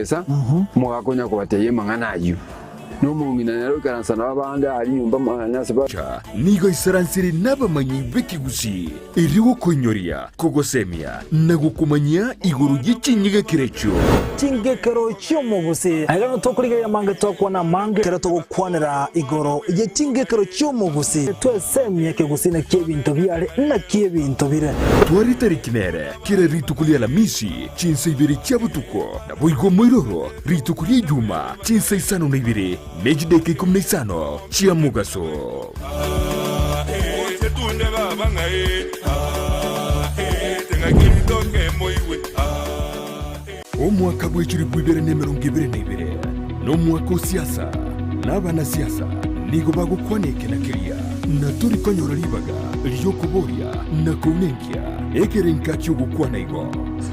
Esa, mogakonya kobatebia amang'ana ayio, na omong'ina nere oikaransa nabo abande aaria nyomba mwane ase ba. Cha nigo aisaransire nabamanyi b'ekegusii, erio gokoinyoria, kogosemia, na gokomanyia igoro ye chinyegekero echio. Chingekero chi'omogusii. Aiga nigo tokorigereria amange twakwana amange ekero togokwanera igoro ye chingekero chi'omogusii. Twesemie ekegusii naki ebinto biare naki ebinto bire. Tware tariki nere Kera rituko ri'Alamisi, chinsa ibere chia botuko, naboigo moiroro rituko ri'Ejuma, chinsa isano na ibere ne chidaeka ikomi na isano chia mogaso. Omwaka bwe chilifu ibere na emerongo ebere na ibere nomwaka o siasa, na abanasiasa nigo bagokwana eke na keria, na tori konyora ribaga ri'okoboria na kounenkia ekerenka ki'ogokwana igo.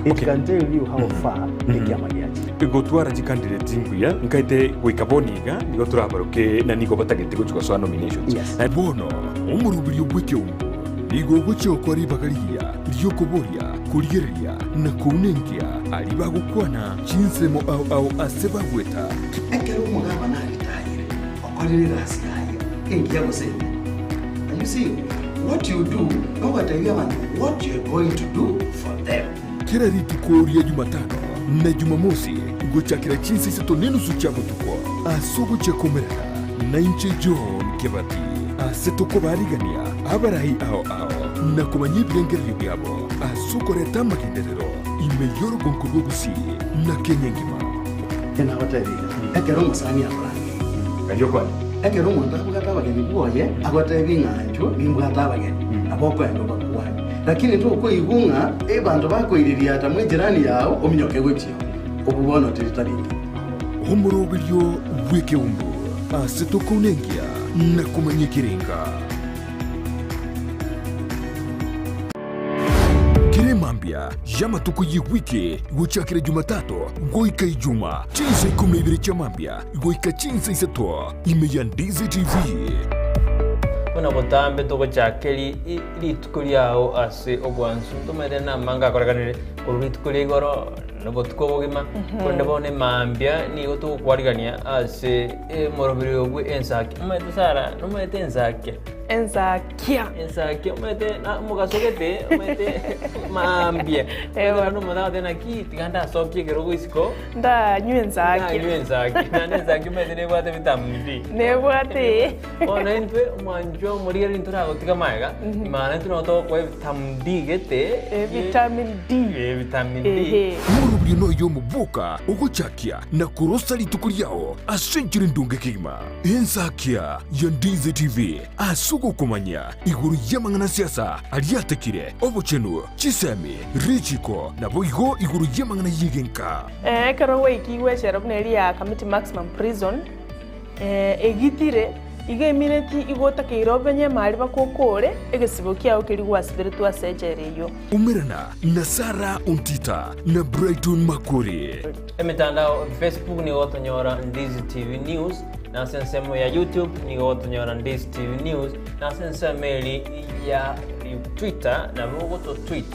It can tell you how far ekiama giachire. Gotwara chicandidate mbuya nkaete goika bono iga nigo torabaroke na nigo batagete gochia gosoa nominations. Yes. Bono omoroberio bw'ekeungo nigo ogochia gokora ribaga rigiya ri'okoboria, korigereria, na kounenkia aria bagokwana chinsemo ao ao ase bagweta. Ekero omogabana aritayire, okorire egasi yaye engiya gose embe. And you see, what you do, nogotebia abanto what you are going to do for them. Kera rituko ria Jumatano na Jumamosi gochakera chinsa isato nenusu chia botuko ase ogochia komerana nainche John Kebati ase tokobarigania abarai ao ao na komanya ebirengererio biabo ase okoreta amagenderero ime y'orogonko rwa Gusii na Kenya engima. Nabatebirie, ekero omosani akorangeria, ekero omonto abwate abageni bwoye, agotebi ng'a inchuo nimbwate abageni, nabo okoenda obakwane. Lakini tokoigwa ng'a abanto bakoiririata mw'ejirani yao ominyoke gochia oo, obwo bono teri tari engiya. Omoroberio bw'ekeumbu ase tokounenkia na komanya ekerenga. Kera emambia y'amatuko y'ewiki gochakera Jumatatu goika Ijuma, chinsa ikomi na ibere chia mambia goika chinsa isato, ime ya Ndizi TV. Buna botambe togochaka rituko riao ase obwansu, ntomaete namange akorekanire korwa rituko ria igoro na obotuko obogima, korende bono emambia nigo togokwarigania ase omoroberi oyo bwe ensaki. Omanyete Sarah, nomanyete ensakia? Ensakia. Ensakia omanyete na omogaso gete omanyete maambia. Ewa. Omanyete omonto agoteba naki tiga ndasokie ekerogo isiko. Ndanywe ensakia. Ndanywe ensakia. Naende ensakia omanyete nebwate vitamin D. Nebwate. Bono intwe omwanchwa omorigereria ntoragotiga magega, maana intwe nabo togokoa evitamin D gete. Vitamin D. Eh, vitamin D. Ehe. Omorobio noyo omoboka ogochakia na korosa rituko riao ase enchera endonge kegima. Ensakia ya Ndizi TV ase ogokomanya igoro y'amang'ana siasa aria atekire, obochenu, chisemi, richiko, naboigo igoro y'amang'ana y'egenka. Ekero gwaikigwe echela buna eria ya Kamiti Maximum Prison, egitire, igo emineti igo otakeire obenye emari bakokore egesibo kiao keria gwasiberetwe ase echela eyio. Umerana na Sarah Ontita na Brighton Makori. Emetandao, Facebook nigo gotonyora Ndizi TV News, na ase ensemo ya YouTube nigo gotonyora Ndizi TV News, na ase ensemo eri ya Twitter nabo ogoto tweet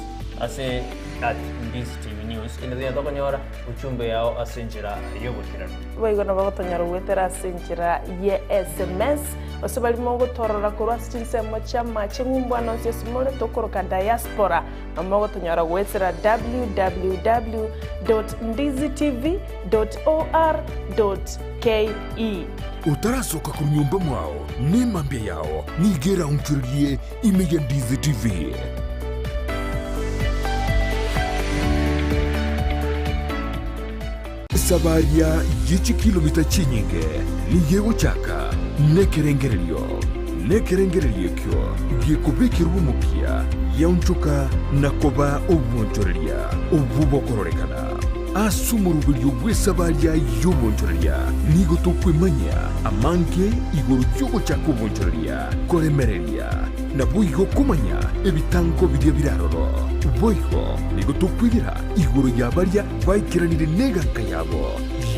ase at Ndizi TV News ende tonya tokonyora uchumbe yao ase enchera y'obotiranu. Boigo nabo gotonyora goetera ase enchera ye sms, gose baria mogotorora korwa ase chinsemo chi'amache ng'umbu ande onsi ase more tokoroka diaspora. Nomogotonyora goetera www.ndizitv.or.ke. Otarasoka korwa nyomba mwao, nemambia yao nigo eraonchorerie ime ya Ndizi TV. Esabaria ye chikilomita chinyinge nigo egochaka nekerengererio, nekerengererio ekio gekobekerwa omokia giaonchoka na koba obwonchoreria obwo bokororekana. Ase omoroberio bw'esabaria y'obwonchoreria nigo tokwemanyia amange igoro y'ogochaka obwonchoreria, koremereria, naboigo komanya ebitango biria bire aroro. Boigo nigo tokwegera igoro ya baria Baikeranire neganka yabo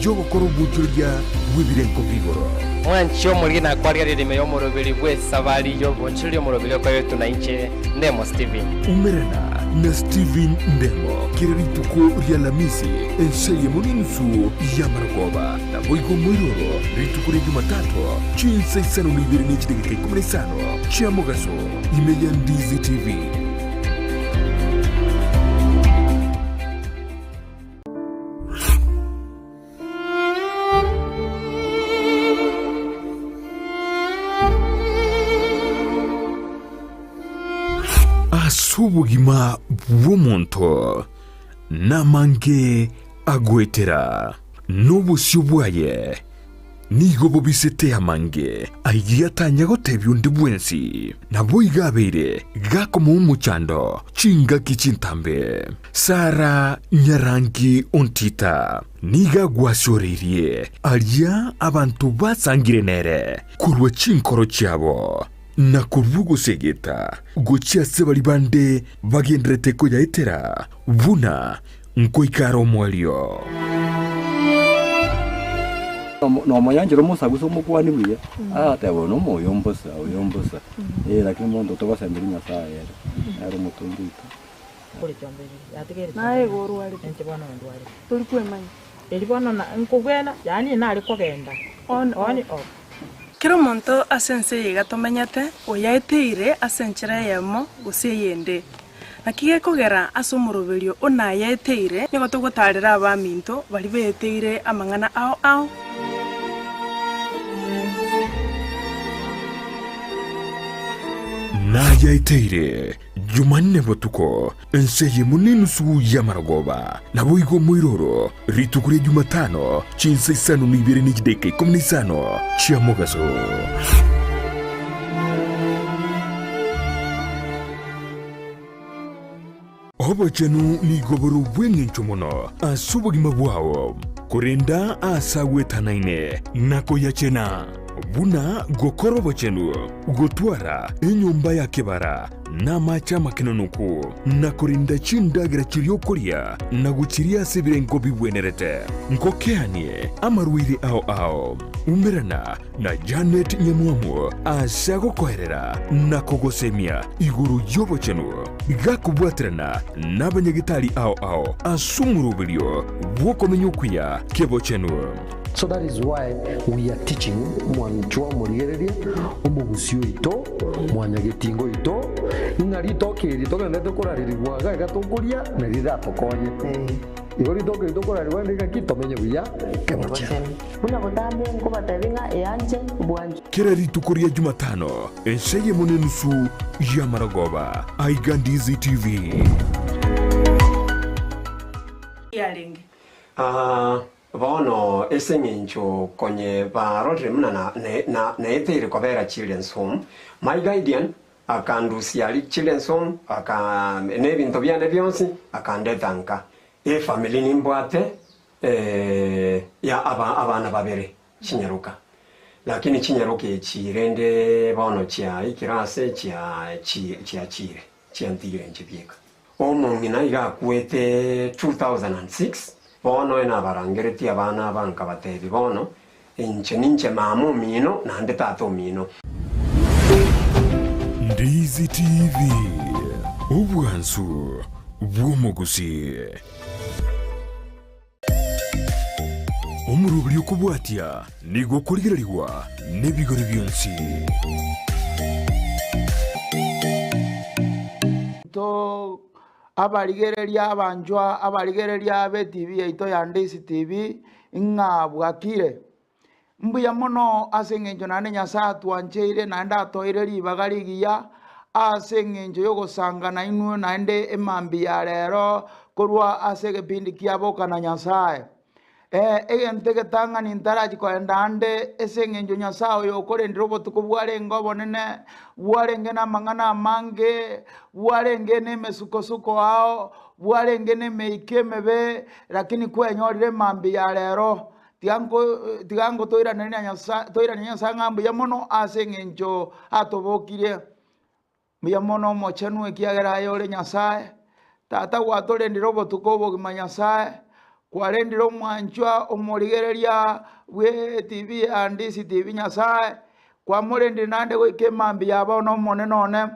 y'ogokora obwochoreria bw'ebirengo bi'igoro. Mwanche omoriri na kwarigereria ime y'omoroberi bw'esabari y'obonchoreria omoroberi okoretwe na inche, Ndemo Stephen. Umerana. na Stephen Ndemo kera rituko ri'Alamisi ense eyemo n'enusu y'amarogoba, naboigo moiroro rituko ria Jumatatu chinsa isano na ibere ne chidageka ikomi na isano chia mogaso ime ya Ndizi TV. Ase obogima bw'omonto namange agoetera, na obosio bwaye nigo bobisete amange ayio atanya gotebia onde bwensi. Naboigo abeire gakomoa omochando chingaki chintambe. Sara nyarangi ontita nigo agwasioreirie aria abanto basangire nere korwa chinkoro chiabo, na korwa ogosegeta gochia ase baria bande bagendererete koyaetera buna nkoika are omoerio. Nomoyanchera omosagusa omokwanie buya, agateba oyo nomoyo mbosa, oyo mbosa, eh lakini monto togosemberia Nyasaye ere, nere omotongi oito. Naye igo orwarete, tori kwemanya. Kera omonto ase ense eye iga tomenyete, oyaeteire ase enchera eyemo gose eyende. Naki gekogera ase omoroberio o nayaeteire, nigo togotaarera abaminto baria beeteire amang'ana ao ao. Nayaeteire Jumanne botuko, ense eyemo nenusu y'amarogoba, naboigo moiroro rituko ria Jumatano, chinsa isano na ibere ne chidakika ikomi na isano chia mogaso. Obochenu nigo bore obw'engencho mono ase obogima bwao, korenda aase agwetanaine na koyachena, buna gokora obochenu, gotwara enyomba ya kebara na amache amakenonoku, na korenda chindagera chiria okoria na gochiria ase ebirengo bigwenerete. Nkokeanie amarwaire ao ao. Umerana na Janet Nyamwamu ase agokoerera na kogosemia igoro y'obochenu, gakobwaterana nabanyagetari ao ao ase omoroberio bw'okomenya okuya k'ebochenu. So that is why we are teaching mwanchwa omorigereria, omogusi oito, mwanyagetinga oito, ng'a ritoke eri togenderete korarerigwa iga iga tokoria nari riratokonye. Igo ritoke eri tokorarerigwa rinde ng'aki tomenye buya kebochenu. Buna botambe nkobatebia ng'a eanche bwanchwe. Kera rituko ria Jumatano, ensa eyemo nenusu y'amarogoba, aiga Ndizi TV. Yarenge. Aa, bono ase eng'encho konye barorire buna na, na, na, naeteire kobera Children's Home, my guardian akandusia aria Children's Home, aka, na ebinto biane bionsi, akandeta nka. Efamiri nimbwate, eh, ya aba, abana babere, chinyaroka. Lakini chinyaroka echi rende bono chiaikire ase chia, chi, chiachire, chiantigire inche bieka. Omong'ina iga akwete 2006, bono oye nabarangeretie abana aba nkabatebia, Bono inche ninche mama omino naende tata omino. Ndizi TV, obwansu bw'omogusii. Omoroberi okobwatia nigo okorigererigwa nebigori bionsi. To abarigereria abanchwa, abarigereria b'etibi yaito ya Ndisi TV, ng'a bwakire. Mbuya mono ase engencho naende Nyasae atwancheire naende atoeire ribaga rigiya ase engencho y'ogosanga nainwe naende emambia ya rero korwa ase egepindi kia Boka na Nyasae. Egento egetang'ani ntarachi koenda ande ase engencho Nyasae oyo okorendire obotuko bwarenge obonene, bwarenge namang'ana amange, bwarenge nemesukosuko ao, bwarenge nemeika emebe, lakini kwenyorire emambia ya rero. Tiga nko tiga nko toiranerie na Nyasae toiranerie Nyasae ng'a mbuya mono ase eng'encho atobokirie. Mbuya mono omochenu ekiagera aye ore Nyasae, Tata gwatorendire obotuko obogima Nyasae, kwarendire omwanchwa omorigereria bwe etibi ya Ndisi TV Nyasae, kwamorendire naende goika emambia ya bono Omonene one.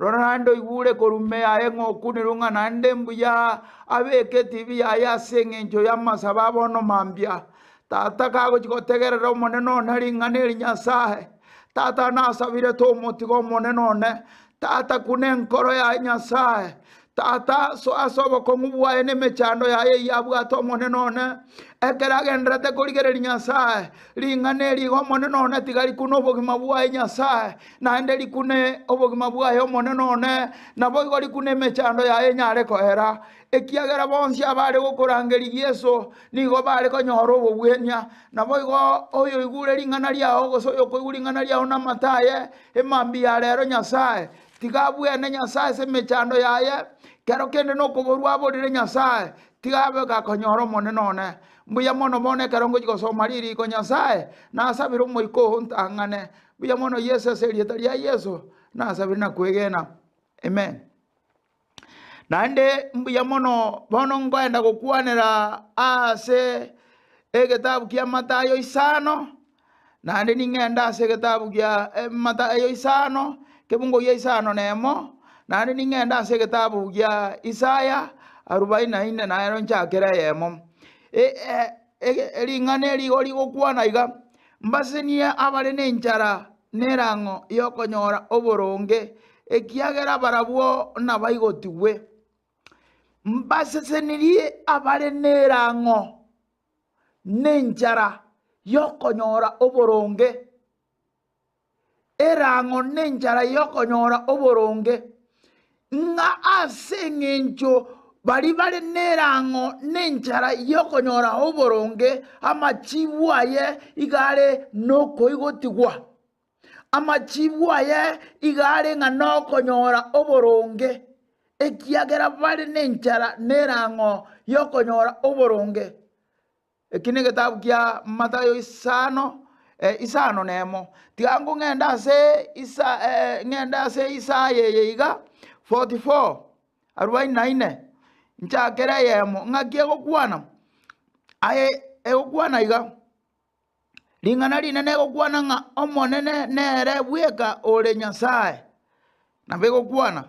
Rora naende oigure korwa ime yaye ng'a okunirwe ng'a naende mbuya abeke etibi yaye ase engencho y'amasabo a bono mambia. Tata kagochia gotegerera Omonene one ring'ana eri Nyasae, Tata nasabire tomotiga Omonene one, Tata kuna enkoro yaye Nyasae, Tata soa ase obokong'u bwaye na emechando yaye eyio abwate Omonene one, ekero agendererete korigereria Nyasae, ring'ana eri iga Omonene one tiga rikune obogima bwaye Nyasae, naende rikune obogima bwaye Omonene one, naboigo rikune emechando yaye enyare koera. Ekiagera bonsi abare gokorangeria Yeso nigo bare konyora obogwenia. Naboigo oyoigure ring'ana riao, gose oyokoigwa ring'ana riao namato aye, emambia ya rero Nyasae, tiga abwene Nyasae ase emechando yaye, kero kende nokoborwa aborire Nyasae, tiga abe gakonyora Omonene one. Mbuya mono bono ekero ngochia gosoma ririko Nyasae, nasabire Omoika oo ontang'ane. Mbuya mono Yeso ase erieta ria Yeso, nasabire na kwegena. Amen. Naende mbuya mono bono nkoenda gokwanera ase egetabu kia Mathayo isano, naende ning'ende ase egetabu gia Mathayo isano, kebungo gia isano na emo, naende ning'ende ase egetabu gia Isaya arubaini na ine naero nchakere eyemo. Ring'ana eri igo rigokwana iga, Mbasenie abare nenchara nerang'o y'okonyora oboronge, ekiagera barabwo nabaigotigwe. Mbasesenirie abare nerang'o nenchara y'okonyora oboronge, erang'o nenchara y'okonyora oboronge, ng'a ase engencho baria bare nerang'o nenchara y'okonyora oboronge, amachibu aye iga are nokoigotigwa. Amachibu aye iga are ng'a nokonyora oboronge, ekiagera bare nenchara nerang'o y'okonyora oboronge. Eki negetabu kia Mathayo isano, isano na emo. Tiga ng'ende ase isa ng'ende ase Isaya eye iga 44, arubaini na ine, nchakere eyemo, ng'aki egokwana? Aye egokwana iga, ring'ana rinene egokwana ng'a Omonene nere bweka ore Nyasae, nabo egokwana.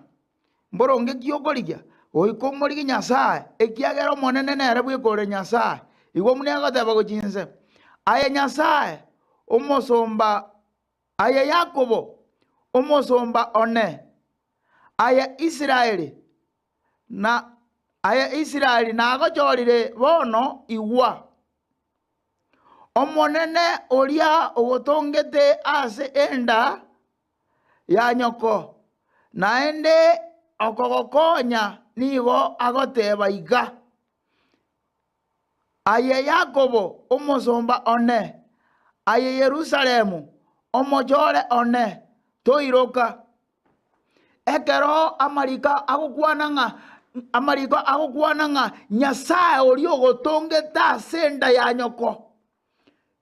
Mboronge ki okorigia? Goika omorigie Nyasae, ekiagera Omonene nere bweka ore Nyasae. Igo buna egoteba gochia inse, Aye Nyasae, omosomba, aye Yakobo, omosomba one, aye Israeli, na aye Israeli nagochorire bono igwa. Omonene oria ogotongete ase enda ya nyoko, naende okogokonya nigo agoteba iga, Aye Yakobo, omosomba one, aye Yerusalemu, omochore one, toiroka. Ekero amariko agokwana ng'a amariko agokwana ng'a Nyasae oria ogotongete ase enda ya nyoko,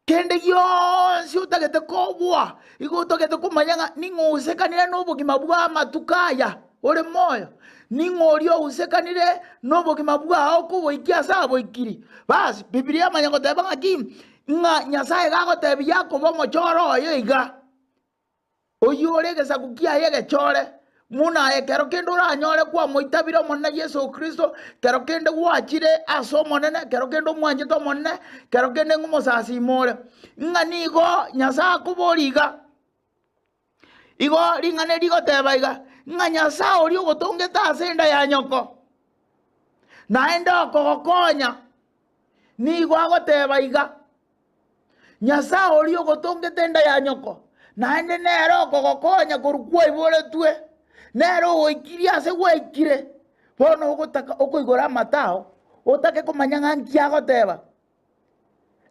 Kende gionsi otagete kobua, igo otagete komanya ng'a ning'o ousekanire nobogima bw'amatuko aya ore moyo, ning'o oria ousekanire nobogima bwao kogoikia ase aboikiri. Bas, Bibilia yamanya goteba ng'aki? Ng'a Nyasaye gagotebia Yakobo omochoro oye iga, Oyio ore egesaku kiaye egechore, buna aye kero kende oranyore kwamoitabire Omonene Yeso Kristo, kero kende gwachire ase Omonene, kero kende omwanchete Omonene, kero kende ng'omosasima ore, ng'a nigo Nyasae akoboria iga. Igo ring'ana eri rigoteba iga, ng'a Nyasae oria ogotongete ase enda ya nyoko, naende okogokonya, nigo agoteba iga. Nyasae oria ogotongete enda ya nyoko, naende nere okogokonya korwa kwaiboretwe, nere ogoikirie ase gwaikire. Bono ogotaka okoigora amato ao, otake komanya ng'a nki agoteba.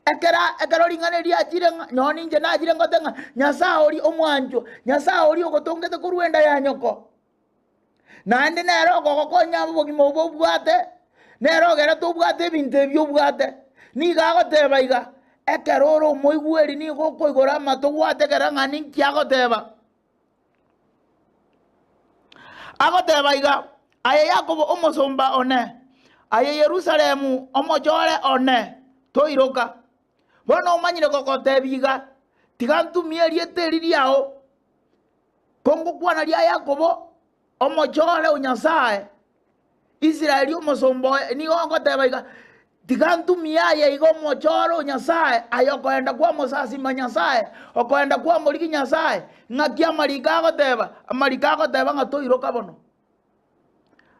Ekero ekero ring'ana eri riachire ng'a nonye ninche nachire ngote ng'a Nyasae oria omwanchwa, Nyasae oria ogotongete korwa enda ya nyoko, naende nere okogokonya obogima obo obwate, nere ogerete obwate ebinto ebi obwate. Nigo agoteba iga, ekero ore omoigweri nigo okoigora amato gwategera ng'a ninki agoteba. Agoteba iga, Aye Yakobo omosomba one, aye Yerusalemu omochore one, toiroka. Bono omanyire gogotebia iga, tiga ntumie erieta eri riao, Kongokwana ria Yakobo, Omochore o Nyasae, Israeli omosomba oye, nigo agoteba iga, Tiga ntumie aye iga omochore o Nyasae, aye okoenda kwamosasima Nyasae, okoenda kwamorigia Nyasae. Ng'aki amariko agoteba? Amariko agoteba ng'a toiroka bono.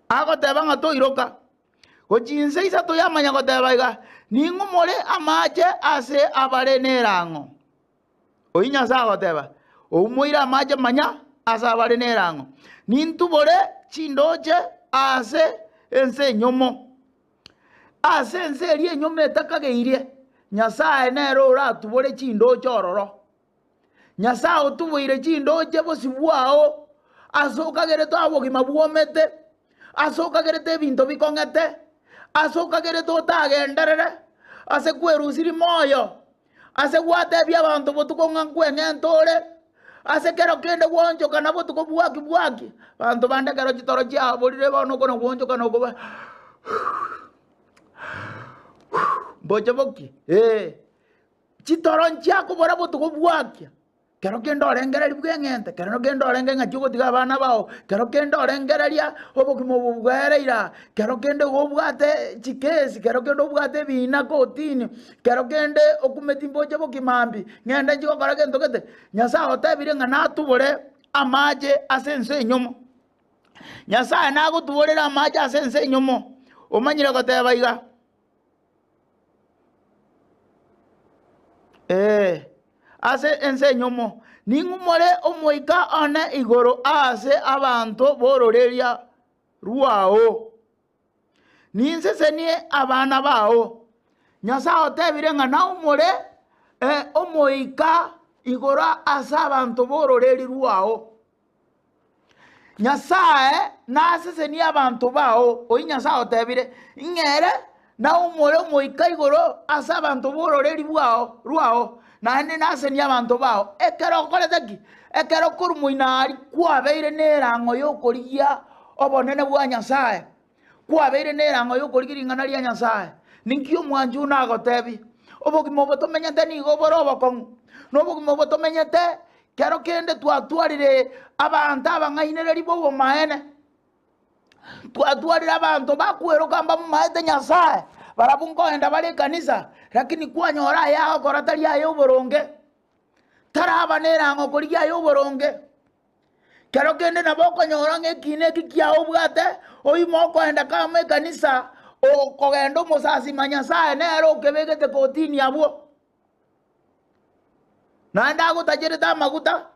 Agoteba ng'a toiroka. Gochia inse isato yamanya goteba iga, Ning'umore amache ase abare nerang'o. Oyio Nyasae agoteba, Oumoire amache manya ase abare nerang'o, nintubore chindoche ase ense enyomo. Ase ense eria enyomo etakageirie, Nyasae nere oratubore chindoche ororo. Nyasae otuboire chindoche bosio bwao, ase okagerete obogima bwomete, ase okagerete ebinto bikong'ete, ase okagerete otagenderere, ase kwerusirie moyo, Ase gwatebia abanto botuko ng'a nkweng'ente ore, ase kero kende gwaonchoka na botuko bwaki bwaki. Abanto bande ekero chitoro chiaborire bono okona gwoonchoka na okoba mboche boki ee, chitoro nchiakobora botuko bwakia. Kero kende orengereria bw'eng'ente, kero kende orenge ng'aki ogotiga abana bao, kero kende orengereria obogima obo bwaereire aa, kero kende igo obwate chikesi, kero kende obwate ebiina kotini, kero kende okumeti mboche bokima mbi, ng'ende nchi gokora gento gete. Nyasaye otebire ng'a natubore amache ase ense enyomo. Nyasaye nagotuborere amache ase ense enyomo, omanyire goteba iga. Ee, ase ense enyomo ning'umore omoika one igoro aase abanto b'ororeria rwao, ninsesenie abana bao. Nyasae otebire ng'a naumore omoika igoro ase abanto b'ororeria rwao. Nyasae nasesenie abanto bao, oyio Nyasae otebire, ng'ere naumore omoika igoro ase abanto b'ororeri bwao rwao, naende nasenie abanto bao. Ekero okorete ki? Ekero korwa moino aria kwabeire nerang'o y'okorigia obonene bwa Nyasae, kwabeire nerang'o y'okorigia ring'ana ria Nyasae, ninki omwanchi one agotebie? Obogima obo tomenyete nigo bore obokong'u, na obogima obo tomenyete Kero kende twatwarire abanto abang'ainereria b'obomaene, twatwarire abanto bakweroka mbamomaete Nyasae, barabwo nkoenda bare ekanisa, lakini kwanyora aya agokora tari aya oboronge, taraba nerang'o korigia aya oboronge. Kero kende nabo okonyora ng'a ekiina eki kiao obwate, oime okoenda kamo ekanisa, okogenda omosasima Nyasae nere okebegete kotini abwo. Naende agotacherete amaguta,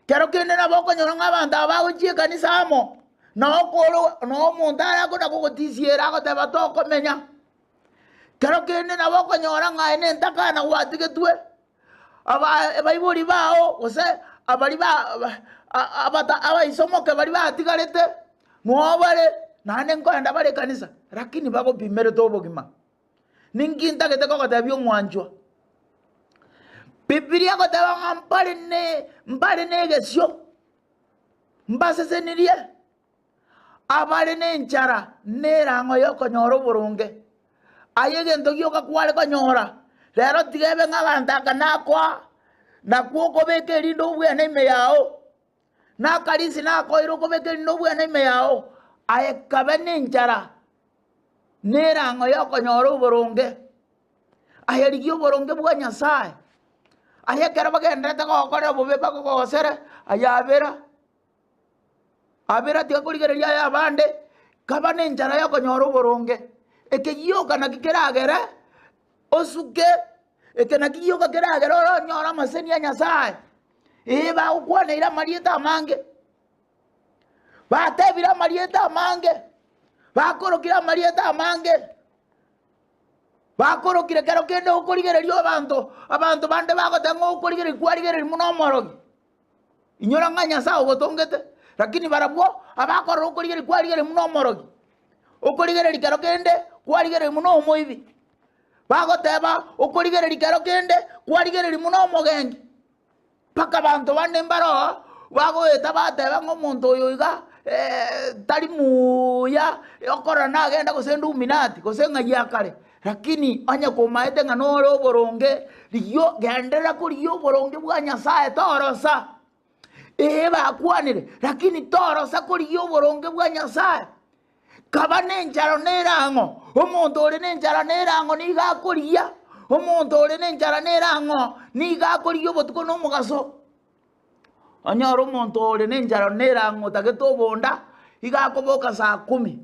kero kende nabo okonyora ng'a abanto aba bagochia ekanisa amo, nao okoro noo omonto arakona kogotisiera agoteba tokomenya. Kero kende nabo okonyora ng'a aye nentakana gwatigetwe, aba abaibori bao gose abaria ba abata abaisomoke baria batigarete, noo bare naende nkoenda bare ekanisa, rakini bagopimerete obogima. Ninki ntagete kogotebia omwanchwa? Bibilia egoteba ng'a mbare ne mbare negesio, mbasesenirie abare nenchara na erang'o y'okonyora oboronge. Aye egento gioka kware konyora, rero tiga ebe ng'a aganto aka nakoa, nakwo okobeka erinde obwene ime yao, na akarisi nakoire okobeka erinde obwene ime yao, aye kabe nenchara. Nerang'o y'okonyora oboronge, aye rigia oboronge bwa Nyasae, aye ekero bagendererete gogokorera obobe bakogosere, aye abera, abera tiga korigereria aye abande, kaba nenchara y'okonyora oboronge. Eke gioka naki keragere osuke, eke naki gioka keragere oronyore amaseseni a Nyasae, ee bagokwaneire amarieta amange. Batebire amarieta amange, bakorokire amarieta amange, bakorokire kero kende okorigereria abanto, abanto bande bagoteba ng'a okorigereria kwarigereria buna omorogi. Inyora ng'a Nyasae ogotongete, lakini barabwo abakorora okorigereria kwarigereria buna omorogi, okorigereria kero kende kwarigereria buna omoibi, bagoteba okorigereria kero kende kwarigereria buna omogenki. Mpaka abanto bande mbaroo bagoeta bateba ng'a omonto oyo iga tari muya, okorora nagenda gose nduminati gose ng'ai akare. Lakini onye komaete ng'a nore oboronge, rigia genderera korigia oboronge bwa Nyasaye torosa. Ee bakwanire, lakini torosa korigia oboronge bwa Nyasae. Kaba nenchara nerang'o, omonto ore nenchara nerang'o nigo akorigia, omonto ore nenchara nerang'o nigo akorigia obotuko na omogaso. Onyore omonto ore nenchara nerang'o otagete obonda, iga akoboka saa kumi,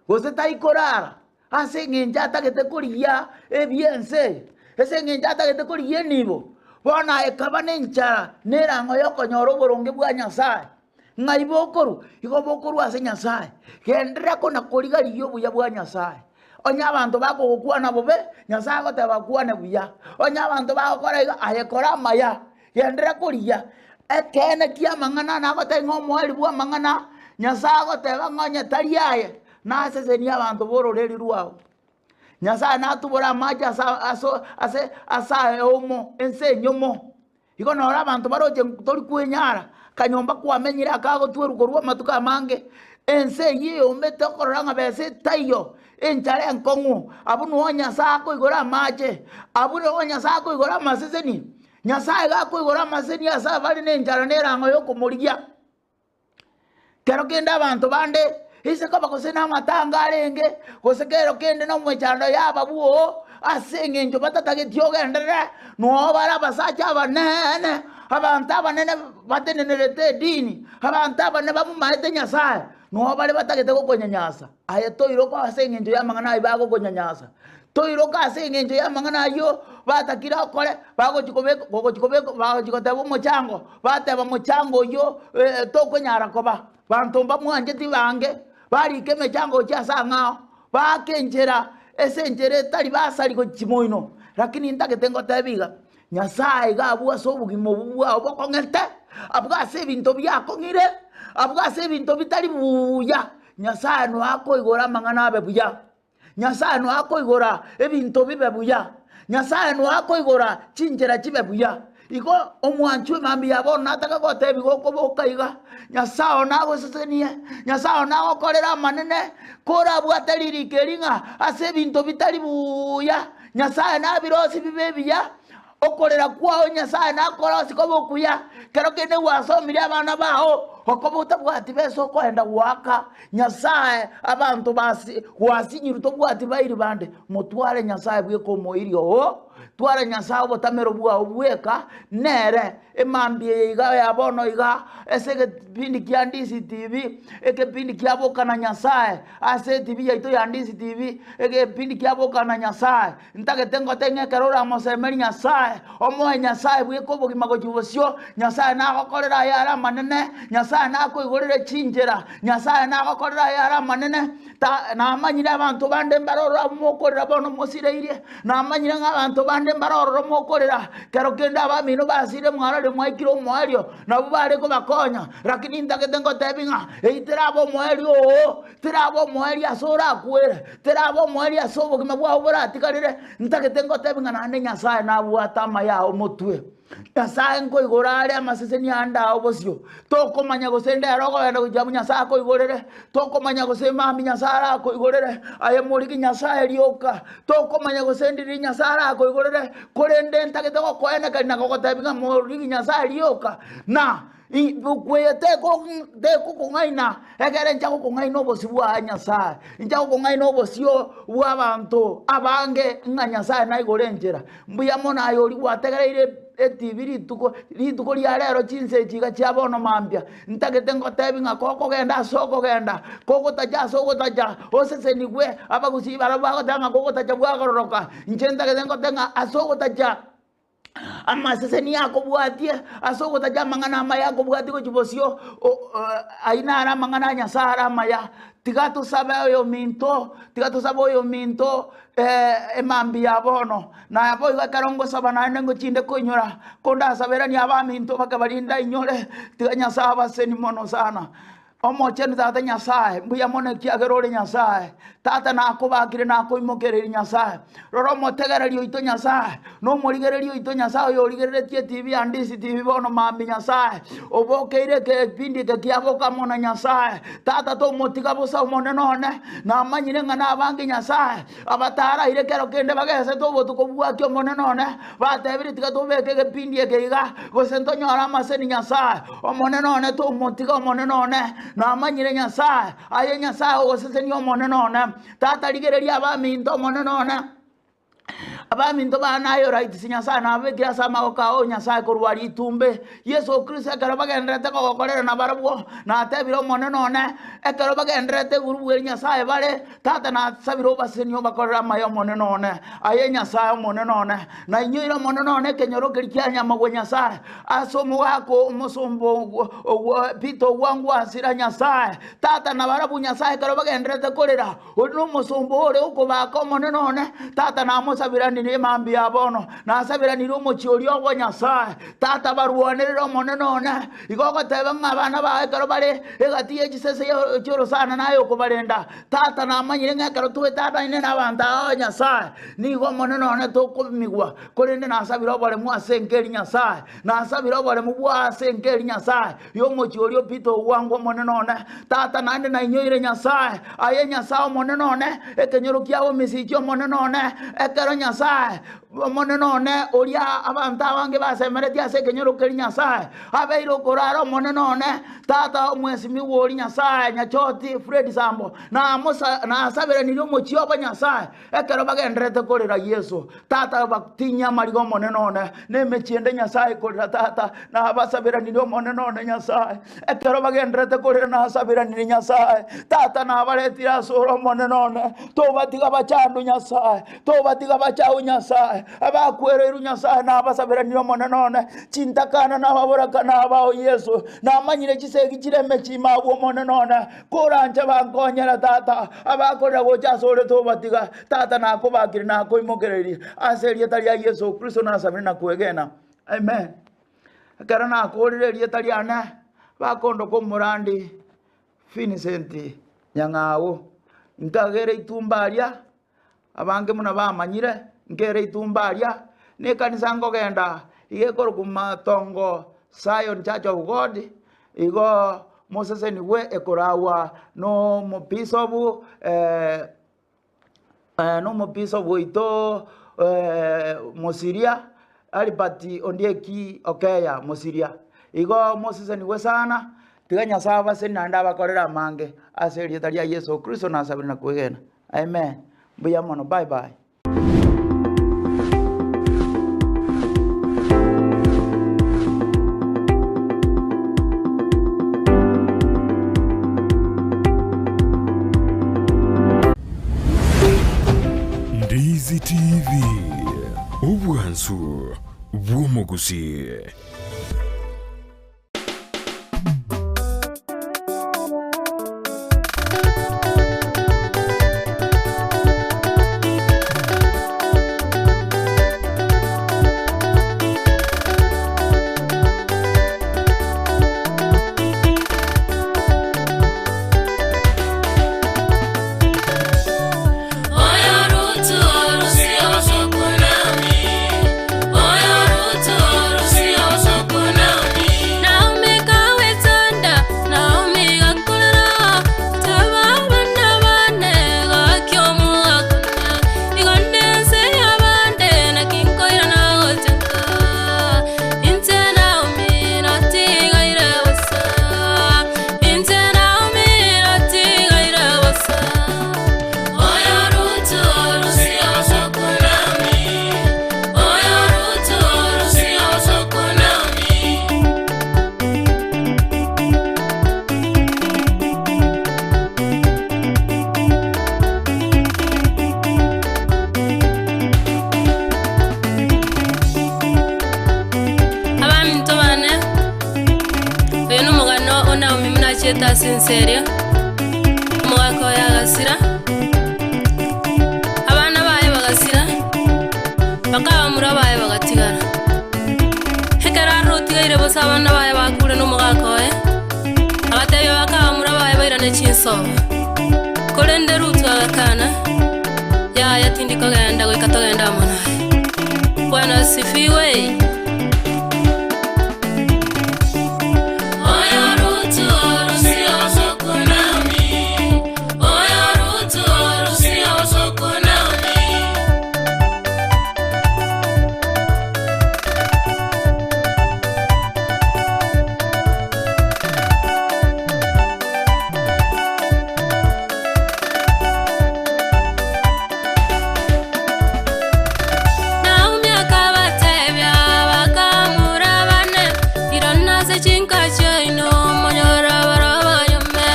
gose taikorara ase eng'encho atagete korigia ebi'ense eye, ase eng'encho atagete korigia enibo. Bono aye kaba nenchara nerang'o yokonyora oboronge bwa Nyasaye. Ng'ai bokorwa? Igo bokorwa ase Nyasae. Genderera kona koriga-rigia obuya bwa Nyasae. Onye abanto bakogokwana bobe, Nyasae agoteba bakwane buya. Onye abanto bagokora iga, aye kora amaya. Genderera korigia. Ekeene ki'amang'ana nagotebia ng'a omoerio bw'amang'ana, Nyasae agoteba ng'a onye tari aye, nasesenie abanto b'ororeri rwao. Nyasae natubore amache ase ase ase ase aomo, ense enyomo. Igo noro abanto baroche tori kwenyara, kanyomba kwamenyire akagotwerwa korwa amatuko amange, ense eyio eyomete okorora ng'a besa etaiyo, enchara enkong'u, abwo noo Nyasae akoigora amache, abwo noo Nyasae akoigora amaseseni. Nyasae iga akoigora amaseseni ase abare na enchara na erang'o yokomorigia. Kero kende abanto bande, ise koba gose namatanga arenge, gose kero kende nomwechando yababua oo, ase eng'encho batatageti ogenderere, noo bare abasacha abanene, abanto abanene batenenerete edini, abanto abanene bamomaete Nyasae, noo bare batagete gokonyanyasa. Aye toiroka ase eng'encho y'amang'ana ayio bagokonyanyasa. Toiroka ase engencho y'amang'ana ayio batakire okore, bagochia kobeka gogochia kobeka bagochia goteba omochango, bateba mochango oyio tokonyara koba. Banto mbamwancheti bange, barika emechango gochia ase ang'ao, baake enchera ase enchera etari basari gochia moino. Lakini ntagete ngotebie iga, Nyasae iga abwo ase obogima obwo bwao bokong'ete, abwo ase ebinto biakong'ire, abwo ase ebinto bitari buya, Nyasae noe akoigora amang'ana abe buya. Nyasae noe akoigora ebinto bibe buya. Nyasae noe akoigora chinchera chibe buya. Igo omwanchwa emambia ya bono nataka gotebia gokoboka iga, Nyasae oo nagosesenie, Nyasae oo nagokorere amanene, korabwate ririko eri ng'a ase ebinto bitari buya, Nyasae nabirosie bibe ebiya, Okorera kwao Nyasae nakorosie kobe okuya, kero kende gwasomirie abana bao, okoba otabwati besa okoenda goaka Nyasae abanto basi gwasinyirwe tobwati bairi bande, motware Nyasae bweka omoiri oo, twara Nyasae obotamero bwao bweka, nere emambia eye iga ya bono iga ase egepindi kia Ndisi TV, ekepindi kia Boka na Nyasae, ase etibi yaito ya Ndisi TV, egepindi kia Boka na Nyasae. Ntagete ngote ng'a ekero oramosemerie Nyasae, omoe Nyasae bweka obogima gochia bosio, Nyasae nagokorere ayare amanene, Nyasae nakoigorere chinchera, Nyasae nagokorere ayare amanene. Ta namanyire abanto bande mbare ororo abwo mokorera bono mosireirie, namanyire ng'a abanto bande mbare ororo mokorera, kero kende abamino basire mwarorire mwaikire omoerio, nabwo bare kobakonya. Rakini ntagete ngotebi ng'a eyio terabe omoerio oo, Terabe omoerio ase orakwere, terabe omoerio ase obogima bwao boratigarere, ntagete ngotebi ng'a naende Nyasae nabwate amaya ao motwe. Nyasae nkoigora are amaseseni ande ao bosio. Tokomanya gose ndero okogenda gochia abwo Nyasae akoigorere, tokomanya gose mambia Nyasae arakoigorere, aye morigi Nyasae rioka, tokomanya gose ndiri Nyasae arakoigorere, korende ntagete gokoenekeria na gogotebi ng'a morigi Nyasae rioka, na Buku eye tekokong'aina, ekere inche gokong'aina obosio bwa Nyasae, inche gokong'aina obosio bw'abanto abange ng'a Nyasae naigore enchera. Mbuya mono aye oria gwategereire etibi rituko rituko ria rero chinsa echi iga chia bono mambia, ntagete ngotebi ng'a kokogenda ase okogenda, kogotacha ase ogotacha, osesenigwe, abagusii barabwo bagoteba ng'a kogotacha bwagororoka, inche ntagete ngotebi ng'a ase ogotacha. Amaseseni akobwatie ase ogotacha amang'ana amaya akobwatie gochia bosio, ayio naro amang'ana a Nyasae are amaya. Tiga tosabe oyominto, tiga tosabe oyominto emambia ya bono. Na boigo ekero ngosaba naende ngochinde koinyora, kondasaberanie abaminto bake baria ndainyore, tiga Nyasae abasesenie mono sana. Omochenu Tata Nyasae, mbuya mono ekiagera ore Nyasae. Tata nakobakire nakoimokereria Nyasae. Rora omotegereri oito Nyasae, na omorigereria oito Nyasae oyorigereretie etibi ya Ndisi TV bono mambia Nyasae. Obokeire ekepindi eke kiaboka amo na Nyasae. Tata tomotiga bosa Omonene one, namanyire ng'a nabange Nyasae, abataraire kero kende bagesete obotuko bwaki Omonene one, batebire tiga tobeke egepindi eke iga, gose ntonyore amaseni Nyasae. Omonene one tomotiga Omonene one, namanyire Nyasae, aye Nyasae ogosesenia Omonene one. Tata rigereria abaminto Omonene one, abaminto bane aye oraitisi Nyasae nababekire ase amaboko ao Nyasae korwa ritumbe. Yeso Kristo ekero bagendererete kogokorera nabarabwo, natebire Omonene one, ekero bagendererete egurubu eri Nyasae bare, Tata nasabire obasesenie obakorere amaya Omonene one, aye Nyasae Omonene one, na inyoire Omonene one ekenyoro keria kia nyamagwe Nyasae, ase omogaka omosomba ogwo Peter ogwangwasira Nyasae. Tata nabarabwo Nyasae ekero bagendererete korera, Ori nomosomba ore okobaka Omonene one, Tata namosaberanire emambia ya bono, nasaberanire omochie oria obo Nyasae. Tata barwanerere Omonene one. Igo ogoteba ng'a abana bao ekero bare egati ye chisese chi'orosana naye okobarenda. Tata namanyire ng'a ekero twetanaine nabanto aba Nyasae, nigo Omonene one tokomigwa, korende nasabire oboremu ase enka eria Nyasae, nasabire oboremu bwa ase enka eria Nyasae, y'omochie oria o Peter ogwangwa Omonene one. Tata naende nainyoire Nyasae, aye Nyasae Omonene one, ekenyoro kiabo misichi Omonene one, ekero Nyasae Omonene one, oria abanto abange basemeretie ase ekenyoro keria Nyasae abeire okorara Omonene one, tata omwesimigwa oria Nyasae Nyachoti Fred Sambo, nasaberanirie omochie obo Nyasae, ekero bagendererete korera Yeso. Tata batinyie amariga Omonene one, na emechie ende Nyasae ekorera tata, nabasaberanirie Omonene one Nyasae. Ekero bagendererete korera nasaberanirie Nyasae, tata nabaretire asore Omonene one, tobatiga bachandwe Nyasae, Tobatiga bachao Nyasae, abakwereirwe Nyasae nabasaberanie Omonene one, chintakana na ababoraka na abao Yeso, namanyire chisegi chire emechie ime abwo Omonene one, koranche bankonyera Tata, abakorera gocha asore tobatiga, Tata nakobakire nakoimokererie, ase erieta ria Yeso Kristo nasabire na kwegena. Amen. Ekero nakorire erieta riane, bakondoka omorandi Vincent Nyang'au, nkagera itumba aria. Abange buna bamanyire, nkere itumba aria, na ekanisa nkogenda iga ekorokwa Matongo Zion Church of God, igo mosesenigwe ekoragwa na omobisobu na omobisobu oito Mosiria Albert Ondieki Okeya Mosiria. Igo mosesenigwe sana, tiga Nyasae abaseni naende abakorere amange ase erieta ria Yeso Kristo nasabire na kwegena. Amen mbuya mono bye bye. Ndizi TV, obwansu bw'omogusii. Abaminto bane, oyo nomogano o Naomi buna achiete ase ense eria, omogaka oye agasira, abana baye bagasira, mpaka abamura baye bagatigara. Ekero aroro otigaire bosa abana baye bakure na omogaka oye, agatebia baka abamura baye. togende chinsobo. Korende Rutu agakana, Yaya, tindi kogenda goika togende amo naye. Bwana asifiwe! Oyo Rutu orusia osoko Naomi, Oyo Rutu orusia osoko Naomi. Naomi akabatebia, Bakamura bane, irana ase chinka chiaino, monyore abarobwo banyume.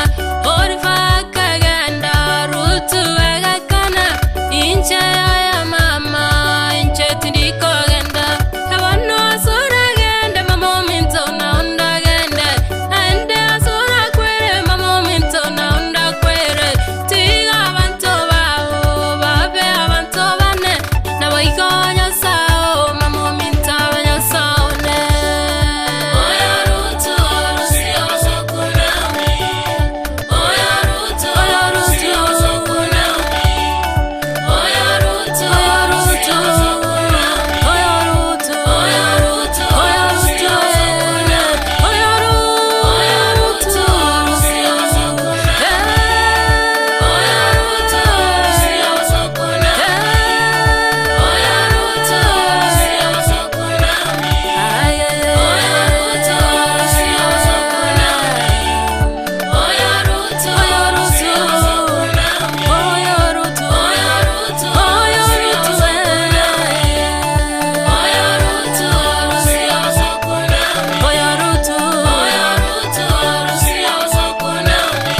Orifa akagenda, Rutu agakana, Inche yaya mama, inche tindi kogenda. Bono ase oragende, mama ominto, na onde agende. Naende ase orakwere, mama ominto, na onde akwere. Tiga abanto bao babe abanto bane, naboigo Nyasae oo, mama ominto abe Nyasae one. Oyo Rutu orusie obosoku Naomi, oyo Rutu orusie obosoku Naomi, oyo Rutu orusie obosoku Naomi, oyo Rutu, oyo Rutu orusie obosoku Naomi, oyo Rutu orusie obosoku Naomi, oyo Rutu orusie obosoku Naomi, oyo Rutu orusie obosoku Naomi, oyo Rutu orusie obosoku Naomi, oyo Rutu orusie obosoku Naomi, oyo Rutu, oyo Rutu orusie obosoku Naomi, oyo Rutu orusie obosoku Naomi, oyo Rutu, oyo Rutu orusie obosoku Naomi.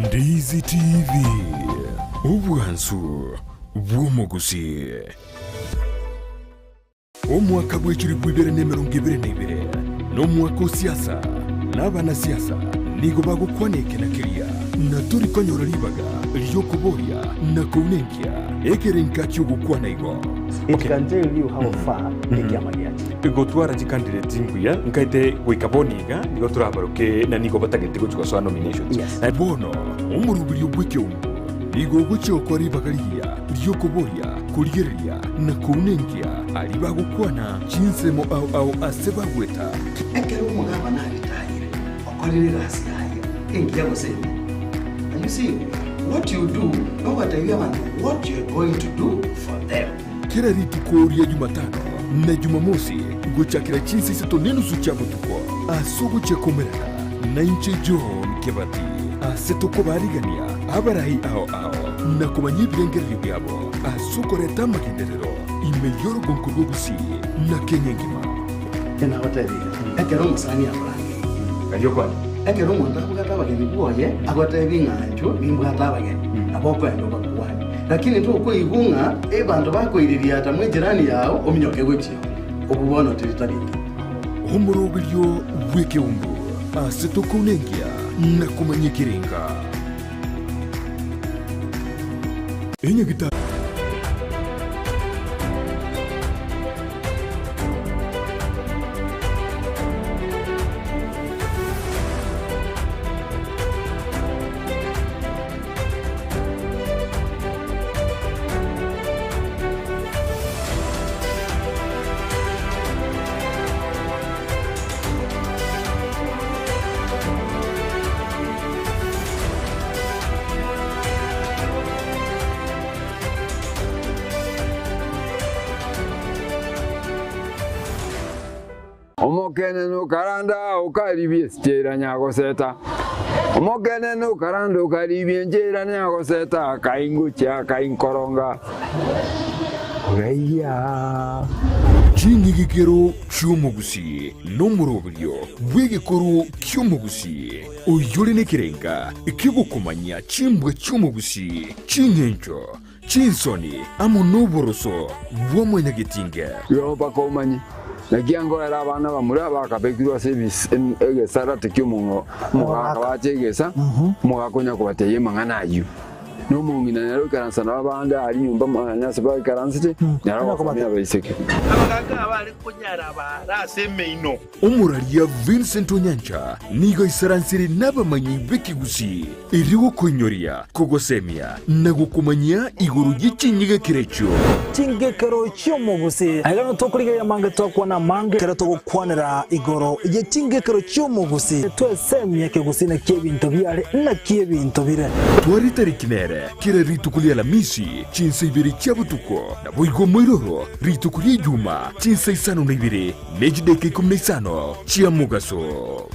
Ndizi TV, obwansu bw'omogusi. Omwaka bw'echilifu ibere na emerongo ebere na ibere nomwaka o siasa, na abanasiasa nigo bagokwana eke na keria, na tori konyora ribaga ri'okoboria na kounenkia ekerenka ki'ogokwana igo. It can tell you how far ekiama giachire. Gotwara chicandidate mbuya nkaete goika bono iga nigo torabaroke na nigo batagete gochia gosoa nominations. Yes. Bono omoroberio bw'ekeungo nigo ogochia gokora ribaga rigiya ri'okoboria, korigereria, na kounenkia aria bagokwana chinsemo ao ao ase bagweta. Ekero omogabana aritayire, okorire egasi yaye engiya gose embe. And you see, what you do, nogotebia abanto what you are going to do for them. Kera rituko ria Jumatano na Jumamosi gochakera chinsa isato nenusu chia botuko ase ogochia komerana nainche John Kebati ase tokobarigania abarai ao ao na komanya ebirengererio biabo ase okoreta amagenderero ime y'orogonko rwa Gusii na Kenya engima. Nagotebirie, ekero omosani akorangeria, Erio kwane. ekero omonto abwate abageni bwoye, agotebi ng'a inchuo nimbwate abageni, nabo okoenda obakwanie. Lakini tokoigwa ng'a abanto bakoiririata mw'ejirani yao ominyoke gochia oo, obwo bono teri tari engiya. Omoroberio bw'ekeumbu ase tokounenkia na komanya ekerenga. Enyagitari. Omokenene okaranda okaribia esichera nyagoseta, omokenene okaranda okaribia enchera nyagoseta, akaingochia akainkoronga oraiya. Ching'igikero chi'omogusii nomoroberio bw'egekoro ki'omogusii, oyore nekerenga ki'ogokomanya chimbwa chi'omogusii, ching'encho Chinsoni amo noboroso bwa mwanyagetinge. Igo mpaka omanye, naki angoera abana bamura bakabekirwe ase egesarate ki'omogaka bache egesa, omogaka onya kobatebia amang'ana ayio. Na omong'ina nere oikaransa nabo abande aria nyomba nonya ase baikaransete, nere ogokomia abaiseke. Abagaaka abare konyara baare ase emeino. Omoraria Vincent Onyancha nigo aisaransire nabamanyi b'ekegusii erio gokoinyoria, kogosemia na gokomanyia igoro ye chinyegekero echio. Chingekero chi'omogusii. Aiga nigo tokorigereria amange twakwana amange ekero togokwanera igoro ye chingekero chi'omogusii. Twesemie ekegusii naki ebinto biare naki ebinto bire. Tware etariki nere kera rituko ri'Alamisi chinsa ibere chia botuko, naboigo moiroro rituko ri'Ejuma chinsa isano na ibere ne chidaeka ikomi na isano chia mogaso.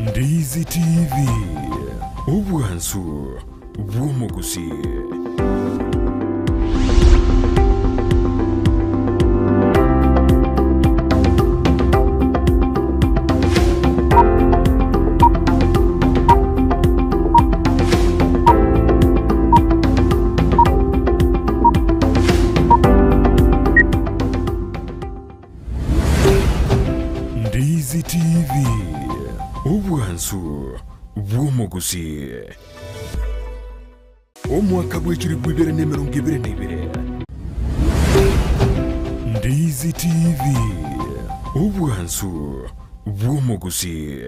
Ndizi TV, obwansu bw'omogusii. Ndizi TV, obwansu bw'omogusii. Omwaka bw'echilifu ibere na emerongo ebere na ibere. Ndizi TV, obwansu bw'omogusii.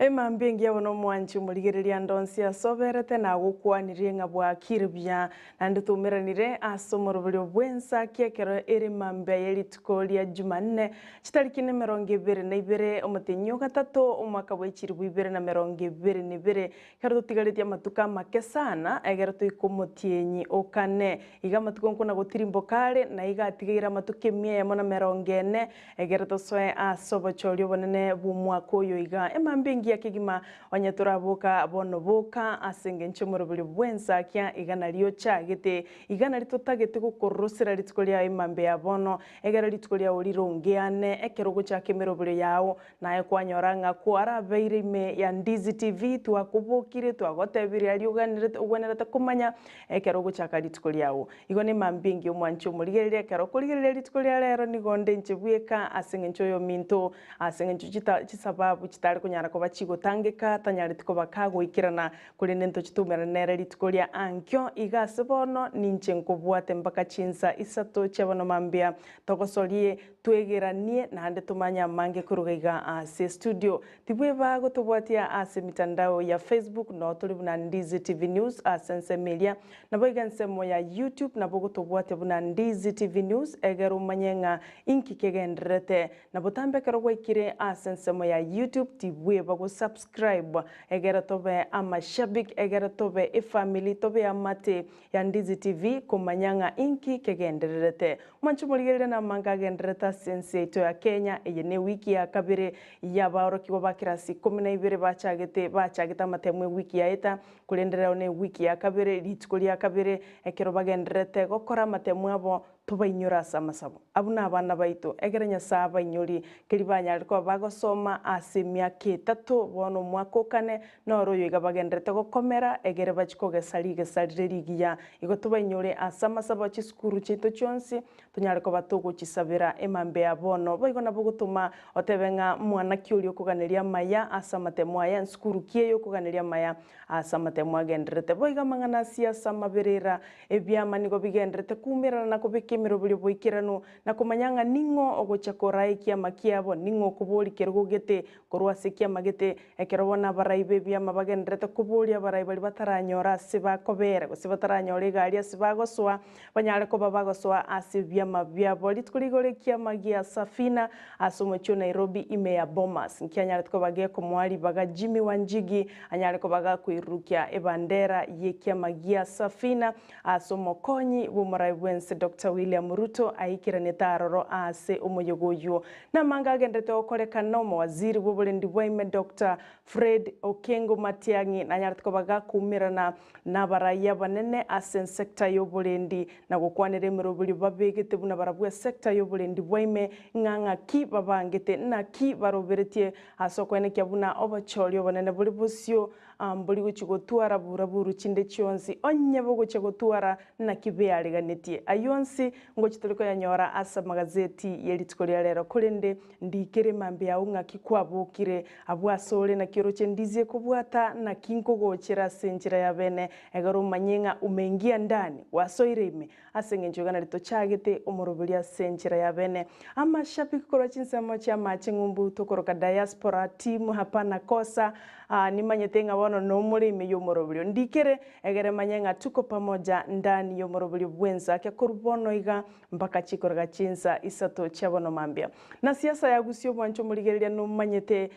Emambia engiya bono omwanchi omorigereria ande onsi ase oberete nagokwanirie ng'a bwakire buya, naende twaumeranire ase omoroberio bw'ensaki ekero ere mambia ye rituko ria Jumanne, chitariki nemerongo ebere na ibere omotenyi o gatato omwaka bwe chilifu ibere na merongo ebere na ibere, Ekero totigaretie amatuko amake sana, ekero toika omotienyi o kane, iga amatuko nkona gotirimboka are, na iga atigaire amatuko emia eyemo na merongo ene, ekero tosoe ase obochori obonene bw'omwaka oyo iga. Emambia engiya kegima onye toraboka bono boka, ase engencho y'omoroberio bw'ensakia, iga nario ochagete, iga nario totagete gokorosera rituko riao emambia ya bono, ekero rituko riao rirongeane, ekero ogochaka emeroberio yao, Naye kwanyora ng'a kwarabeire ime ya Ndizi TV, twakobokire, twagotebirie aria oganerete ogwenerete komanya ekero ogochaka rituko riao. Igo nemambia engiya omwanche omorigereria, ekero okorigereria rituko ria rero nigo onde inche bweka ase eng'encho oyominto, ase eng'encho chita chisababu chitare konyara koba chigotangeka, tanyareti koba kagoikerana, korende ntochitumerane nere rituko ria ankio, iga ase bono ninche nkobwate mpaka chinsa isato chia bono mambia, togosorie Twegeranie naende tomanye amange koruga iga ase studio. Tibweba gotobwatia ase emitandao ya Facebook noo tore buna Ndizi TV News ase ensemo eria. Naboigo ensemo ya YouTube nabo ogotobwatia buna Ndizi TV News egere omanye ng'a inki kegendererete. Na botambe ekero gwaikire ase ensemo ya YouTube tibweba go subscribe egere tobe amashabiki egere tobe efamily tobe eamate ya Ndizi TV komanya ng'a inki kegendererete. Mwanche morigererie namange agendererete ase ense yaito ya Kenya, eye newiki ya kabere y'abaorokigwa ba kirasi ikomi na ibere bachagete bachagete amatemo ewiki yaeta, korende rero newiki ya kabere, rituko ria kabere, ekero bagendererete gokora amatemo abo, tobainyore ase amasabo. Abwo nabana baito, ekero Nyasae abainyorie, keri banyarire koba bagosoma ase emiaka etato, bono omwaka o kane, noro oyo iga bagendererete gokomera, egere bachie kogesa rigesa rire rigiya. Igo tobainyore ase amasabo chisukuru chiaito chionsi, tonyare koba togochisabera emambia ya bono. Boigo nabo gotoma otebe ng'a mwana ki oria okoganeria amaya ase amatemo aya, ensukuru ki eye okoganeria amaya ase amatemo agendererete. Boigo amang'ana a siasa, amaberera, ebiama nigo bigendererete koumerana na kobeka. emeroberio boikeranu na komanya ng'a ning'o ogochia koraa ekiama kiabo, ning'o okoboria kerogo gete korwa ase ekiama gete, ekero bono abarai b'ebiama bagendererete koboria abarai baria bataranyora ase bakobera, gose bataranyora egari ase bagosoa, banyare koba bagosoa ase ebiama biabo. Rituko rigoro ekiama gia Safina ase omochie o Nairobi ime ya Bomas nkianyarete koba gekomoa ribaga Jimmy Wanjigi anyare koba gakoirurukia ebandera y'ekiama gia Safina ase omokonyi bw'omorai bw'ense Doctor William Ruto aikeranete aroro ase omoyega oyio. Namange agenderete gokorekana omowaziri bw'oborendi bwaime Doctor Fred Okengo Matiang'i nanyarete koba gakoumerana nabarai abanene ase ensecta y'oborendi na gokwanera emeroberio babegete buna barabwo esecta y'oborendi bwaime ng'a ng'aki babangete naki baroberetie ase okoenekia buna obochori obonene bore bosio mbori gochia gotwara buraburu chinde chionsi onye bogochia gotwara naki beareganetie. Ayio onsi ngochia tore koyanyora ase amagazeti ye rituko ria rero, korende ndikere mambia ao ng'aki kwabokire abwo asore, naki oroche ndizie kobwata, naki nkogochera ase enchera ya bene, egere omanye ng'a umeingia ndani, gwasoire ime, ase engencho iga nari tochagete omoroberio ase enchera ya bene. Amashabiki korwa chinsemo chi'amache ng'umbu tokoroka diaspora team hapana kosa, aa nimanyete ng'a bono nomore ime y'omoroberio. Ndikere Egere manye ng'a tuko pamoja ndani y'omoroberio bw'ensa ake korwa bono iga mpaka chikorega chinsa isato chia bono mambia. Na siasa ya gusii omwancho omorigereria nomanyete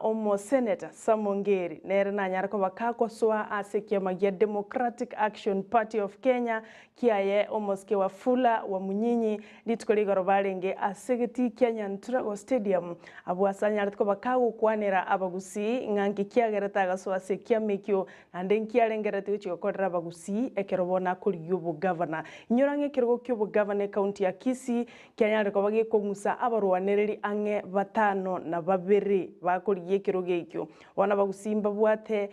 omoseneta Sam Ongeri nere nanyare koba kagosoa ase ekiama gia Democratic Action Party of Kenya kiaye omosike Wafula Wamunyinyi rituko rigoro barenge ase egetii kia Nyanturago Stadium abwo ase anyarete koba kagokwanera abagusii ng'a nki kiagerete agasoa ase ekiama ekio Naende nkiarengereretie gochia gokorera abagusii ekero bono akorigia obogavana. Inyora ng'a ekerogo ki'obogavana ekaunti ya Kisii kianyarire koba gekong'usa abarwanereri ang'e batano na babere bakorigia ekerogo ekio. Bono abagusii mbabwate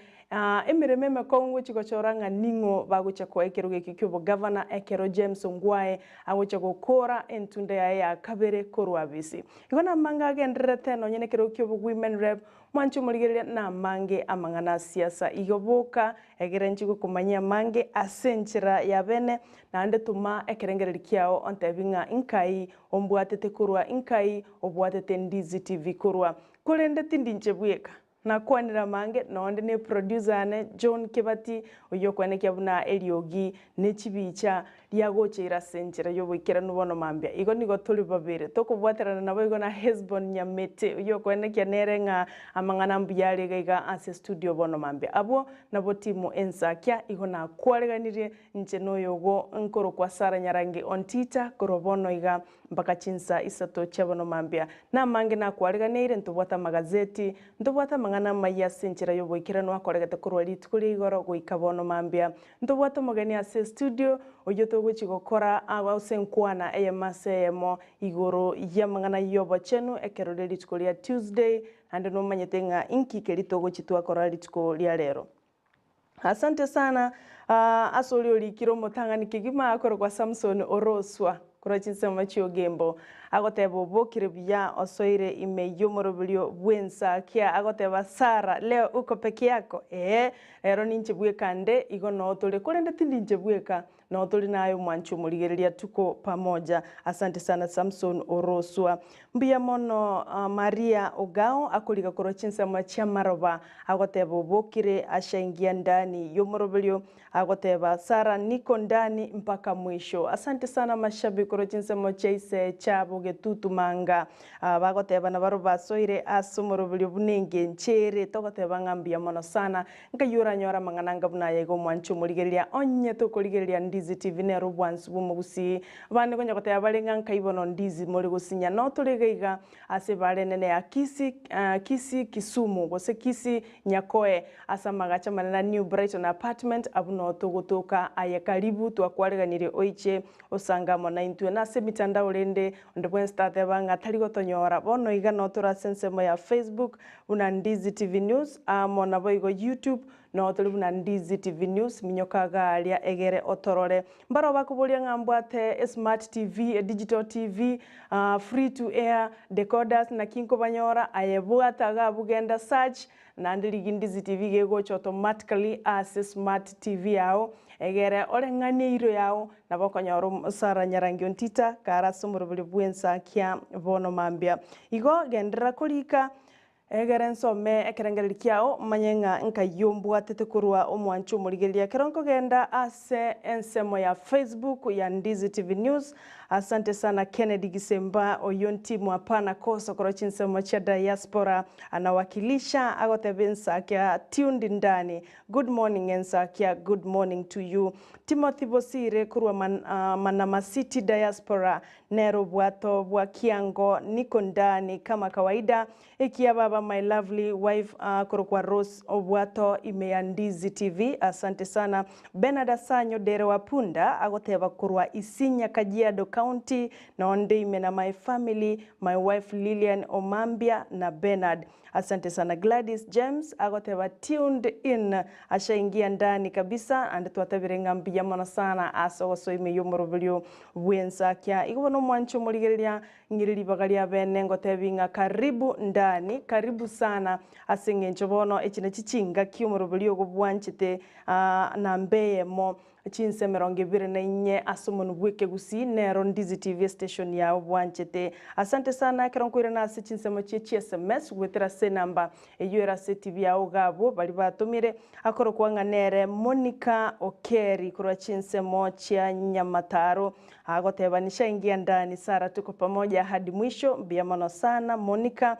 emeremo emekong'u gochia gochora ng'a ning'o bagochia koa ekerogo ekio ki'obogavana ekero James Ongwae agochia gokora entunda yaye ya kabere korwa abisi. Igo namang'e agendererete nonye nekerogo ki'obowomen rep Mwanche omorigereria namange amang'ana a siasa igo boka, egere inche gokomanyia amange ase enchera ya bene, naende toma ekerengererio kiao ontebi ng'a inkai ombwatete korwa inkai obwatete Ndizi TV korwa. Korende tindi inche bweka, nakwanire amange nonde ne producer yane John Kebati oyio okwenekia buna eriogi ne chibicha riagocheire ase enchera y'oboikeranu bono mambia. Igo nigo tore babere, tokobwaterana naboigo na Hesbon Nyamete, oyio okoenekia nere ng'a amang'ana mbuya are iga iga ase estudio bono mambia. Abwo nabo timu ensakia, igo nakwareganirie inche noyogo nkorokwa Sarah Nyarangi Ontita korwa bono iga mpaka chinsa isato chia bono mambia. Namange nakwareganeire ntobwate amagazeti, ntobwate amang'ana amayia ase enchera y'oboikeranu akoregete korwa rituko ria igoro goika bono mambia. Ntobwate omogeni ase estudio, oyio togochia gokora ase enkwana eyemo ase eyemo igoro y'amang'ana y'obochenu ekero rie rituko ria Tuesday, naende nomanyete ng'a inki keria togochia twakora rituko ria rero. Asante sana ase oria orikire omotang'ani kegima akorokwa Samson Oroswa korwa chinsemo chi'Ogembo, agoteba obokire buya osoire ime y'omoroberio bw'ensakia, agoteba Sarah leo uko peke yako? Ee, Ero ninche bweka nde, igo noo tore, korende tindi inche bweka, noo tore naye omwanchi omorigereria tuko pamoja. Asante sana Samson Oroswa. Mbuya mono Maria Ogao akoriga korwa chinsemo chi'amaroba agoteba obokire ashaingia ndani y'omoroberio agoteba Sarah niko ndani mpaka mwisho. Asante sana mashabiki korwa chinsemo chia ise chabo Getutu Manga. Bagoteba nabarobwo basoire ase omoroberio buna engencho ere, togoteba ng'a mbuya mono sana. Nkai oranyore amang'ana anga buna aya iga omwanche omorigereria, onye tokorigereria Ndizi TV nere obwansu bw'omogusii. Abande konya goteba bare ng'a nkai bono Ndizi more gosinya. Noo tore iga iga ase ebara enene ya Kisii, Kisii Kisumu gose Kisii Nyakoe ase amagacho amanene a New Brighton Apartment abwo noo togotoka. Aye karibu twakwareganirie oiche Osange amo naintwe nase emitandao rende onde bwensi tateba ng'a tari gotonyora. Bono iga noo tore ase ensemo ya Facebook buna Ndizi TV News amo naboigo YouTube. Noo tori buna Ndizi TV News, minyoka iga aria egere otorore. Mbaro bakoboria ng'a mbwate esmart TV, edigital TV, free to air, decoders naki nkobanyora, aye bwata iga abwo genda search, naende rigia Ndizi TV gegocha automatically ase smart TV yao, egere oreng'anie eiro yao, nabo okonyora omosara Nyarangi Ontita kare ase omoroberi bw'ensakia bono mambia. Igo genderera korika Egere nsome ekerengererio kiao, manye ng'a nkayio mbwatete korwa omwancho omorigereria ekero nkogenda ase ensemo ya Facebook ya Ndizi TV News. Asante sana Kennedy Gisemba oyio ntimu hapana kosa korwa chinsemo chia diaspora anawakilisha agoteba ensakia tuned ndani. Good morning ensakia good morning to you. Timothy Bosire korwa Manama City diaspora Nere obwato bwa kiango niko ndani kama kawaida ekiya baba my lovely wife akorokwa Rose obwato ime ya Ndizi TV asante sana Bernard Asanyo dere wa punda agoteba korwa Isinya Kajiado County nonde ime na my family my wife Lilian Omambia na Bernard Asante sana Gladys James agoteba tuned in ashaingia ndani kabisa ande twatebire ng'a mbuya mono sana ase ogosoa ime y'omoroberio bw'ensakia. Igo bono omwanche omorigereria ng'ire ribaga ria bene ngotebi ng'a karibu ndani karibu sana ase eng'encho bono echi nachi chingaki omoroberio ogo bwanchete namba eyemo Chinsa emerongo ebere na inye ase omonwa bw'ekegusii nero Ndizi TV station yao bwanchete. Asante sana ekero nkoirana ase chinsemo chie chi sms goetera ase enamba eyio ere ase TV yao iga abwo baria batomire akorokwa ng'a nere Monica Okeri korwa chinsemo chia Nyamataro agoteba nishaingia ndani Sarah tuko pamoja hadi mwisho mbuya mono sana Monica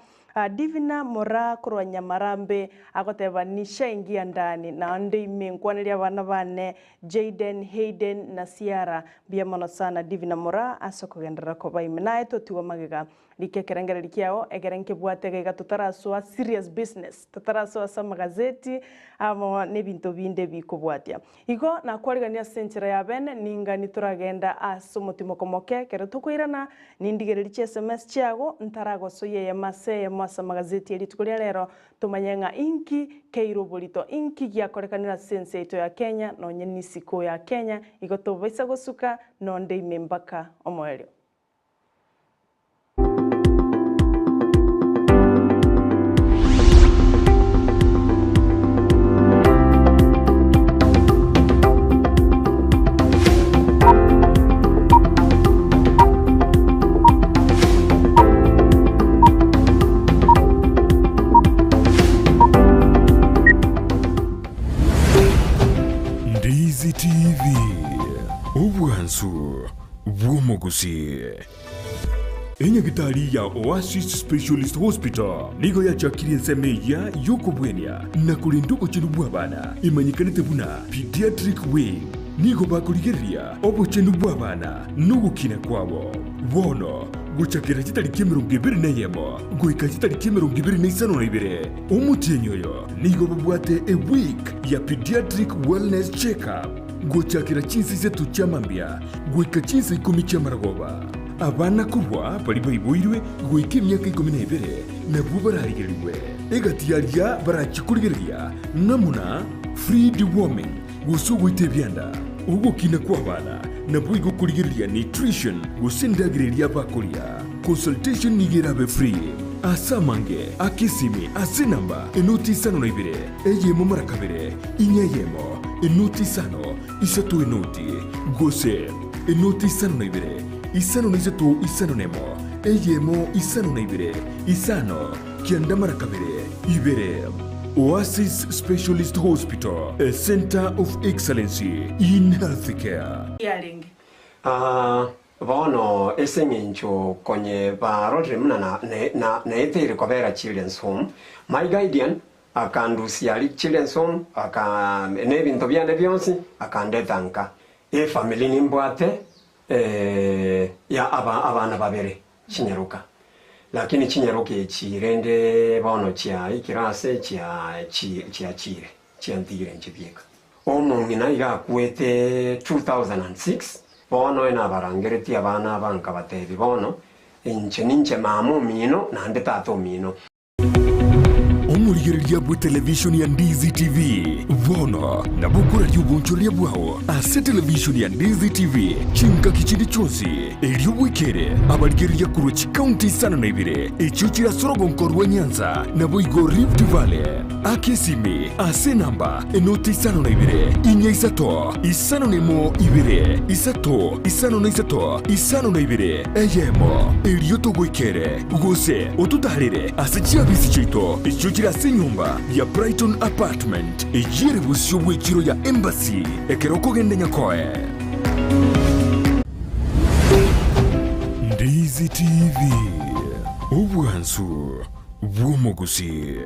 Divina Moraa korwa Nyamarambe agoteba nishaingia ndani naende ime nkwanerie abana bane Jayden, Hayden na Ciara mbuya mono sana Divina Moraa ase okogenderera koba ime naye totigwa magega rika ekerengereri kiao ekere nkebwate iga iga totarasoa serious business totarasoa ase amagazeti amo nebinto binde bikobwatia. Igo nakwarigania ase enchera ya bene, ningani toragenda ase omotimoko moke ekero tokoirana, nindigererie chiSMS chiago, ntaragosoyia eyemo ase eyemo ase amagazeti e rituko ria rero, tomanye ng'a inki keire oborito, inki giakorekanire ase ense yaito ya Kenya, nonye nisiko ya Kenya, igo tobaisa gosuka nonde ime mpaka omoerio. Ndizi TV, obwansu bw'omogusii. Enyagitari ya Oasis Specialist Hospital nigo yachakirie ensemo eyia y'okobwenia na korenda obochenu bw'abana emanyekanete buna Pediatric Wing. Nigo bakorigereria obochenu bw'abana na ogokina kwabo. Bono gochakera chitariki 21 goika chitariki 22 omotienyi oyo nigo babwate eweek ya Pediatric Wellness Checkup. Gochakera chinsa isato chia mambia goika chinsa ikomi chi'amaragoba, abana korwa baria baiboirwe goika emiaka ikomi na ebere nabwo bararigerigwe. Egati y'aria barachie korigereria ng'amo na free deworming, gose ogoita ebianda, ogokina kw'abana, naboigo korigereria nutrition gose endagera eria bakoria. Consultation nigo erabe free. Ase amange, aka esimi ase enamba enoti isano na ibere, eyemo mara kabere, inya eyemo, enoti isano, isato enoti, gose enoti isano na ibere, isano na isato isano nemo, eyemo isano na ibere, isano, kianda mara kabere, ibere. Oasis Specialist Hospital, a centre of excellency in healthcare. Yarenge. Aa, bono ase engencho konye barorire buna na, na, na, naeteire kobera Children's Home, my guardian Akandusia aria children's home, aka nebinto biane bionsi, akandeta nka. Efamily nimbwate ya aba abana babere chinyaroka, lakini chinyaroka echi rende bono chiaikire ase chia chi chiachire chiantigire inche bieka. Omong'ina iga akwete 2006, bono oye nabarangeretie abana aba nkabatebia bono inche ninche mama omino naende tata omino. Omorigereria bw'etelevishoni ya Ndizi TV bono nabo okoraria obonchoreria bwao ase televishoni ya Ndizi TV chingaki chinde chionsi, erio bwekere abarigereria korwa chikaunti isano na ibere echio chire ase orogonko rwa Nyanza naboigo Rift Valley. Aka esimi ase enamba enoti isano na ibere, inya isato, isano na emo ibere, isato, isano na isato, isano na ibere, eyemo, erio togoikere, gose ototaarere ase chiabisi chiaito echio chire ase enyomba ya Brighton Apartment, eyio ere bosio bw'echiro ya Embassy ekero okogenda Nyakoe. Ndizi TV, obwansu bw'omogusii.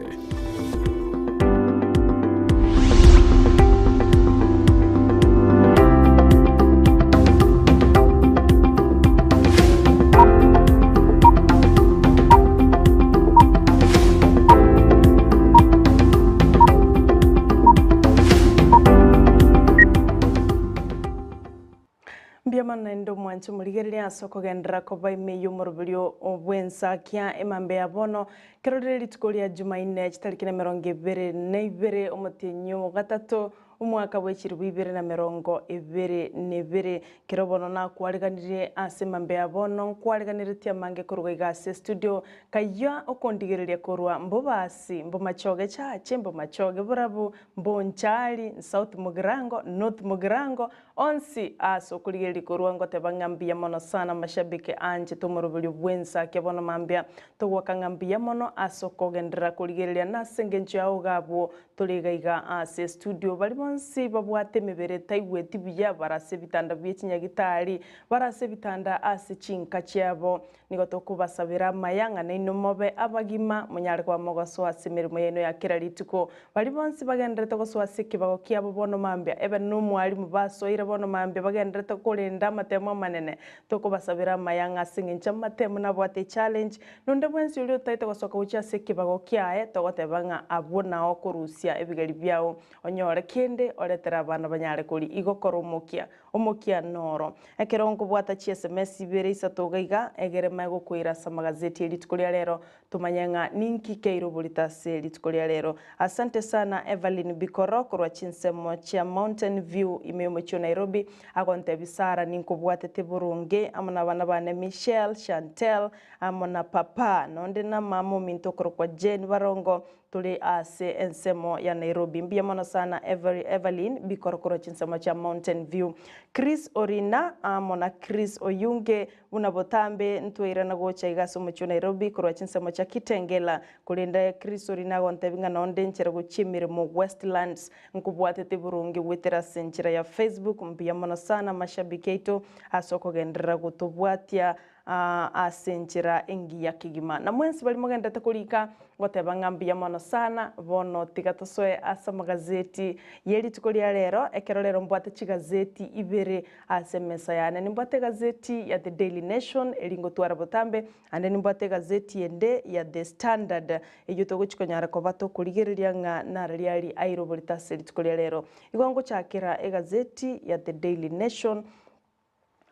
Mbuya mono naende omwanche omorigereria ase okogenderera koba ime y'omoroberio bw'ensakia emambia ya bono, Ekero rire rituko ria Jumaine chitariki na 22 omotienyi o gatato omwaka bwe chilifu ibere na 22, kero bono nakwariganirie ase emambia ya bono nkwariganeretie amange korwa iga ase estudio, kayia okondigereria korwa Mbobasi, Mbomachoge Chache, Mbomachoge Borabu, Mbonchari, South Mugirango, North Mugirango, Onsi ase okorigereria korwa ngoteba ng'a mbuya mono sana amashabiki aanchete omoroberio bw'ensakia bono mambia togoaka ng'a mbuya mono ase okogenderera korigereria na ase engencho yao iga abwo tore iga iga ase estudio baria bonsi babwate emebere etaigweti buya bare ase ebitanda bie chinyagitari bare ase ebitanda ase chinka chiabo Nigo tokobasabera amaya ng'a nainwe mobe abagima, monyare koba mogosoa ase emeremo yaino ya kera rituko. Baria bonsi bagendererete gosoa ase ekebago kiabo bono mambia, ebe nomwalimu basoire bono mambia bagendererete korenda amatemo amanene, tokobasabera amaya ng'a ase engencho amatemo nabwate echallenge, nonde bwensi oria otaete gosoka gochia ase ekebago kiaye, togoteba ng'a abwo nao okorusia ebigeri biao, onyore kende oretere abana banyare koria. Igo kora omokia. Omokia noro. Ekero nkobwata chiSMS ibere isato iga iga, egere mae gokoira ase amagazeti e rituko ria rero, tomanye ng'a ninki keiroborete ase rituko ria rero. Asante sana Evelyn Bikoro korwa chinsemo chia Mountain View ime y'omochie o Nairobi, agontebia Sarah ninkobwatete boronge amo nabana bane Michelle, Chantelle amo na papa, nonde na mama ominto okorokwa Jane Barongo, Tore ase ensemo ya Nairobi. Mbuya mono sana Every Evelyn bikoro korwa chinsemo chia Mountain View. Chris Orina amo na Chris Oyunge buna botambe ntwairana gocha iga ase omochie o Nairobi korwa chinsemo chia Kitengela. Korende Chris Orina agontebia ng'a nonde nchera gochia emeremo Westlands nkobwatete boronge goetera ase enchera ya Facebook. Mbuya mono sana mashabiki aito ase okogenderera gotobwatia Ase enchera engiya kegima. Na mwensi baria mogenderete korika, ngoteba ng'a mbuya mono sana. Bono tiga tosoe ase amagazeti ye rituko ria rero, ekero rero mbwate chigazeti ibere ase emesa yane. Nimbwate egazeti ya The Daily Nation, eria ngotwara botambe, naende nimbwate egazeti ende ya The Standard, eyio togochia konyara koba tokorigereria ng'a narari aria airoborete ase rituko ria rero. Igo ngochakera egazeti ya The Daily Nation,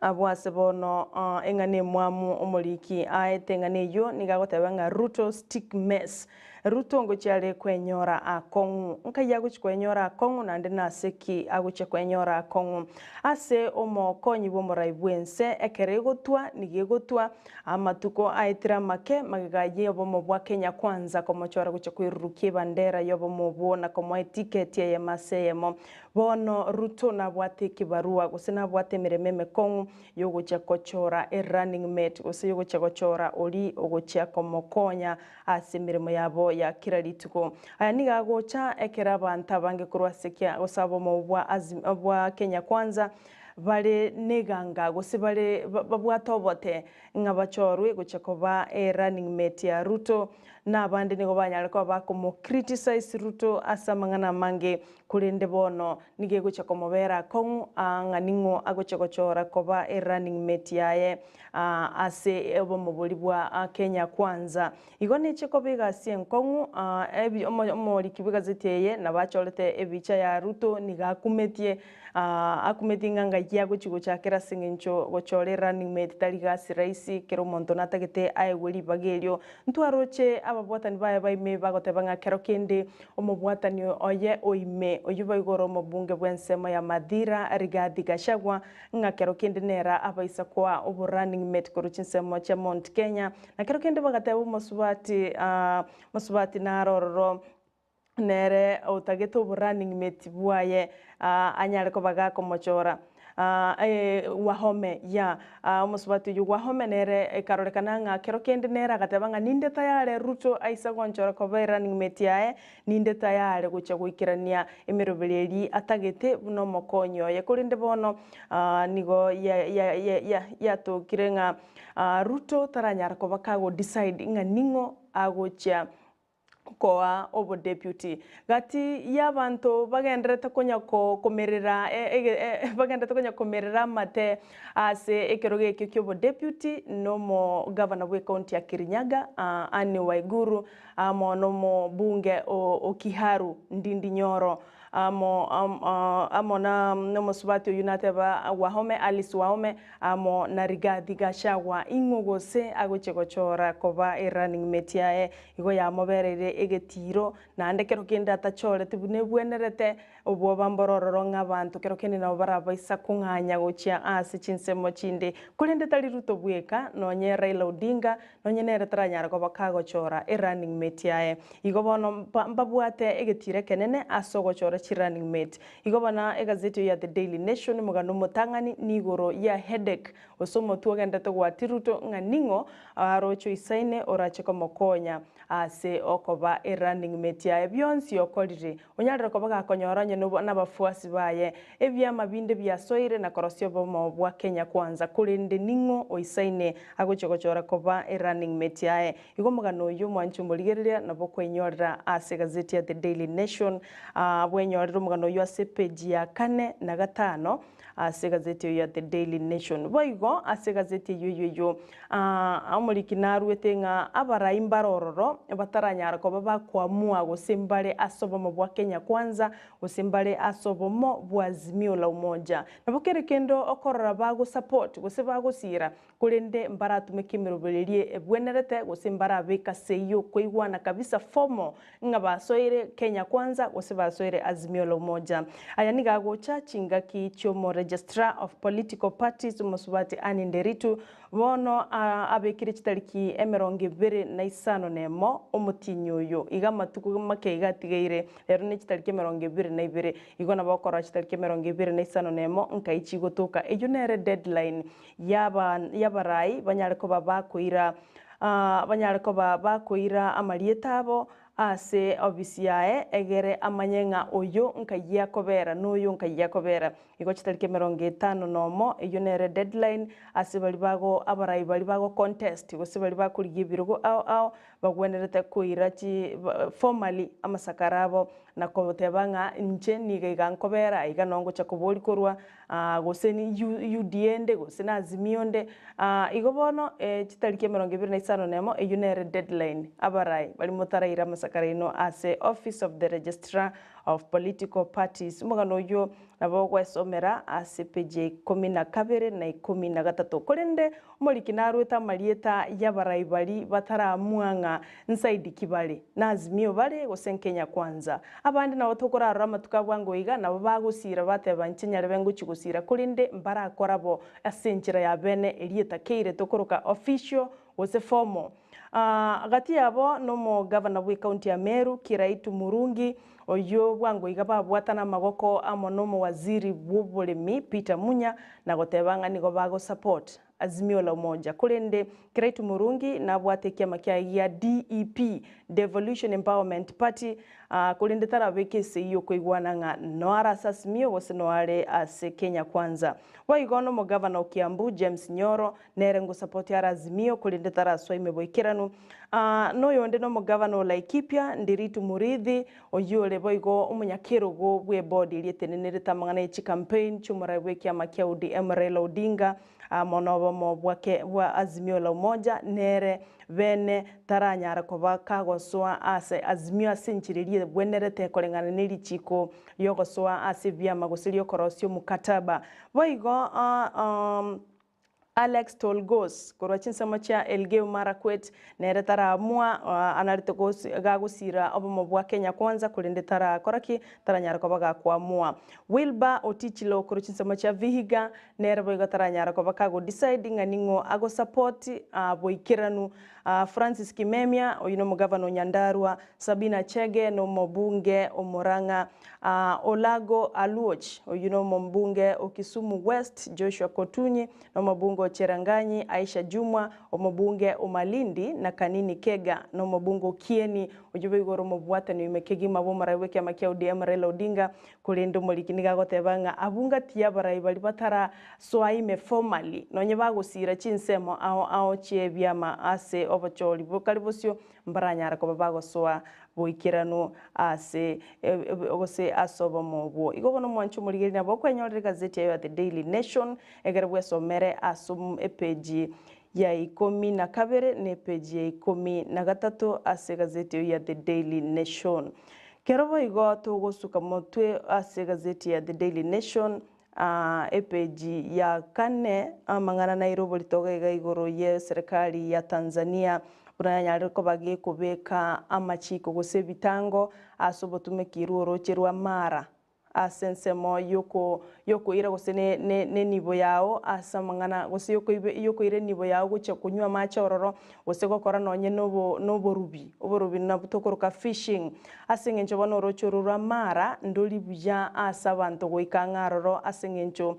Abwo ase bono eng'ana emwamu omoriki aete eng'ana eyio nigo agoteba ng'a Ruto stick mess. Ruto ngochia are kwenyora akong'u. Nkai agochia kwenyora akong'u naende nase ki agochia kwenyora akong'u? Ase omokonyi bw'omorai bw'ense ekero egotwa nigo egotwa amatuko aetire amake magega y'obomo bwa Kenya Kwanza komochora gochia kwerurukia ebandera y'obomo obwo na komoa etiketi eyemo ase eyemo. Bono Ruto nabwate ekebarua gose nabwate emeremo emekong'u yogochia kochora e running mate gose yogochia gochora oria ogochia komokonya ase emeremo yabo ya kera rituko. Aya nigo agocha ekero abanto abange korwa ase kia gose abomo bwa Azim bwa Kenya Kwanza bare neganga gose bare babwate obote ng'a bachorwe gochia koba e running mate ya Ruto na abande nigo banyare koba bakomo criticize Ruto ase amang'ana amange Korende bono nigo egochia komobera akong'u aa ng'a ning'o agochia gochora koba e running mate yaye ase obomobori bwa Kenya Kwanza. Igo neche koba egasi enkong'u ebi omoriki bw'egazeti eye nabo achorete ebicha ya Ruto nigo akumetie akumetie ng'a ngai agochia gochakera ase eng'encho gochora e running mate tari gasi rahisi kera omonto natagete aegwe ribaga erio. Ntwaroche aba. ababwatani baye baime bagoteba ng'a kero kende omobwatani oye oime oyio boigo ore omobunge bw'ensemo ya Mathira Rigathi Gachagua ng'a kero kende nere abaisa koa obo running mate korwa chinsemo chia Mount Kenya na kero kende bagateba omosubati omosubati naro ororo nere otagete obo running mate bwaye anyare koba gakomochora Wahome yeah omosubati oyio Wahome nere ekarorekana ng'a kero kende nere agateba ng'a ninde tayare Ruto aise gonchora koba erunning mate yaye, ninde tayare gochia goikerania emeroberi eria atagete buna omokonyi oye. Korende bono nigo yatokire ng'a Ruto taranyara koba kago decide ng'a ning'o agochia koa obodeputy. Gati y'abanto bagendererete konya komerera bagendererete konya komerera amate ase ekerogo ekio ki'obodeputy nomogavana bw'ecounty ya Kirinyaga Anne Waiguru amo nomobunge o Kiharu Ndindi Nyoro amo amo nomosubati oyio nateba Wahome Alice Wahome amo na Rigathi Gachagua ing'o gose agochia gochora koba erunning mate yaye Igo yamobereire egetiiro, naende kero kende atachoreti buna ebwenerete, obwoba mbore ororo ng'a abanto kero kende nabo barabaisa kong'anya gochia ase chinsemo chinde. Korende tari Ruto bweka, nonye Raila Odinga, nonye nere taranyare koba kagochora erunning mate yaye. Igo bono mbabwate egetiiro ekenene ase ogochora chirunning mate. Igo bono egazeti eyio ya The Daily Nation, omogano omotang'ani nigoro ya headache Gose omotwe ogendete gwatia Ruto ng'a ning'o aroche oisaine orache komokonya ase okoba erunning mate yaye. Bionsi okorire onyarire koba gakonyora onye nabafuasi baye. Ebiama binde biasoire na korosia obomo bwa Kenya Kwanza korende ning'o oisaine agochia gochora koba erunning mate yaye. Igo omogano oyio mwanche omorigereria nabo okwenyorera ase egazeti ya The Daily Nation. Bwenyorere omogano oyio ase epeji ya kane na gatano. Ase egazeti eyio ya The Daily Nation. Boigo ase egazeti eyio eyio eyio omoriki naruete ng'a abarai mbare ororo bataranyara koba bakoamua gose mbare ase obomo bwa Kenya Kwanza gose mbare ase obomo bwa Azimio la Umoja. Nabo kere kende okorora bagosupport gose bagosiira korende mbaratumeke emeroberi eria ebwenerete gose mbarabeke ase eyio okoigwana kabisa formal ng'a basoire Kenya Kwanza gose basoire Azimio la Umoja. Aya nigo agocha chingaki chi'omo Registrar of Political Parties omosubati Anne Nderitu bono abekire chitariki emerongo ebere na isano na emo omotinyi oyo iga amatuko make iga atigaire rero ne chitariki emerongo ebere na ibere igo nabo okorora chitariki emerongo ebere na isano na emo nkai chigotoka eyio nere deadline y'abarai banyare koba bakoira banyare koba bakoira amarieta abo ase obisi yaye, egere amanye ng'a oyo nkai akobera na oyo nkai akobera. Igo chitariki emerongo etano nomo, eyio nere deadline ase baria bago abarai baria bago contest gose baria bakorigia ebirogo ao ao, bagwenerete koira chi formally amasakara abo na koteba ng'a inche niga iga nkobera, aiga noo ngocha koboria korwa gose ni UDA ende gose na Azimio ende. Igo bono chitariki emerongo ebere na isano na emo eyio nere deadline abarai baria motaraira amasakara aino ase office of the registrar of political parties. Omogano oyio nabo ogwesomera ase page ya ikomi na kabere na ikomi na gatato. Korende omoriki narwete amarieta y'abarai baria bataramua ng'a nsaidi ki bare, na Azimio bare gose Nkenya Kwanza. Abande nabo tokorarora amatuko a bwango iga nabo bagosira bateba inche nyarebe ngochia gosira korende mbarakora bo ase enchera ya bene eria etakeire tokoroka official gose formal. Gati yabo nomogavana bw'ecounty ya Meru Kiraitu Murungi oyio bwango iga babwatana amagoko amo nomowaziri bw'oboremi Peter Munya na goteba ng'a nigo bagosupport Azimio la Umoja. Korende Kiraitu Murungi nabwate ekiama kiaye gia DEP, Devolution Empowerment Party, korende tarabeke esegi y'okoigwana ng'a noare ase Azimio gose noare ase Kenya Kwanza. Boigo nomogavana o Kiambu James Nyoro nere ngosapoti are Azimio korende tarasoa ime boikeranu. Noyonde nomogavana o Laikipia Ndiritu Muriithi oyio ore boigo omonyakerogo bw'ebodi eria etenenerete amang'ana ye chicampaign chi'omorai bw'ekiama kia ODM Raila Odinga amo nobomo bwake bwa Azimio la Umoja nere bene taranyara koba kagosoa ase Azimio ase enchera eria ebwenerete koreng'ana ne richiko riogosoa ase ebiama gose riokorosia omokataba. Boigo. Alex Tolgos korwa chinsemo chia Elgeyo Marakwet nere taraamua anarete gagosira obomo bwa Kenya Kwanza korende tarakora ki? Taranyara koba gakoamua. Wilber Otichilo korwa chinsemo chia Vihiga nere boigo taranyara koba kago decide ng'a ning'o ago support boikeranu. Francis Kimemia oyio nomogavana o Nyandarua, Sabina Chege nomobunge o Murang'a, Olago Aluoch oyio nomobunge o Kisumu West, Joshua Kotunyi nomobunge o Cheranganyi, Aisha Jumwa omobunge o Malindi na Kanini Kega nomobunge o Kieni oyio boigo ore omobwatani oime kegima bw'omorai bw'ekiama kia ODM Raila Odinga korende omoriki nigo agoteba ng'a abungati abarai baria batara soa ime formally nonye bagosira chinsemo ao ao chi'ebiama ase obochori bokare bosio mbaranyare koba bagosoa boikeranu ase gose ase obomo obwo. Igo bono omwanche omorigereria nabo okwenyorera egazeti yayo ya The Daily Nation ekero bwesomere ase epeji ya ikomi na kabere na epeji ya ikomi na gatato ase egazeti eyio ya The Daily Nation. Kero boigo togosuka motwe ase egazeti ya The Daily Nation, Epeji ya kane, amang'ana naire oborito iga iga igoro ye serikali ya Tanzania buna yanyarire koba gekobeka amachiko gose ebitango ase obotumeki rw'oroche rwa Mara ase ensemo yoko yokoira gose ne ne nenibo yao ase amang'ana gose yokoibe yokoira enibo yao gochia konywa amache ororo gose gokora nonye nobo noborubi oborubi nabwo tokoroka fishing. Ase engencho bono oroche oro rwa Mara ndori buya ase abanto goika ang'e aroro, ase engencho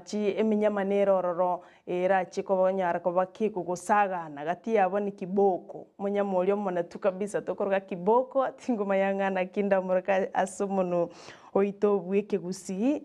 chi eminyama nere ororo erachie kobanyara koba kegogosagana gati yabo ni kiboko, omonyama oria omonetu kabisa tokoroka kiboko tingomanya ng'a naki ndamoroke ase omonwe oito bw'ekegusii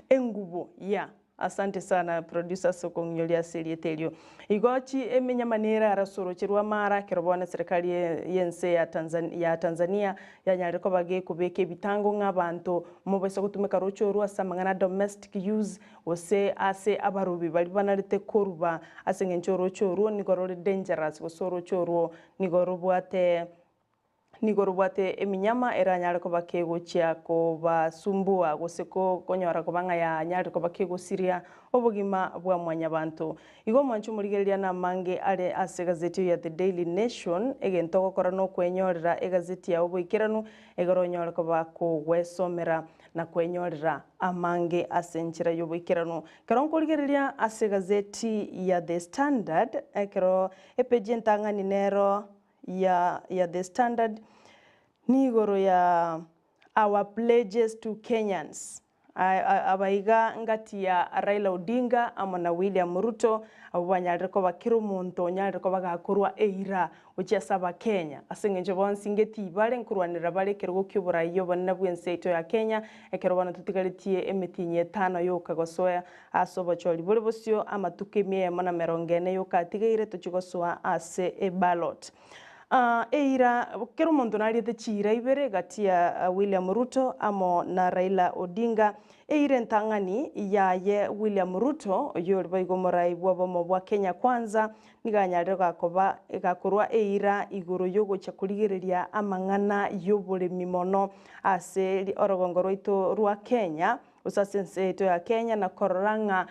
engubo ya. Asante sana producer ase okong'inyoria ase erieta erio. Igo chi eminyama nere ase oroche rwa Mara ekero bono eserekari y'ense ya Tanzania ya Tanzania yanyarire koba gekobeka ebitango ng'a abanto mobase gotumeka roche orwo ase amang'ana a domestic use gose ase abarubi baria banarete koruba ase eng'encho oroche orwo nigo rore dangerous gose oroche orwo nigo robwate Nigo robwate eminyama eranyare koba kegochia kobasumbua, gose konyora koba ng'a yanyarire koba kegosiria obogima bwa mwanyabanto. Igo omwanche omorigereria namange are ase egazeti eye ya The Daily Nation, egento ogokora nokwenyorera egazeti yao boikeranu, egere onyore koba kogwesomera na kwenyorera amange ase enchera y'oboikeranu. Ekero nkorigereria ase egazeti ya The Standard, ekero epeji entang'ani nero ya ya The Standard nigoro ya Our pledges to Kenyans. Abaiga ngati ya Raila Odinga amo na William Ruto abwo banyarire koba kera omonto onyarire koba gakorwa eira gochia ase abakenya ase eng'encho bonsi ngetii bare nkorwanera bare ekerogo ki'oboraia obonene bw'ense yaito ya Kenya ekero bono totigaretie emetienyi etano yoka gosoa ase obochori bore bosio amatuko emia eyemo na merongo ene yoka atigaire tochie gosoa ase eballot. Eira, kera omonto nariete chiira ibere gati ya William Ruto amo na Raila Odinga. Eira entang'ani yaye William Ruto oyio ore boigo omorai bw'obomo bwa Kenya Kwanza nigo anyarire gakoba gakorwa eira igoro yogochia korigereria amang'ana y'oboremi mono ase orogongo rwaito rwa Kenya. Gose ase ense yaito ya Kenya na korora ng'a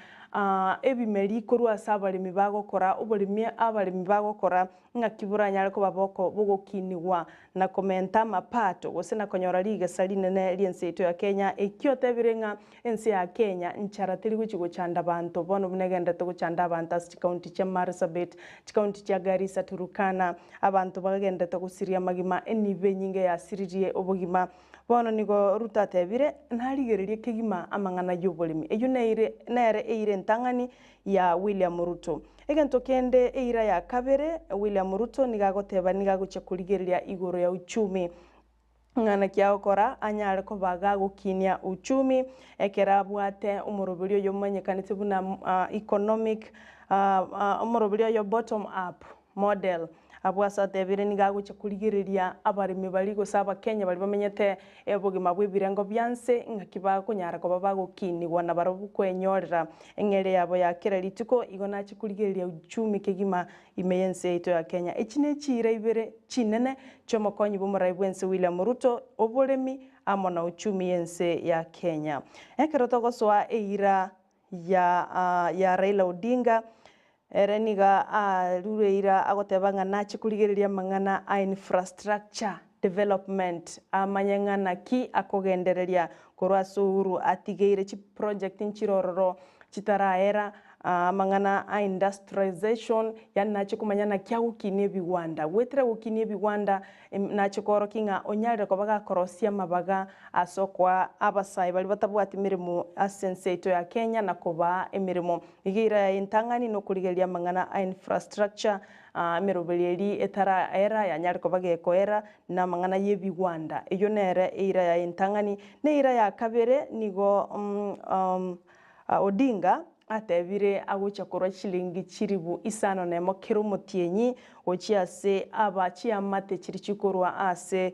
ebimeri korwa ase abaremi bagokora oboremi abaremi bagokora ng'aki boranyare koba boko bogokinigwa na komenta amapato gose na konyora rigesa rinene ri'ense yaito ya Kenya ekio otebire ng'a ense ya Kenya nchara teri gochi gochanda banto bono buna egenderete gochanda abanto ase chikaunti chia Marsabit, chikaunti chia Garissa, Turukana abanto bagenderete gosiria amagima enibo enyinge yasiririe obogima. Bono nigo Ruto atebire, Narigererie kegima amang'ana y'oboremi. Eyio neire nere eira entang'ani ya William Ruto. Egento kende eira ya kabere, William Ruto nigo agoteba nigo agochia korigereria igoro ya uchumi. Ng'a naki agokora anyare koba gagokinia uchumi ekero abwate omoroberi oyo omanyekanete buna economic omoroberi oyo bottom up model. Abwo ase atebire nigo agochia korigereria abaremi baria gose abakenya baria bamenyete obogima bw'ebirengo bia nse, ng'aki bakonyara koba bagokinigwa na barabwo kwenyorera eng'eria yabo ya kera rituko, igo nachie korigereria uchumi kegima ime y'ense yaito ya Kenya. Echi nechiira ibere chinene chi'omokonyi bw'omorai bw'ense William Ruto, oboremi amo na uchumi y'ense ya Kenya. Ekero togosoa eira. ya ya Raila Odinga, ere nigo arure eira agoteba ng'a nache korigereria amang'ana a infrastructure development amanye ng'a naki akogendereria korwa ase Uhuru atigeire chiproject nchire ororo chitaraera, amang'ana a industrialization, yaani nache komanya naki agokinia ebigwanda. Goetera gokinia ebigwanda, nache koorokia ng'a onyarire koba gakorosia amabaga ase okoa abasae baria batabwati meremo ase ense yaito ya Kenya na kobaa emeremo. Iga eira yaye entang'ani nokorigereria amang'ana a infrastructure, emeroberio eria etaraera yanyare koba gekoera, na amang'ana y'ebigwanda. Eyio nere eira yaye entang'ani. Na eira ya kabere nigo Odinga atebire agocha korwa chilingi chilibu isano nemo kera omotienyi gochia ase aba chiamate chiria chikorwa ase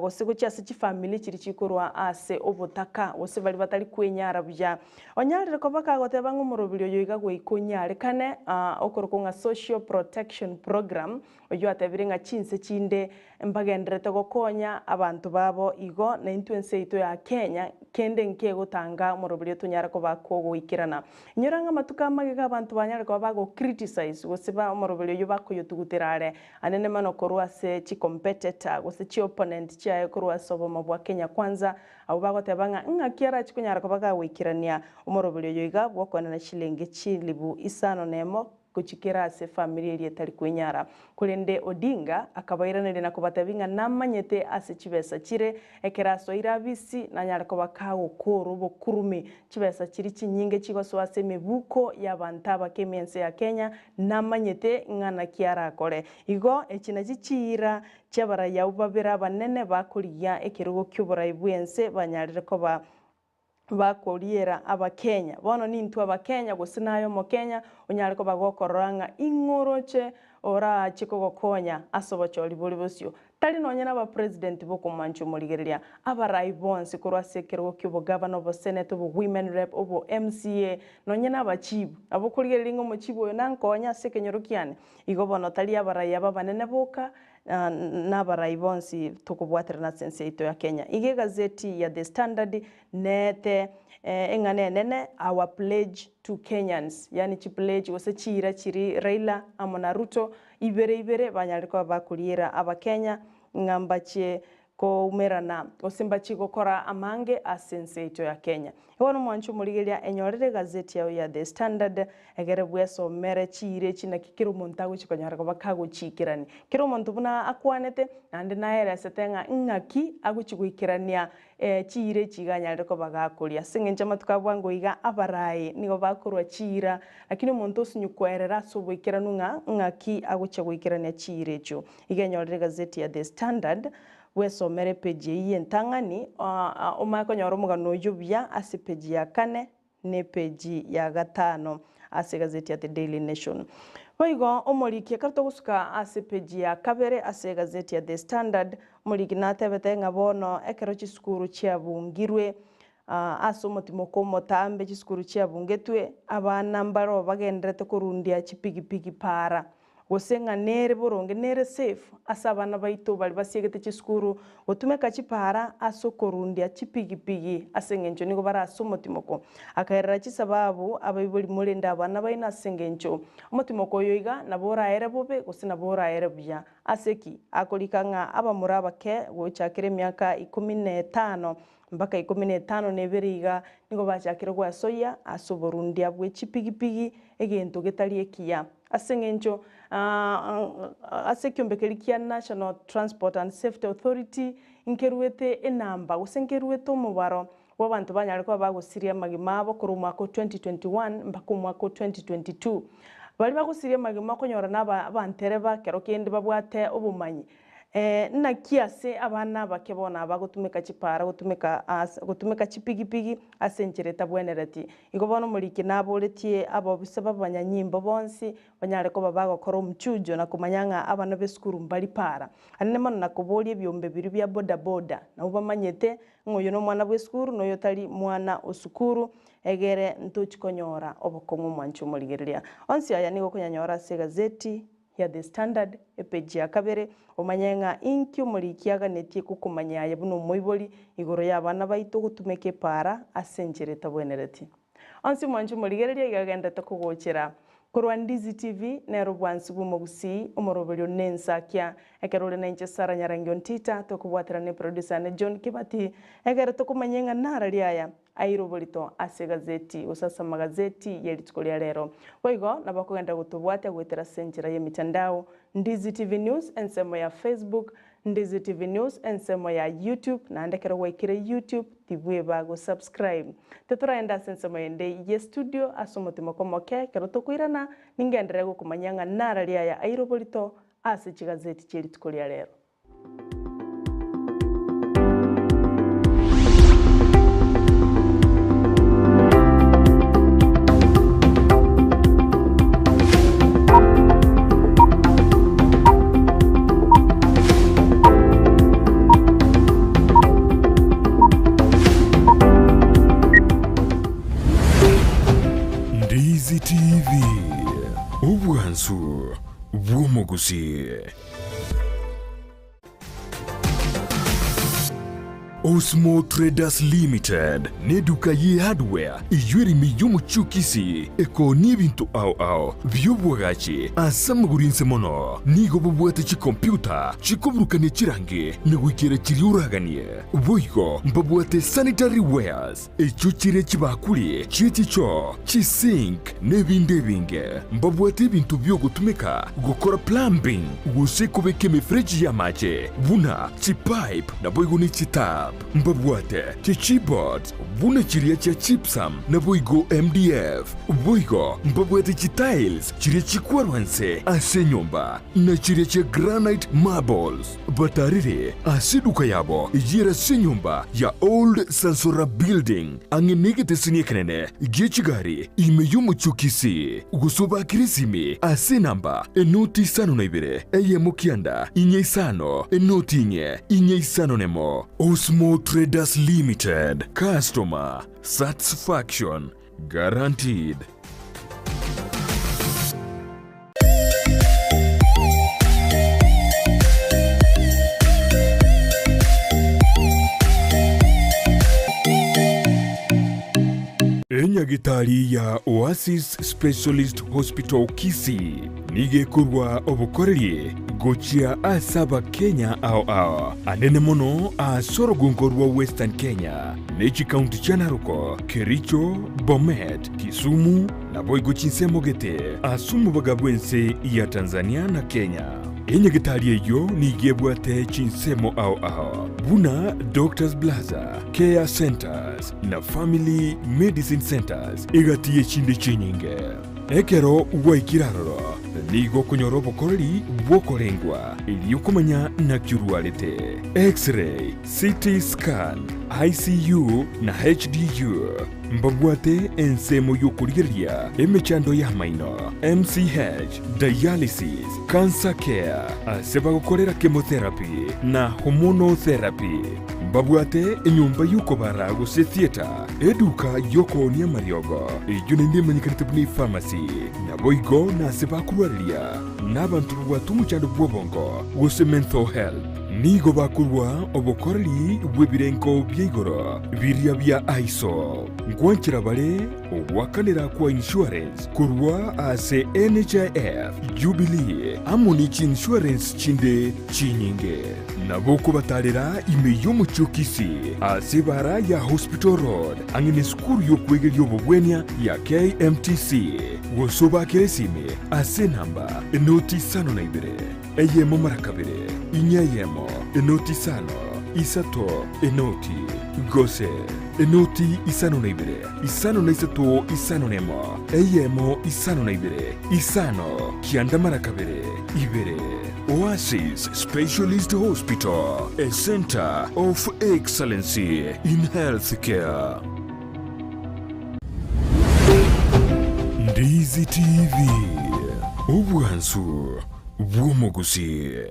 gose gochia ase chifamiri chiria chikorwa ase obotaka gose baria batari kwenyara buya. Onyarire koba kagoteba ng'a omoroberi oyo iga goika onyarekane okorokwa ng'a Social Protection Program oyio atebire ng'a chinse chinde Mbagendererete gokonya abanto babo igo, na intwe ense yaito ya Kenya, kende nkegotanga omoroberio tonyare koba kogoikerana. Inyora ng'a amatuko amagega abanto banyare koba bago criticize gose ba omoroberio oyio bakoyotugutera are anene mono korwa ase chi competitor gose chi opponent chiaye korwa ase obomo bwa Kenya Kwanza abwo bagoteba ng'a ng'aki arachi konyara koba gagoikerania omoroberio oyo iga bwokoenana chilingi chilibu isano nemo gochikera ase efamiri eria etari kwenyara. Korende Odinga akabairaneria na kobatebia ng'a namanyete ase chibesa chire, ekero asoire abisi nanyare koba kagokora obokurumi. Chibesa chiria chinyinge chigosoa ase emebuko y'abanto abake ime ense ya Kenya, namanyete ng'a naki arakore. Igo echi nachio chiira chi'abarai abwo babere abanene bakorigia ekerogo ki'oborai bw'ense banyarire koba bakoriera Abakenya. Bono nintwe Abakenya gose naye Omokenya onyare koba gokorora ng'a ing'oroche orache kogokonya ase obochori bore bosio. Tari nonye na abapresident bokomwancha omorigereria, abarai bonsi korwa ase ekerogo ki'obogavana, oboseneta, obo women rep, obo MCA, nonye na abachibu. Nabo okorigereria ng'a omochibu oyo nankonye ase ekenyoro kiane. Igo bono tari abarai aba abanene boka, Nabarai bonsi tokobwaterana ase ense yaito ya Kenya. Iga egazeti ya The Standard neete eng'ana enene Our Pledge to Kenyans, yaani chipledge gose chiira chiri Raila amo na Ruto ibere ibere banyarire koba bakoriera abakenya ng'a mbachie koumerana gose mbachie gokora amange ase ense yaito ya Kenya. Bono omwancho omorigereria enyorere egazeti yao ya The Standard egere bwesomere chiira echi naki kera omonto agochia konyara koba kagochiikerania. Kera omonto buna akwanete naende naeresete ng'a ing'aki agochia goikerania chiira echi iga anyarire koba gakoria. Ase eng'encho amatuko a bwango iga abarai nigo bakorwa chiira lakini omonto osinywe koerera ase oboikeranu ng'a ng'aki agochia goikerania chiira echio. Iga enyorere egazeti ya The Standard Bwesomere epeji eyio y'entang'ani, omanye konyora omogano oyio buya ase epeji ya kane na epeji ya gatano ase egazeti ya The Daily Nation. Boigo omoriki ekero togosuka ase epeji ya kabere ase egazeti ya The Standard, omoriki natebete ng'a bono ekero chisukuru chiabungirwe ase omotimoko omotambe chisukuru chiabungetwe, abana mbaro bagendererete korundia chipigipigi para. Gose ng'a nere boronge, nere safe ase abana baito baria basiegete chisukuru gotumeka chipaara ase okorundia chipigipigi ase engencho nigo bare ase omotimoko. Akaerera chisababu abaibori morende abana baino ase engencho omotimoko oyo iga nabo oraere bobe gose nabo oraere buya. Ase ki? Akorika ng'a abamura abake gochakera emiaka ikomi na etano mpaka ikomi na etano na ebere iga nigo bachakire gwesoyia ase oborundia bwe chipigipigi egento getari ekiya. Ase eng'encho ase ekiombe keria kia National Transport and Safety Authority nkeruete enamba gose nkeruete omobaro bw'abanto banyare koba bagosiria amagima abo korwa omwaka o 2021 mpaka omwaka o 2022. Baria bagosiria amagima okonyora na abantereba kero kende babwate obomanyi Naki ase abana abake bono aba gotumeka chipaara, gotumeka as gotumeka chipigipigi ase enchera etabwenereti. Igo bono omoriki naboretie abobisa b'abanyanyimbo bonsi banyare koba bagokora omochujo na komanya ng'a abana b'esukuru mbari paara. Anene mono na koboria ebiombe biria bia bodaboda, nabwo bamanyete ng'a oyo nomwana bw'esukuru na oyo tari mwana o sukuru, egere ntochi konyora obokong'u omwanchi omorigereria. Onsi aya nigo okonyanyora ase egazeti ya The Standard, epeji ya kabere, omanye ng'a inki omoriki aganetie gokomanya aye buna omoibori igoro y'abana baito gotumeka epaara ase enchera etabwenereti. Onsi mwanche morigereria iga agendete kogochera. Korwa Ndizi TV nere obwansu bw'omogusii, omoroberio nensakia. Ekero ore nainche Sarah Nyarangi Ontita, tokobwaterana ne producer ane John Kibati, egere tokomanye ng'a narari aya aire oborito ase egazeti gose ase amagazeti ye rituko ria rero. Boigo nabo okogenda gotobwatia goetera ase enchera y'emitandao, Ndizi TV News ensemo ya Facebook, Ndizi TV News ensemo ya YouTube, naende ekero gwaikire YouTube tibweba go subscribe. Titoraenda ase ensemo ende ye studio ase omotimoko omoke, ekero tokoirana ningenderere gokomanyia ng'a narari aya aire oborito ase chigazeti chie rituko ria rero. Ndizi TV, obwansu bw'omogusii. Osmo Traders Limited n'eduka ye hardware eyio ere ime y'omochie o Kisii ekoonia ebinto ao ao bi'obwagachi ase amagoro inse mono. Nigo bobwate chikompiuta chikoburukania chirangi na goikera chiria oraganie. Boigo mbabwate sanitary wares echio chire chibakuri chie chichoo, chisink na ebinde ebinge. Mbabwate ebinto bi'ogotumeka gokora plumbing gose kobeka emefereji y'amache buna chipipe naboigo ne chitap. Mbabwate chichipboards buna chiria chia gypsum naboigo MDF. Boigo mbabwate chitiles chiria chikwarwa nse ase enyomba na chiria chia granite marbles. Batarire ase eduka yabo eyere ase enyomba ya Old Sansora Building ang'e negeteseni ekenene gie chigari ime y'omochie o Kisii, gose obakere esimi ase enamba enoti isano na ibere eyemo kianda inye isano enoti inye inye isano nemo. Osmo Traders Limited, Customer Satisfaction Guaranteed. Enyagitari ya Oasis Specialist Hospital Kisii nigo ekorwa obokoreri gochia ase Abakenya ao ao, anene mono ase orogongo rwa Western Kenya ne chikaunti chia Narok, Kericho, Bomet, Kisumu, Naboigo chinsemo gete ase omobaga bw'ense ya Tanzania na Kenya. Enyagetari eyio nigo ebwate chinsemo ao ao buna Doctors Plaza, Care Centers na Family Medicine Centers egati y'echinde chinyinge. Ekero gwaikire aroro nigo okonyora obokoreri bw'okorengwa erio komanya naki orwarete, X-ray, CT scan, ICU na HDU. Mbabwate ensemo y'okorigereria emechando y'amaino, MCH, dialysis, cancer care, ase bagokorera chemotherapy na hormonal therapy. Mbabwate enyomba y'okobara gose theatre, eduka y'okoonia amariogo, eyio naende emanyekanete buna epharmacy, naboigo nase bakorwareria nabanto babwate omochando bw'obongo gose mental health. Nigo bakorua obokoreri bw'ebirengo bia igoro biria bia ISO. Ngwanchera bare ogoakanera kwa insurance korwa ase NHIF, Jubilee amo ne chiinsurance chinde chinyinge. Nabo okobatarera ime y'omochie o Kisii ase ebara ya Hospital Road ang'e nesukuru y'okwegeria obobwenia ya KMTC gose obakere esimi ase enamba enoti isano na ibere Eyemo mara kabere, inye eyemo, enoti isano, isato, enoti, gose, enoti isano na ibere, isano na isato, isano nemo, eyemo, isano na ibere, isano, kianda mara kabere, ibere. Oasis Specialist Hospital, a centre of excellency in healthcare. Ndizi TV, obwansu bw'omogusii.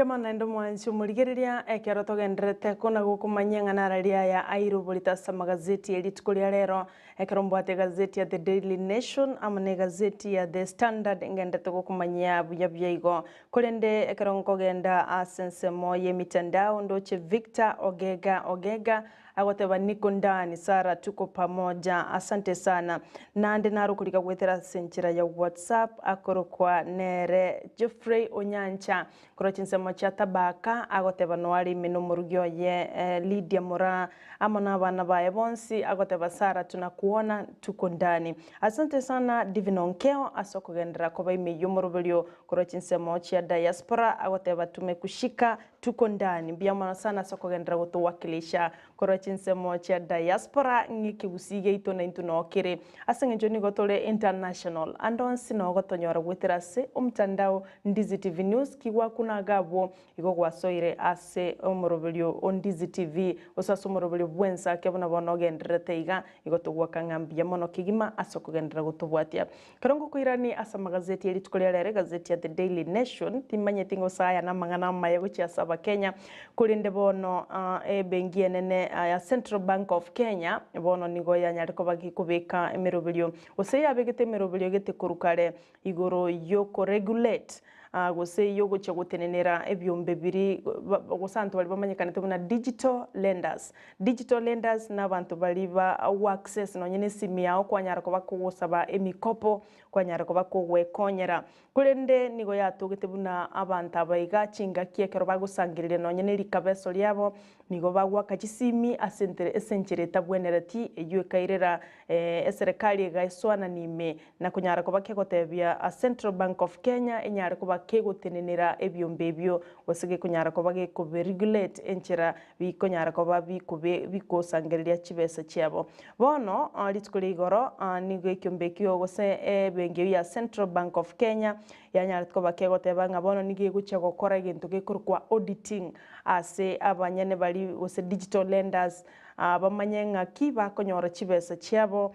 Mbuya mono naende omwanchi omorigereria, ekero togendererete kona gokomanyia ng'a narari aya airoborete ase amagazeti e rituko ria rero, ekero mbwate egazeti ya The Daily Nation amo na egazeti ya The Standard ngenderete gokomanyia buya buya igo. Korende ekero nkogenda ase ensemo y'emitandao ndoche Victor Ogega Ogega Agoteba niko ndani Sarah tuko pamoja asante sana. Nande naro korika goetera ase enchera ya WhatsApp akorokwa nere Geoffrey Onyancha korwa chinsemo chia Tabaka agoteba noare ime nomorugi oye Lydia Moraa amo na abana baye bonsi agoteba Sarah tunakuona tuko ndani. Asante sana Divine Onkeo ase okogenderera koba ime yomoroberio korwa chinsemo chia diaspora agoteba tumekushika Tuko ndani. Mbuya mono sana ase okogenderera gotowakilisha korwa chinsemo chia diaspora ng'a ekegusii giaito naintwe noo kere. Ase eng'encho nigo tore international ande onsi noo gotonyora goetera ase omtandao Ndizi TV News ki gwakuna iga abwo igo gwasoire ase omoroberio o Ndizi TV gose ase omoroberio bw'ensake buna bono ogendererete iga igo togwaka ng'a mbuya mono kegima ase okogenderera gotobwatia. Ekero ngokoirania ase amagazeti e rituko ria rero, egazeti ya The Daily Nation, timanyeti ng'a gose aya namang'ana amaya gochia ase Abakenya, korende bono ebenki enene ya Central Bank of Kenya bono nigo yanyare koba gekobeka emeroberio gose yabegete emeroberio gete korwa kare igoro yokoregulate gose yogochia gotenenera ebiombe biria gose abanto baria bamanyekanete buna digital lenders. Digital lenders nabanto baria ba ogoaccess nonye na esimi yao kwanyara koba kogosaba emikopo, kwanyara koba kogwekonyera. Korende nigo yatogete buna abanto aba iga chingaki ekero bagosangereria nonye ne rikabeso riabo, nigo bagoaka chisimi ase ase enchera etabwenereti, eyio ekairera eserekari egaesoanania ime na konyara koba kegotebia Central Bank of Kenya enyare koba kegotenenera ebiombe ebio gose gekonyara koba gekobiregulate enchera bikonyara koba bikobe bikosangereria chibesa chiabo. Bono rituko ria igoro nigo ekiombe ekio gose ebenki eyio ya Central Bank of Kenya yanyarete koba kegoteba ng'a bono nigo egochia gokora egento gekorokwa auditing ase abanyene baria gose digital lenders bamanye ng'aki bakonyora chibesa chiabo.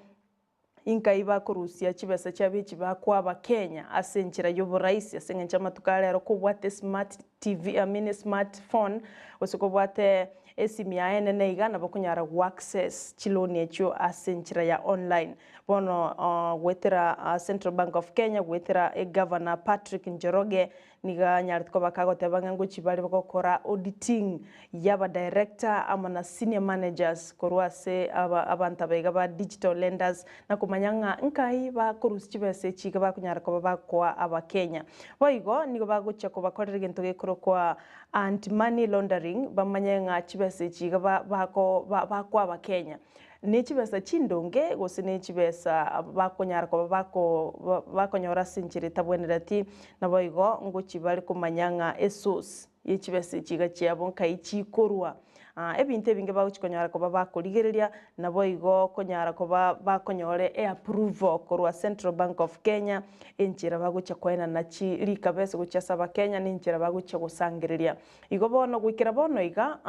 Inkai bakorusia chibesa chiabo echi bakoa Abakenya ase enchera y'oboraisi ase eng'encho amatuko a rero kobwate esmart TV I mean esmart phone gose kobwate esimi yaye enene iga nabo okonyara go access chiloan echio ase enchera ya online. Bono goetera Central Bank of Kenya goetera egavana Patrick Njoroge Nigo anyarete koba kagoteba ng'a ngochia bare gokora auditing y'aba director amo na senior managers korwa ase aba abanto aba iga ba digital lenders na komanya ng'a nkai bakorusia chibesa echi iga bakonyara koba bakoa abakenya. Boigo nigo bagochia kobakorera egento gekorokwa anti money laundering bamanye ng'a chibesa echi iga ba bako bakoa abakenya. Ne chibesa chindonge, gose ne chibesa bakonyara koba bako bakonyora ase enchera etabwenereti, naboigo ngochia bare komanya ng'a esource ye chibesa echi iga chiabo nkai chikorwa. Ebinto ebinge bagochia konyora koba bakorigereria, naboigo konyara koba bakonyora eapproval korwa Central Bank of Kenya, enchera bagochia koenana chi rikabesa gochia ase abakenya, na enchera bagochia gosangereria. Igo bono goikera bono iga,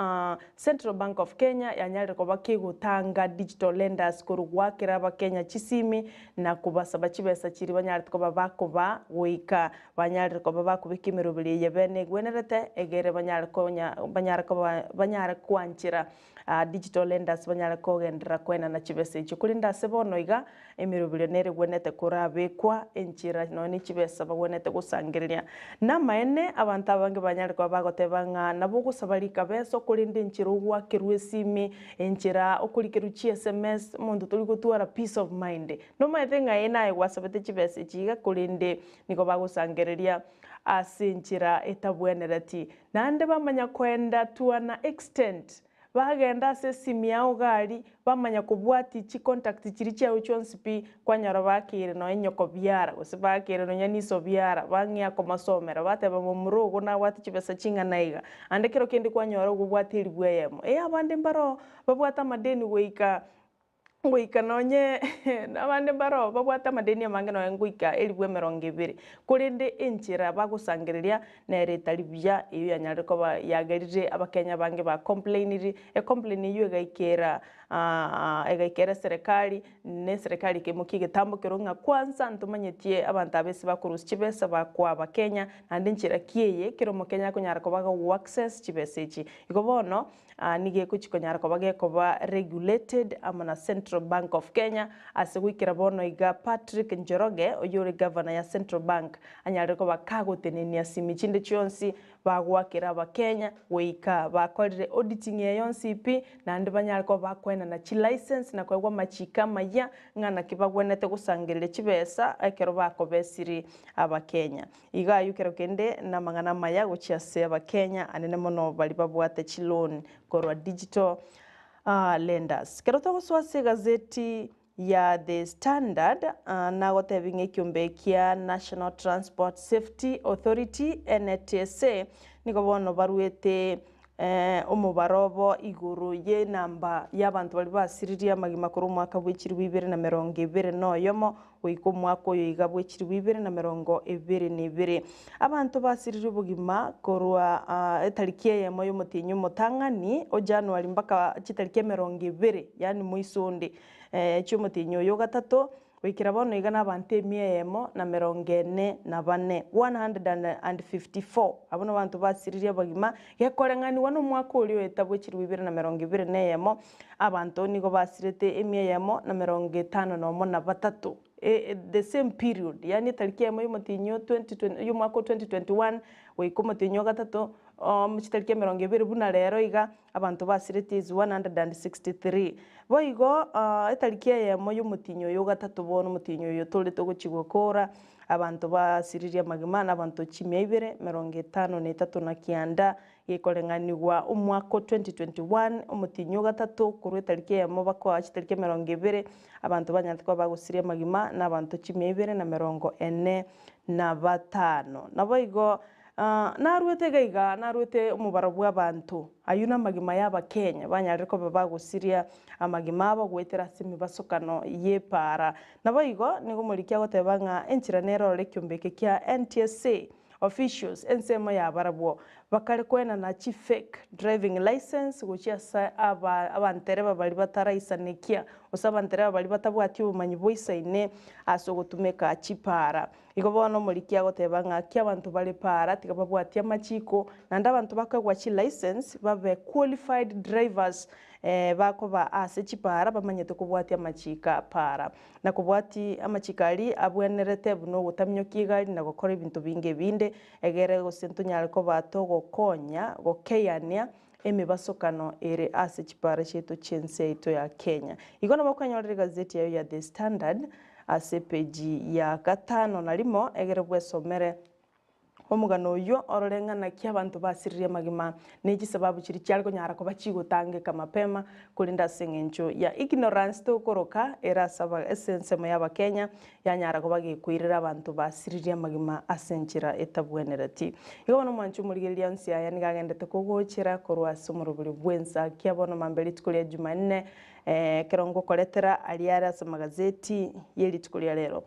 Central Bank of Kenya yanyarire koba kegotanga digital lenders korwa goakera abakenya chisimi na kobasaba chibesa chiria banyarete koba bakoba goika banyarire koba bakobeka emeroberi eye bene egwenerete egere banyare konya banyare koba banyare koanchera Digital lenders banyare kogenderera koenana chibesa echio. Korende ase bono iga, emeroberio nere egwenerete korabekwa enchera nonya ne chibesa bagwenerete gosangereria. Namaene, abanto abange banyare koba bagoteba ng'a nabo ogosaba rikabesa korende enchera ogoakerwa esimi, enchera okorikerwa chi sms, omonto tori gotwara peace of mind. Nomaete ng'a ee naye gwasabete chibesa echi iga korende nigo bagosangereria ase enchera etabwenereti. Naende bamanya koenda to an extent, bagenda ase esimi yao gari, bamanya kobwatia chicontact chiria chiao chionsi pi, kwanyora bakeire nonya nyoko biara, gose bakeire nonya niso biara, bang'ea komasomera, bateba momura ogo nabwate chibesa ching'ana iga. Ande kero kende kwanyora ogobwate eribu eyemo. Ee abande mbaro babwate amadeni goika Goika nonye abande mbaro babwate amadeni amange nonye goika elifu emerongo ebere, korende enchera bagosangereria nere etari buya, eyio yanyarire koba yagerire abakenya abange ba complainiri, ecomplain eyio egaikera. Egaikera eserekari, na eserekari ekaimokia egetambo keria ng'a kwanza ntomanyetie abanto aba ase bakorusia chibesa bakoa abakenya, naende nchera ki eye kera omokenya akonyara koba agoa access chibesa echi. Igo bono nigo egochi konyara koba gekoba regulated amo na Central Bank of Kenya ase goikera bono iga Patrick Njoroge oyio ore governor ya Central Bank anyarire koba kagotenenia simi chinde chionsi bagoakera abakenya goika bakorire auditing eye yonsi pi naende banyare koba bakoenana chilicense na koegwa amachiko amayia ng'a naki bagwenerete gosangereria chibesa ekero bakobesiri abakenya. Iga ayio kero kende namang'ana amaya gochia ase abakenya anene mono baria babwate chiloan korwa digital lenders. Kero togosoa ase egazeti ya The Standard, nagotebi ng'a ekiombe kia National Transport Safety Authority, NTSA, nigo bono baruete omobaro obo igoro y'enamba y'abanto baria basiririe amagima korwa omwaka bwe chilifu ibere na emerongo ebere na oyomo goika omwaka oyo iga bwe chilifu ibere na emerongo ebere na ebere. Abanto basiririe obogima korwa etariki eyemo y'omotienyi omotang'ani o January mpaka chitariki emerongo ebere, yaani moisonde, chi'omotienyi oyo o gatato, goikera bono iga nabanto emia eyemo na merongo ene na bane, 154, abwo nabanto basiririe obogima, gekoreng'anigwa nomwaka oria oeta bwe chilifu ibere na merongo ebere na eyemo, abanto nigo basirete emia eyemo na merongo etano nomo na batato. The same period, yaani etariki eyemo y'omotienyi o 2020 y'omwaka o 2021 goika omotienyi o gatato, chitariki emerongo ebere buna rero iga, Abanto basirete is 163. Boigo etariki eyemo y'omotienyi oyo o gatato bono omotienyi oyo tore togochia gokora, abanto basiririe amagima nabanto chimia ibere emerongo etano na etato na kianda, gekoreng'anigwa omwaka o 2021 omotienyi o gatato korwa etariki eyemo bakoa chitariki emerongo ebere, abanto banyarete koba bagosiria amagima nabanto chimia ibere na emerongo ene na batano. Naboigo Naruete iga iga, naruete omobaro bw'abanto, ayio namagima y'Abakenya banyarire koba bagosiria amagima abo goetera ase emebasokano y'epaara. Naboigo nigo omoriki agoteba ng'a enchera nere orore ekiombe eke kia NTSA officials ensemo ya barabwo bakare koenana chi fake driving licence gochia ase aba abantereba baria bataraisanekia gose abantereba baria batabwati obomanyi boisaine ase ogotumeka chipaara. Igo bono omoriki agoteba ng'a ki abanto bare paara tiga babwatie amachiko, naende abanto bakoegwa chilicence babe qualified drivers bakoba ase chipaara bamanyete kobwatia amachiko a paara. Na kobwati amachiko aria abwenerete buna ogotaminyokia egari na gokora ebinto binge ebinde egere gose ntonyare koba togokonya gokeyania emebasokano ere ase chipaara chiaito chi'ense yaito ya Kenya. Igo nabo okwenyorera egazeti yayo ya The Standard ase epeji ya gatano na rimo egere bwesomere omogano oyio orore ng'a naki abanto basiririe amagima ne chisababu chiria chiare konyara koba chigotangeka mapema korende ase eng'encho ya ignorance tokoroka ere ase ase ensemo y'abakenya yanyara koba gekoirera abanto basiririe amagima ase enchera etabwenereti. Igo bono omwanchi omorigereria onsi aya nigo agendete kogochera korwa ase omorobori bw'ensakia bono mambia rituko ria Jumanne, ekero ngokoretera aria are ase amagazeti ye rituko ria rero.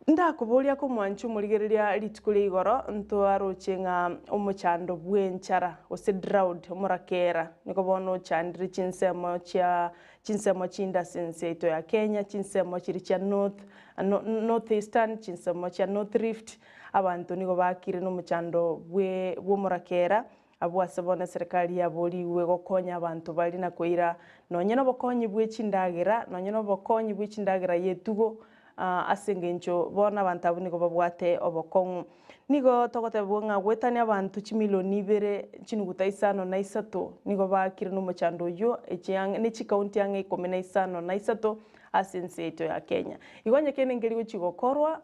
Ndakoboria komwancha omorigereria rituko ria igoro, ntwaroche ng'a omochando bw'enchara gose drought, omorakera, nigo bono ochandire chinsemo chia chinsemo chinde ase ense yaito ya Kenya, chinsemo chiria chia North, North Eastern, chinsemo chia North Rift, abanto nigo bakire nomochando bwe bw'omorakera, Abwo ase bono eserekari yaborigwe gokonya abanto baria na koira nonye nobokonyi bwe chindagera, nonye nobokonyi bwe chindagera y'etugo, ase engencho bono abanto abwo nigo babwate obokong'u. Nigo togotebigwa ng'a goetania abanto chimilioni ibere chinuguta isano na isato nigo baakire nomochando oyio, echi ang'e ne chikaunti ang'e ikomi na isano na isato ase ense yaito ya Kenya. Igo onye kende nkeri gochia gokorwa,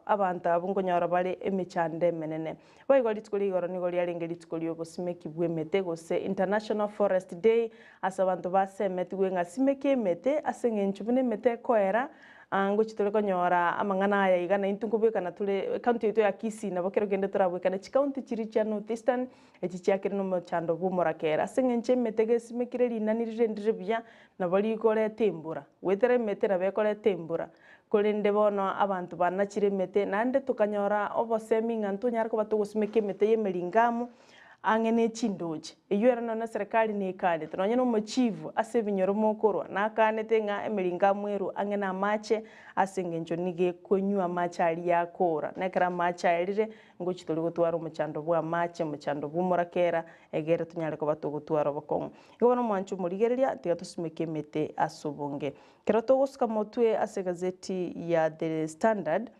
abanto abwo nkonyora bare emechando emenene. Boigo rituko ria igoro nigo riarenge rituko ri'obosimeki bw'emete, gose International Forest Day, ase abanto basemetigwe ng'a simeka emete, ase eng'encho buna emete ekoera, ngochia tore konyora amang'ana aya iga naintwe nkobwekana tore ekaunti yaito ya Kisii nabo kero kende torabwekane chikaunti chiria chia North Eastern, echi chiakire nomochando bw'omorakera. Ase eng'encho emete gesimekire rinani rire ndire buya, nabo rikoreta embura, goetera emete nabo ekoreta embura. Korende bono abanto banachire emete, naende tokanyora obosemi ng'a ntonyare koba togosimeka emete y'emeringamu. Ang'e ne chindoche. Eyio ere nonya eserekari nekaanete, nonya nomochifu ase ebinyoro mokorwa, nakaanete ng'a emeringo amwerwe ang'e namache, ase engencho nigo ekonywa amache aria akoora. Na ekero amache aerire, ngochia tori gotwara omochando bw'amache, omochando bw'omorakera, egere tonyare koba togotwara obokong'u. Igo bono omwanche omorigereria, tiga tosimeke emete ase obonge. Ekero togosuka motwe ase egazeti ya The Standard,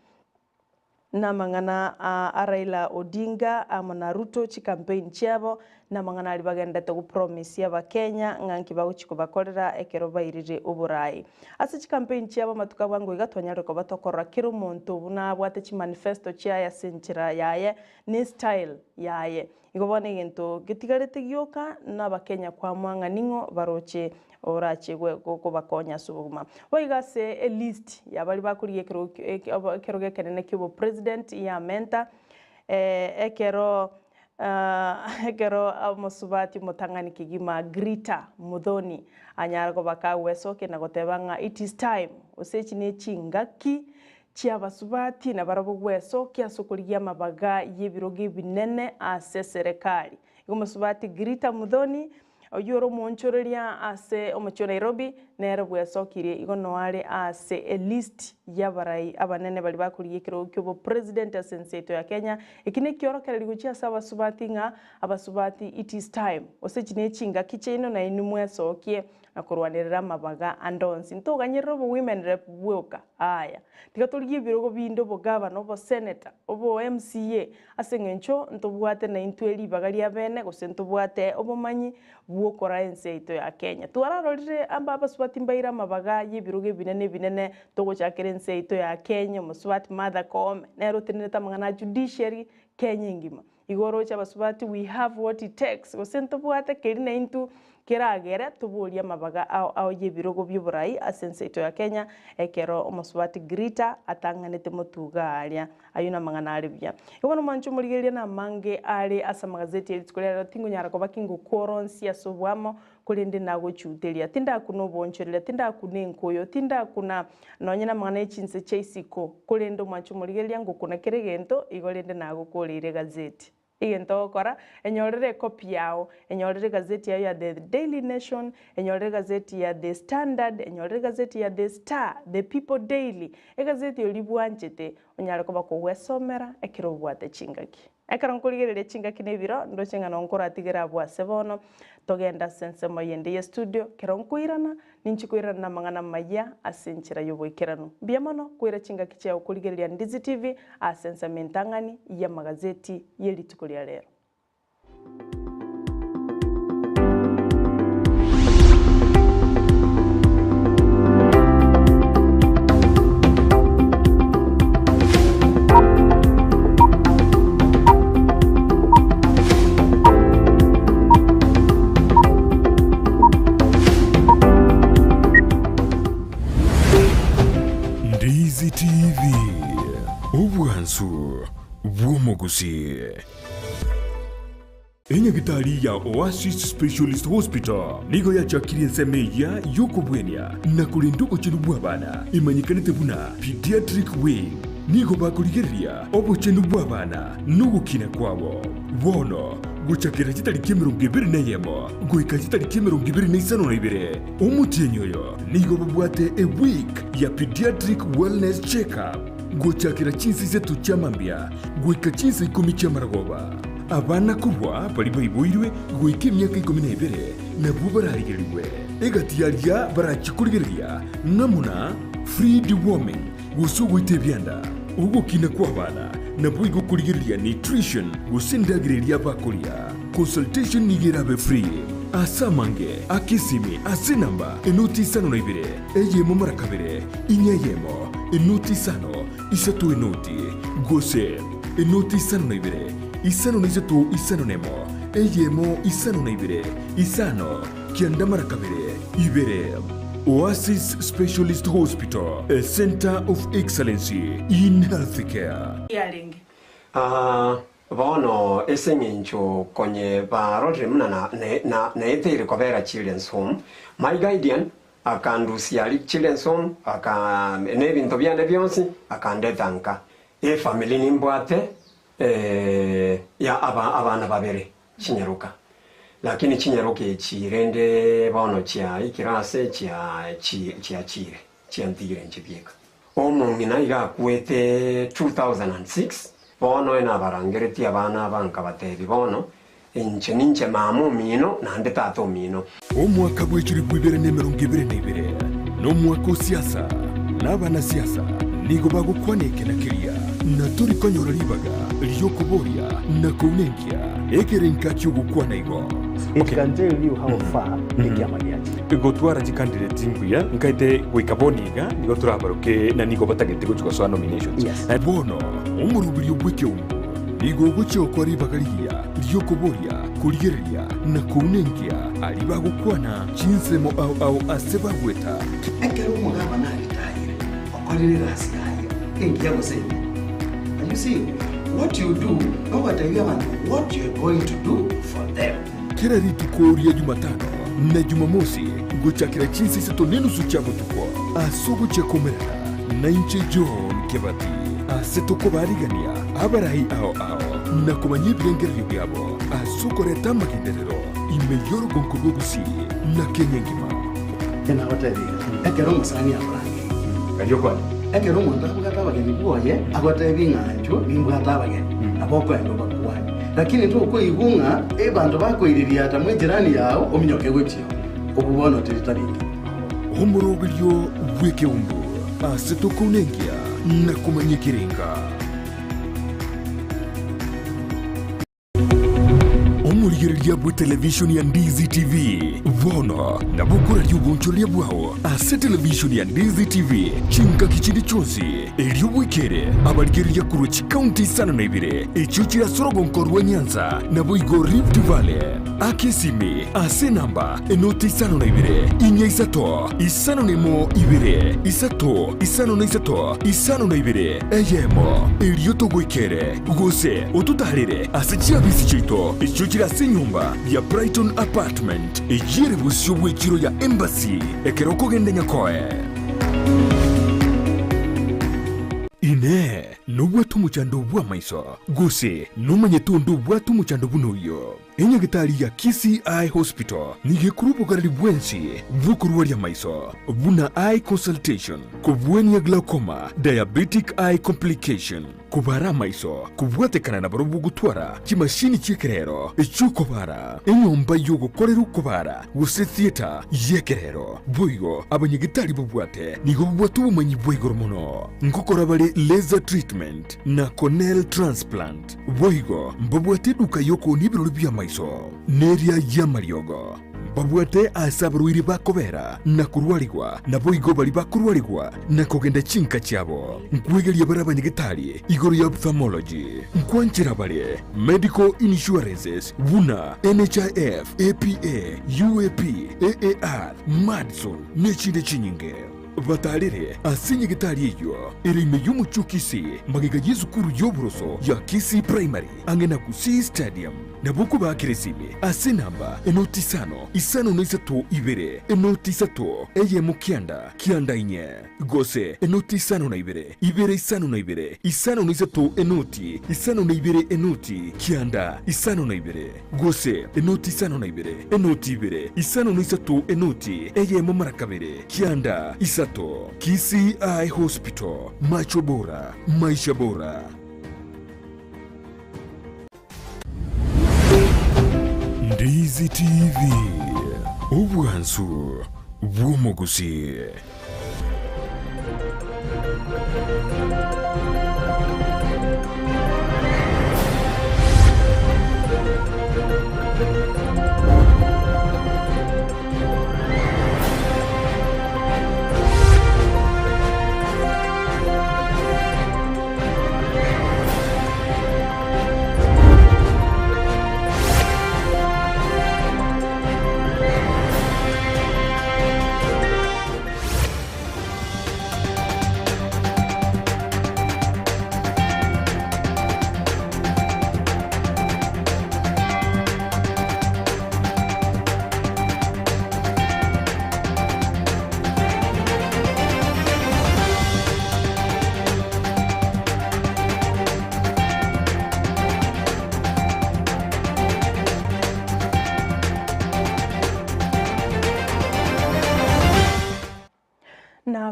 Namang'ana a Raila Odinga amo na Ruto chicampaign chiabo, namang'ana aria bagenderete gopromisia abakenya ng'a nki bagochia kobakorera ekero bairire oborai. Ase chicampaign chiabo amatuko abwango iga twanyarire koba tokorora kera omonto buna abwate chimanifesto chiaye ase enchera yaye ne style yaye. Igo bono egento getigarete gioka nabakenya kwamua ng'a ning'o baroche orache kobakonya ase obogima. Boigo ase elist ya baria bakorigia ekerogo ekerogo ekenene kia obopresident yamenta ekero ekero omosubati omotang'ani kegima Grita Muthoni anyare koba kagwesokia na goteba ng'a it is time gose echi ne chingaki Chi'abasubati nabarabwo gwesokia ase okorigia amabaga y'ebirogo ebinene ase eserekari. Igo omosubati Grita Muthoni, oyio ore omoonchoreria ase omochie o Nairobi, nere bwesokirie igo noare ase elist y'abarai abanene baria bakorigia ekerogo ki'obopresident ase ense yaito ya Kenya. Eki nekiorokererio gochia ase abasubati ng'a abasubati it is time, gose echi nechingaki chiaino nainwe mwesokie na korwanerera amabaga ande onsi. Ntoganyerere obo women rep bwoka, aya. Tiga torigie ebirogo binde obogavana, oboseneta, obo MCA, ase eng'encho ntobwate naintwe ribaga ria bene gose ntobwate obomanyi bw'okoraa ense yaito ya Kenya. Twararorire amba abasubati mbaire amabaga y'ebirogo ebinene ebinene togochakera ense yaito ya Kenya, omosubati Martha Koome, nere otenerete amang'ana a judiciary Kenya engima. Igo oroche abasubati we have what it takes gose ntobwate keri naintwe keragere toborie amabaga ao ao yebirogo bioborai ase ense yaito ya Kenya ekero omosubati Grita atang'anete motuga aaria. Ayio namang'ana are buya. Igo bono mwanche omorigereria namange are ase amagazeti erituko ria rero tingonyara koba kingokoronsia ase oboamo Korende nagochuteria, tindakuna oboonchoreria, tindakuna enkoyo, tindakuna nonya namang'ana e chinse chia isiko, korende omwanche omorigereria ngokuna kera egento, igo rende nagokoreire egazeti. Egento ogokora, enyorere ekopi yao, enyorere egazeti yao ya The Daily Nation, enyorere egazeti ya The Standard, enyorere egazeti ya The Star, The People Daily, egazeti oria bwanchete, onyare koba kogwesomera ekero obwate chingaki. Ekero nkorigereria chingaki na ebiro, ndoche ng'a nonye nkoratigere abwo ase bono, togende ase ensemo yende ye studio, ekero nkoirana, ninchi koirana namang'ana amayia ase enchera y'oboikeranu. Mbuya mono koira chingaki chiao korigereria Ndizi TV ase ensemo entang'ani y'amagazeti ye rituko ria rero. Ndizi TV, obwansu bw'omogusii. Enyagitari ya Oasis Specialist Hospital nigo yachakirie ensemo eyia y'okobwenia na korenda obochenu bw'abana emanyekanete buna Pediatric Wing. Nigo bakorigereria obochenu bw'abana na ogokina kwabo. Bono gochakera chitariki 21 goika chitariki 25 omotienyi oyo nigo babwate eweek ya Pediatric Wellness Check-up gochakera chinsa isato chia mambia goika chinsa ikomi chi'amaragoba. Abana korwa baria baiboirwe goika emiaka ikomi na ebere nabwo bararigerigwe. Egati y'aria barachie korigereria ng'amo na free deworming, gose ogoita ebianda, ogokina kw'abana, naboigo korigereria nutrition gose endagera eria bakoria. Consultation nigo erabe free. Ase amange, aka esimi ase enamba enoti isano na ibere, eyemo mara kabere, inya eyemo, enoti isano, isato enoti, gose enoti isano na ibere, isano na isato isano nemo, eyemo isano na ibere, isano, kianda mara kabere, ibere. Oasis Specialist Hospital, a centre of excellency in healthcare. Yarenge. Aa, bono ase engencho konye barorire buna na, na, na, naeteire kobera Children's Home, my guardian Akandusia children's home aka nebinto biane bionsi akandeta nka. Efamily nimbwate ya abana babere. Chinyaroka. Lakini chinyaroka echi rende bono chiaikire ase chia chi chiachire, chiantigire inche bieka. Omong'ina iga akwete 2006, bono enabarangeretie abana aba nkabatebi bono, inche ninche mama omino naende tata omino. Omwaka bw'echilifu ibere na emerongo ebere na ibere nomwaka o siasa, na abanasiasa nigo bagokwana eke na keria, na tori konyora ribaga ri'okoboria na kounenkia ekerenka ki'ogokwana igo. It can tell you how far ekiama giachire. Gotwara chicandidate mbuya nkaete goika bono iga nigo torabaroke na nigo batagete gochia gosoa nominations. Yes. Bono omoroberio bw'ekeungo nigo ogochia gokora ribaga rigiya ri'okoboria, korigereria, na kounenkia aria bagokwana chinsemo ao ao ase bagweta. Ekero omogabana aritayire, okorire egasi yaye engiya gose embe. And you see, what you do, nogoteebia abanto what you are going to do for them. Kera rituko ria Jumatano na Jumamosi gochakera chinsa isato nenusu chia botuko ase ogochia komerana nainche John Kebati ase tokobarigania abarai ao ao na komanya ebirengererio biabo ase okoreta amagenderero ime y'orogonko rw'Ogusii na Kenya engima. Nagotebirie, ekero omosani akorangeria, ekero omonto abwate abageni bwoye, agotebi ng'a inchuo nimbwate abageni, nabo okoenda obakwanie. Lakini tokoigwa ng'a abanto bakoiririata mw'ejirani yao ominyoke gochia oo, obwo bono teri tari inki. Omoroberio bw'ekeumbu ase tokounenkia na komanya ekerenga. Omorigereria bw'etelevishoni ya Ndizi TV bono nabo okoraria obonchoreria bwao ase televishoni ya Ndizi TV chingaki chinde chionsi, erio bwekere abarigereria korwa chikaunti isano na ibere echio chire ase orogonko rwa Nyanza naboigo Rift Valley. Aka esimi ase enamba enoti isano na ibere, inya isato, isano na emo ibere, isato, isano na isato, isano na ibere, eyemo, erio togoikere. Gose ototaarere ase chiabisi chiaito echio chire ase enyomba ya Brighton Apartment, eyio ere bosio bw'echiro ya Embassy ekero okogenda Nyakoe. Inee! Nobwate omochando bw'amaiso? Gose nomanyete onde obwate omochando buna oyio? Enyagitari ya Kisii Eye Hospital nigo ekorwa obogareri bwensi bw'okorwaria amaiso buna eye consultation, kobwania glaucoma, diabetic eye complication, kobara amaiso, kobwatekana nabarobwo gotwara chimashini chi'ekerero echi'okobara, enyomba y'ogokorera okobara gose theatre y'ekerero. Boigo abanyagitari babwate nigo babwate obomanyi bwa igoro mono ngokora bare laser treatment na corneal transplant. Boigo mbabwate eduka y'okoonia ebirori bi'amaiso, neria y'amariogo. Mbabwate aase abarwaire bakobera na korwarigwa, naboigo baria bakorwarigwa na kogenda chinka chiabo. Nkwegeria bare abanyagetari igoro ya ophthalmology. Nkwanchera bare medical insurances buna NHIF, APA, UAP, AAR, Madison, nechinde chinyinge. Batarere ase nyagetari eyio ere ime y'omochie o Kisii, magega y'esukuru y'oboroso ya Kisii Primary, ang'e na Gusii Stadium. Nabo okobaakera esimi ase enamba enoti isano, isano na isato ibere, enoti isato, eyemo kianda, kianda inye, gose enoti isano na ibere, ibere isano na ibere, isano na isato enoti, isano na ibere enoti, kianda, isano na ibere. Gose enoti isano na ibere, enoti ibere, isano na isato enoti eyemo mara kabere, kianda isato. Kisii Eye Hospital, macho bora, maisha bora. Ndizi TV, obwansu bw'omogusii.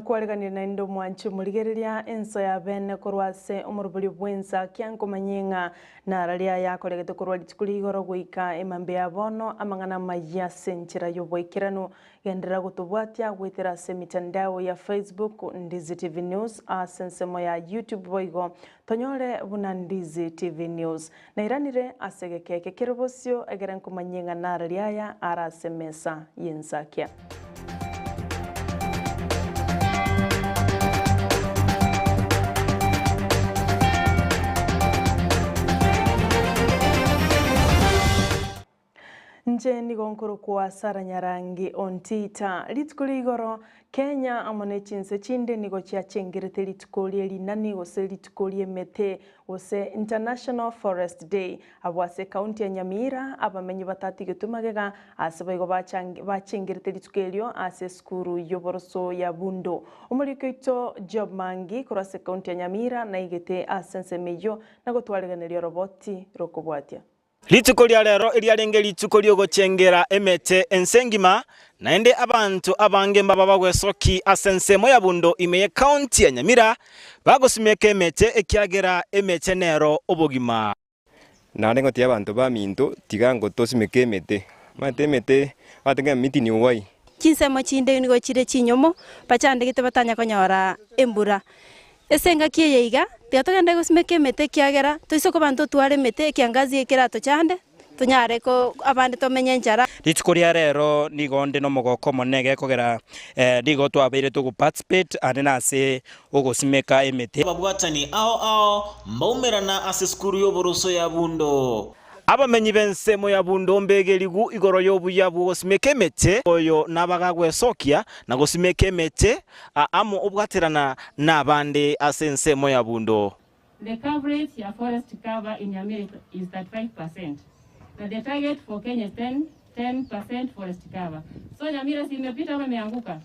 Nkwareganire naende omwanchi omorigereria enso ya bene korwa ase omoroberio bw'ensa kia nkomanyie ng'a nararia ayakoregete korwa rituko ria igoro goika emambia ya bono amang'ana amayia ase enchera y'oboikeranu. Genderera gotobwatia goetera ase emitandao ya Facebook Ndizi TV News ase ensemo ya YouTube boigo tonyore buna Ndizi TV News. Nairanire ase egeka eke kere bosio egere nkomanyie ng'a nararia aya are ase emesa y'ensakia. Inche nigo nkorokwa Sarah Nyarangi Ontita. Rituko ria igoro, Kenya amo ne chinse chinde nigo chiachengerete rituko rie rinani gose rituko ri'emete gose International Forest Day. Abwo ase ekaunti ya Nyamira, abamenyi batatigetwe magega ase boigo bachengerete rituko erio ase esukuru y'oboroso ya Bundo. Omoriki oito Job Mangi korwa ase ekaunti ya Nyamira naigete ase ensemo eyio na gotwarigeneria oroboti rokobwatia. Rituko ria rero eriarenge rituko ri'ogochengera emete ense engima, naende abanto abange mbaba bagwesoki ase ensemo ya Bundo ime y'Ekaunti ya Nyamira, bagosimeka emete ekiagera emete nero obogima. Naende ngoteebia abanto baminto, Tiga ngotosimeke emete. Omanyete emete, abanto ng'a emiti ni uhai. Chinsemo chinde nigo chire chinyomo, bachandegete batanya konyora embura. Ase engaki eye iga, tiga togende gosimeka emete ekiagera toise koba ntotware emete ekiangazi ekeratochande, tonyare ko abande tomenye enchara. Rituko ria rero nigo nde nomogoko omonene gekogera nigo twabeire togo participate ande nase ogosimeka emete. Ababwatani ao ao mbaumerana ase esukuru y'oboroso ya Bundo. Abamenyi b'ensemo ya Bundo mbegerigu igoro y'obuya bw'ogosimeka emete, oyo nabagagwesokia na gosimeka emete amo obwaterana nabande ase ensemo ya Bundo. The coverage ya forest cover in Nyamira is 35 percent na the target for Kenya is 10 10% forest cover. So Nyamira si imepita ama imeanguka?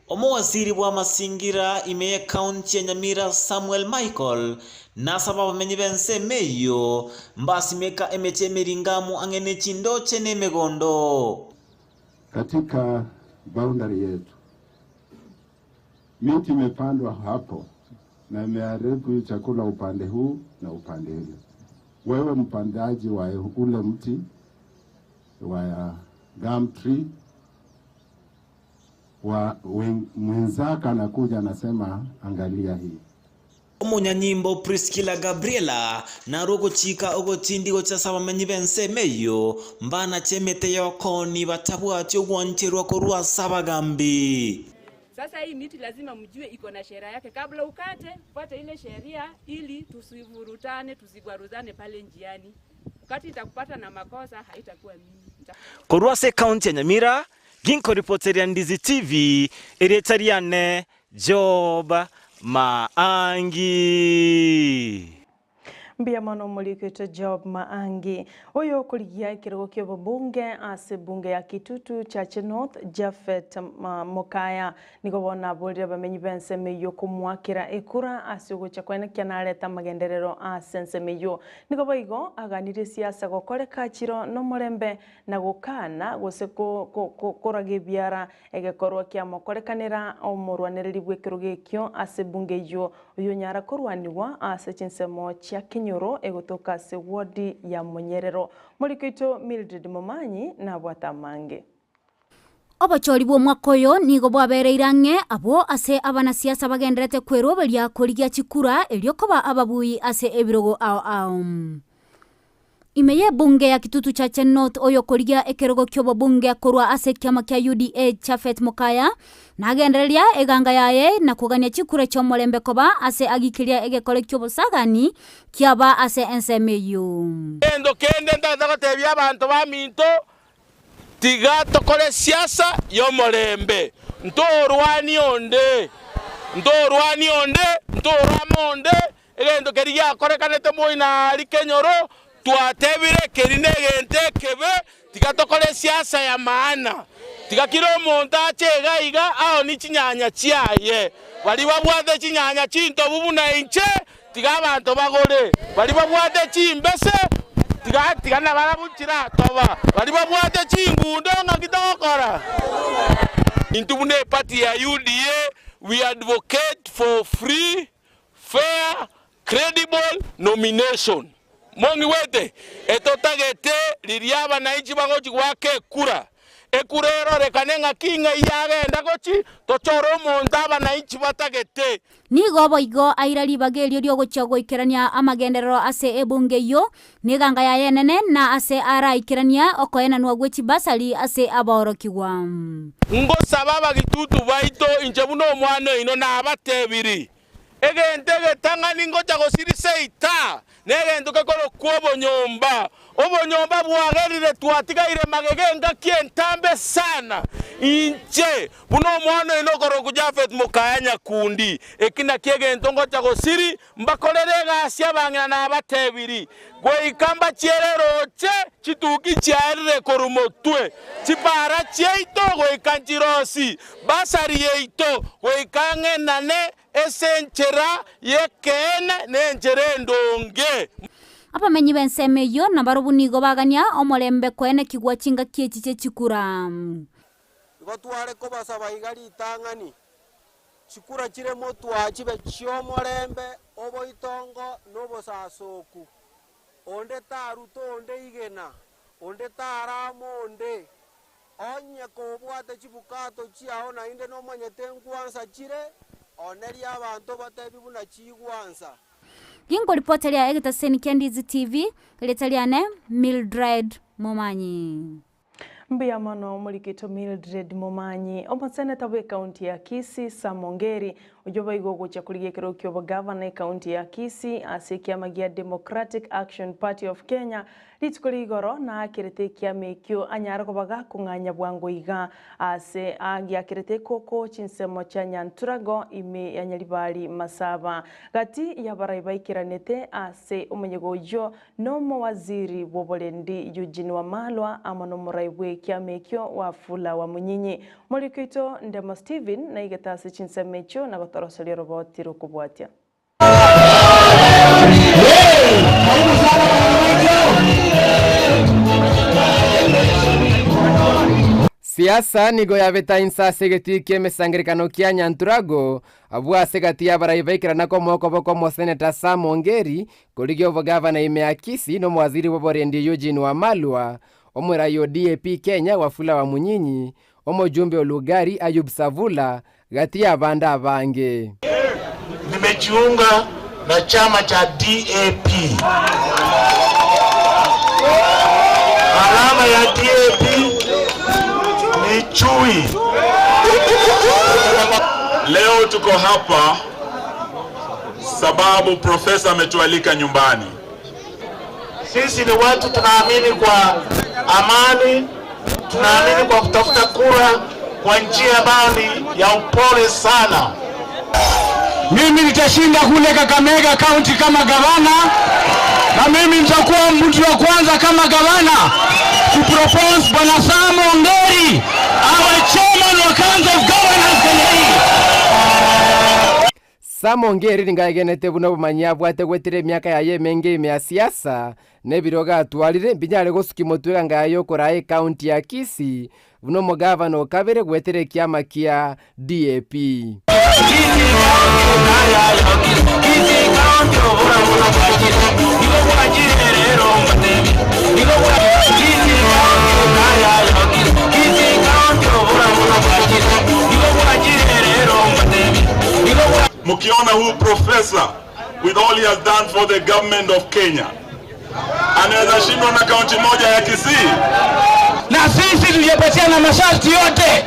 Omowaziri bw'amasingira ime y'Ekaunti ya Nyamira Samuel Michael nasaba abamenyi b'ensemo eyio mbasimeka emechie emeringamu ang'e ne chindoche na emegondo. Katika boundary yetu miti imepandwa hapo na imeharibu chakula upande huu na upande ule. Wewe mpandaji wa ule mti wa gum tree wa mwenzako anakuja anasema angalia hii. Omonyanyimbo Priscilla Gabriela narwo ogochika ogotindi gocha ase abamenyi b'ensemo eyio, mbanache emete y'okooni batabwati ogwancherwa korwa ase abagambi. Sasa hii miti lazima mjue iko na sheria yake, kabla ukate fuata ile sheria ili tusivurutane, tusigwaruzane pale njiani. Wakati itakupata na makosa haitakuwa mimi. Korwa ase ekaunti ya Nyamira, ginkoripoteria Ndizi TV, erieta riane Job Maangi. Mbuya mono omorikete Job Maangi, oyo okorigia ekerogo ki'obobunge ase ebunge ya Kitutu Chache North, Japhet Mokaya, nigo bono aborire abamenyi b'ensemo eyio komoakera ekura ase ogocha koenekia narete amagenderero ase ensemo eyio. Nigo boigo aganirie siasa gokoreka chiro nomorembe na gokana gose koraga ebiara Egekorwa kiamokorekanera omorwanereri bw'ekerogo ekio ase ebunge eyio, oyonyara korwanigwa ase chinsemo chia Kenyoro egotoka ase ward ya Monyerero. Moriko oito Mildred Momanyi nabwate amange. Obochori bw'omwaka oyo nigo bwabereire ang'e abwo ase abanasiasa bagenderete kweroberia korigia chikura erio koba ababui ase ebirogo ao ao. Ime y'ebunge ya Kitutu Chache North oyokorigia ekerogo ki'obobunge korwa ase ekiama kia UDA Japhet Mokaya nagendereria eganga yaye na kogania chikura chi'omorembe koba ase agikiria egekore ki'obosagani kiaba ase ensemo eyio. Gento kende ntagete gotebia abanto baminto, Tiga tokore siasa y'omorembe, ntorwanie onde, ntorwanie onde, ntorame onde, egento keria giakorekanete moino aria kenyoro, twatebire keria negento ekebe, tiga tokore siasa ya maana. Tiga kera omonto ache iga iga aonie chinyanya chiaye. Baria babwate chinyanya chintobu buna inche, Tiga abanto bagore, baria babwate chimbese, tiga tiga nabarabwo chiratoba, baria babwate chingundo ng'aki togokora? Intwe buna eparty ya UDA, We advocate for free, fair, credible nomination. Mong'igwete? Etotagete riria abananchi bagochi goaka ekura, ekura erorekane ng'aki ng'ai yagenda gochi, tochore omonto abananchi batagete. Nigo boigo aira ribaga erio ri'ogochia goikerania amagenderero ase ebunge eyio, na eganga yaye enene, na ase araikerania okoenanwa gwe chibasari ase aborokigwa. Ngosaba abagitutu baito inche buna omwana oino nabatebirie, Egento egetang'ani ngocha gosirisa eita, negento gekorokwa obonyomba. Obonyomba bwagerire twatigaire magega engaki entambe sana. Inche, buna omwana oino okorokwa Jafet mokaya nyakundi, eki nakio egento ngocha gosiri, mbakorere egasi abang'ina nabatebiri, goika mbachiere roche chituki chiaerire korwa motwe, chipara chiaito goika nchirosi, basari yaito goika ng'enane ase enchera y'ekeene na enchera endonge. Abamenyi b'ensemo eyio nabarobwo nigo bagania omorembe koenekigwa chingaki echi chie chikura. Igo tware kobasaba iga ritang'ani, chikura chire motwe chibe chi'omorembe, oboitongo, na obosasoku. Onde taruta onde igena, onde tarama onde. Onye kobwate chibukato chiao naende nomanyete ngwansa chire, onerie abanto obatebi buna chigwansa. Ginkoripoteria egetaseni kia Ndizi TV, erieta riane Mildred Momanyi. Mbuya mono omorikito Mildred Momanyi, omoseneta bw'ekaunti ya Kisii Sam Ongeri, oyio boigo ogochia korigia ekerogo ki'obogavana ekaunti ya Kisii ase ekiama gia Democratic Action Party of Kenya Rituko rigoro naakerete ekiama ekio anyare koba gakong'anya bwango iga aase agiakerete ekoko chinsemo chia Nyanturago ime ya Nyaribari Masaba. Gati y'abarai baikeranete ase omoyega oyio nomowaziri bw'oborendi Eugene Wamalwa amo nomorai bw'ekiama ekio Wafula Wamunyinyi. Moriki oito Ndemo Stephen naigete ase chinsemo echio na gotoroseria oroboti rokobwatia. Siasa nigo yabeta inse ase egetii ki'emesangererekano kia Nyanturago, abwo ase egati y'abarai baikerana komoa okoboko omoseneta Sam Ongeri korigia obogavana ime ya Kisii na omowaziri bw'oborendi Eugene Wamalwa, omorai o DAP Kenya Wafula Wamunyinyi, Omojumbe o Lugari Ayub Savula, gati y'abande abange. Nimejiunga na chama cha DAP. Alama ya DAP ni chui. Leo tuko hapa sababu profesa ametualika nyumbani. Sisi ni watu tunaamini kwa amani, tunaamini kwa kutafuta kura kwa njia ambayo ni ya upole sana. Mimi nitashinda kule Kakamega County kama gavana, na mimi nitakuwa mtu wa kwanza kama gavana kupropose Bwana Sam Ongeri awe chairman wa Council of Governors Kenya hii. Sam Ongeri nigo aegenete buna obomanyi abwate goetera emiaka yaye emenge ime ya siasa, na ebirogo atwarire mbinyare gosukia motwe eganga yaye y'okoraa ecounty ya Kisii buna omogavana o kabere goetera ekiama kia DAP. Mkiona huyu profesa with all he has done for the government of Kenya anaweza shindwa na kaunti moja ya Kisii? Na sisi tujapatiana masharti yote,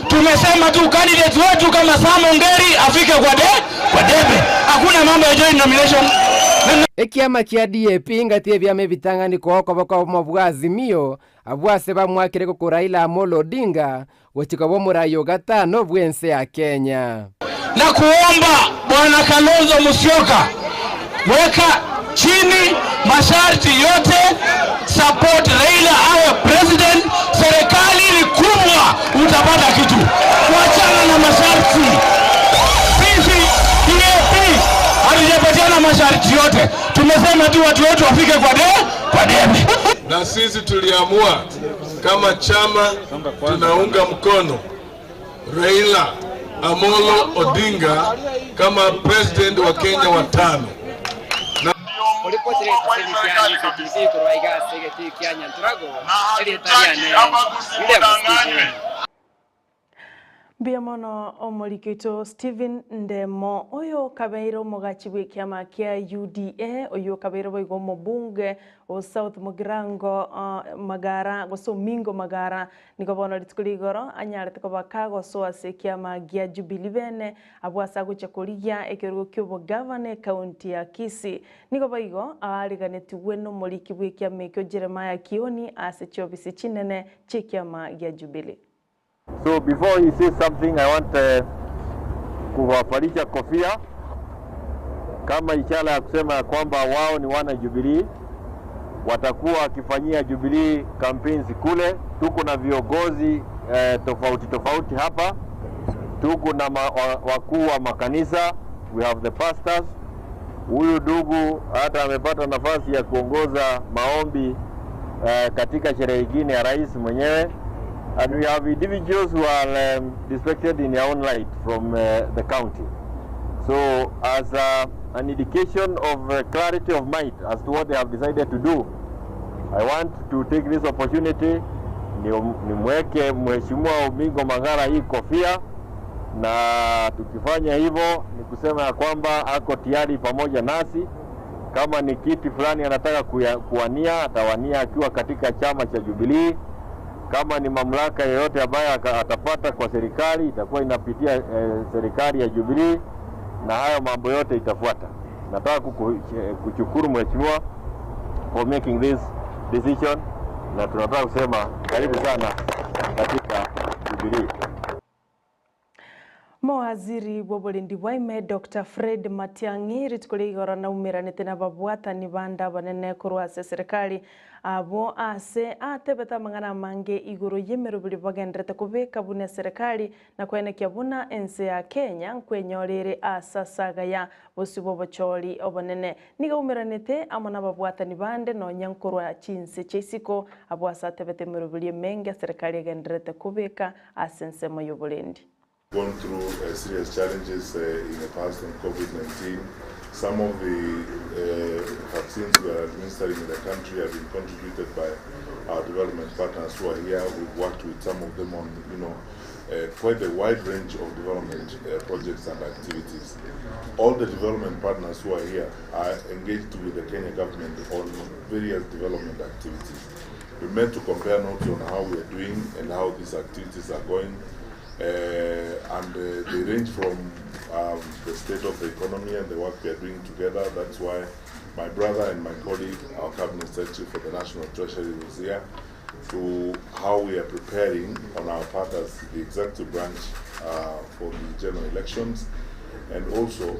tumesema tu candidate wetu kama Sam Ongeri afike kwa de, kwa debe. Hakuna mambo ya joint nomination. Ekiama kia DAP ngati ebiama ebitang'ani koa okoboko obomo bwa Azimio, abwo ase bamwakire gokora Raila Amolo Odinga gochia koba omorai o gatano bw'ense ya Kenya. Na kuomba Bwana Kalonzo Musyoka, weka chini masharti yote, support Raila awe president. Serikali ni kubwa, utapata kitu. Kuachana na masharti. Sisi DAP hatujapatiana masharti yote, tumesema tu watu wetu wafike kwa de, kwa debe. Na sisi tuliamua kama chama tunaunga mkono Raila Amolo Odinga kama president wa Kenya wa tano. Oripoti ere ase TV korwa iga ase egetii kia Nyanturago, erieta riane William Stephen. Mbuya mono omoriki oito Stephen Ndemo, oyo okabeire omogachi bw'ekiama kia UDA, oyio okabeire boigo omobunge o South Mugirango Magara gose Omingo Magara, nigo bono rituko ria igoro anyarete koba kagosoa ase ekiama gia Jubilee bene abwo ase agochia korigia ekerogo ki'obogavana ekaunti ya Kisii. Nigo boigo aariganetigwe nomoriki bw'ekiama ekio Jeremiah Kioni ase chiofisi chinene chi'ekiama gia Jubilee. So before he says something I want kuwavalisha kofia kama ishara ya kusema ya kwamba wao ni wana Jubilee, watakuwa wakifanyia Jubilee campaigns kule. Tuko na viongozi eh, tofauti tofauti hapa, tuko na wakuu wa makanisa, we have the pastors. Huyu ndugu hata amepata nafasi ya kuongoza maombi eh, katika sherehe ingine ya rais mwenyewe and we have individuals who are respected in their own right from the county. So as an indication of clarity of mind as to what they have decided to do, I want to take this opportunity nimweke Mheshimiwa Omingo Magara hii kofia, na tukifanya hivyo ni kusema ya kwamba ako tayari pamoja nasi. Kama ni kiti fulani anataka kuwania, atawania akiwa katika chama cha Jubilee. Kama ni mamlaka yoyote ambayo atapata kwa serikali itakuwa inapitia serikali ya Jubilee, na hayo mambo yote itafuata. Nataka kushukuru mheshimiwa for making this decision, na tunataka kusema karibu sana katika Jubilee. Mowaziri bw'oborendi bwa ime Doctor Fred Matiang'i rituko ria igoro naumeranete nababwatani bande abanene korwa ase eserekari abwo ase atebete amang'ana amange igoro y'emeroberi bagenderete kobeka buna eserekari na koenekia buna ense ya Kenya nkwenyorere ase asagaya bosio bw'obochori obonene. Nigo aumeranete amo nababwatani bande nonya nkorwa chinse chia isiko abwo ase atebete emeroberi emenge eserekari egenderete kobeka ase ensemo y'oborendi. Gone through serious challenges in the past on COVID-19. Some of the vaccines we are administering in the country have been contributed by our development partners who are here. We've worked with some of them on quite a wide range of development projects and activities. All the development partners who are here are engaged with the Kenya government on various development activities. We met to compare notes on how we are doing and how these activities are going. And they range from the state of the economy and the work we are doing together. That's why my brother and my colleague, our cabinet secretary for the National Treasury, was here, to how we are preparing on our part as the executive branch for the general elections, and also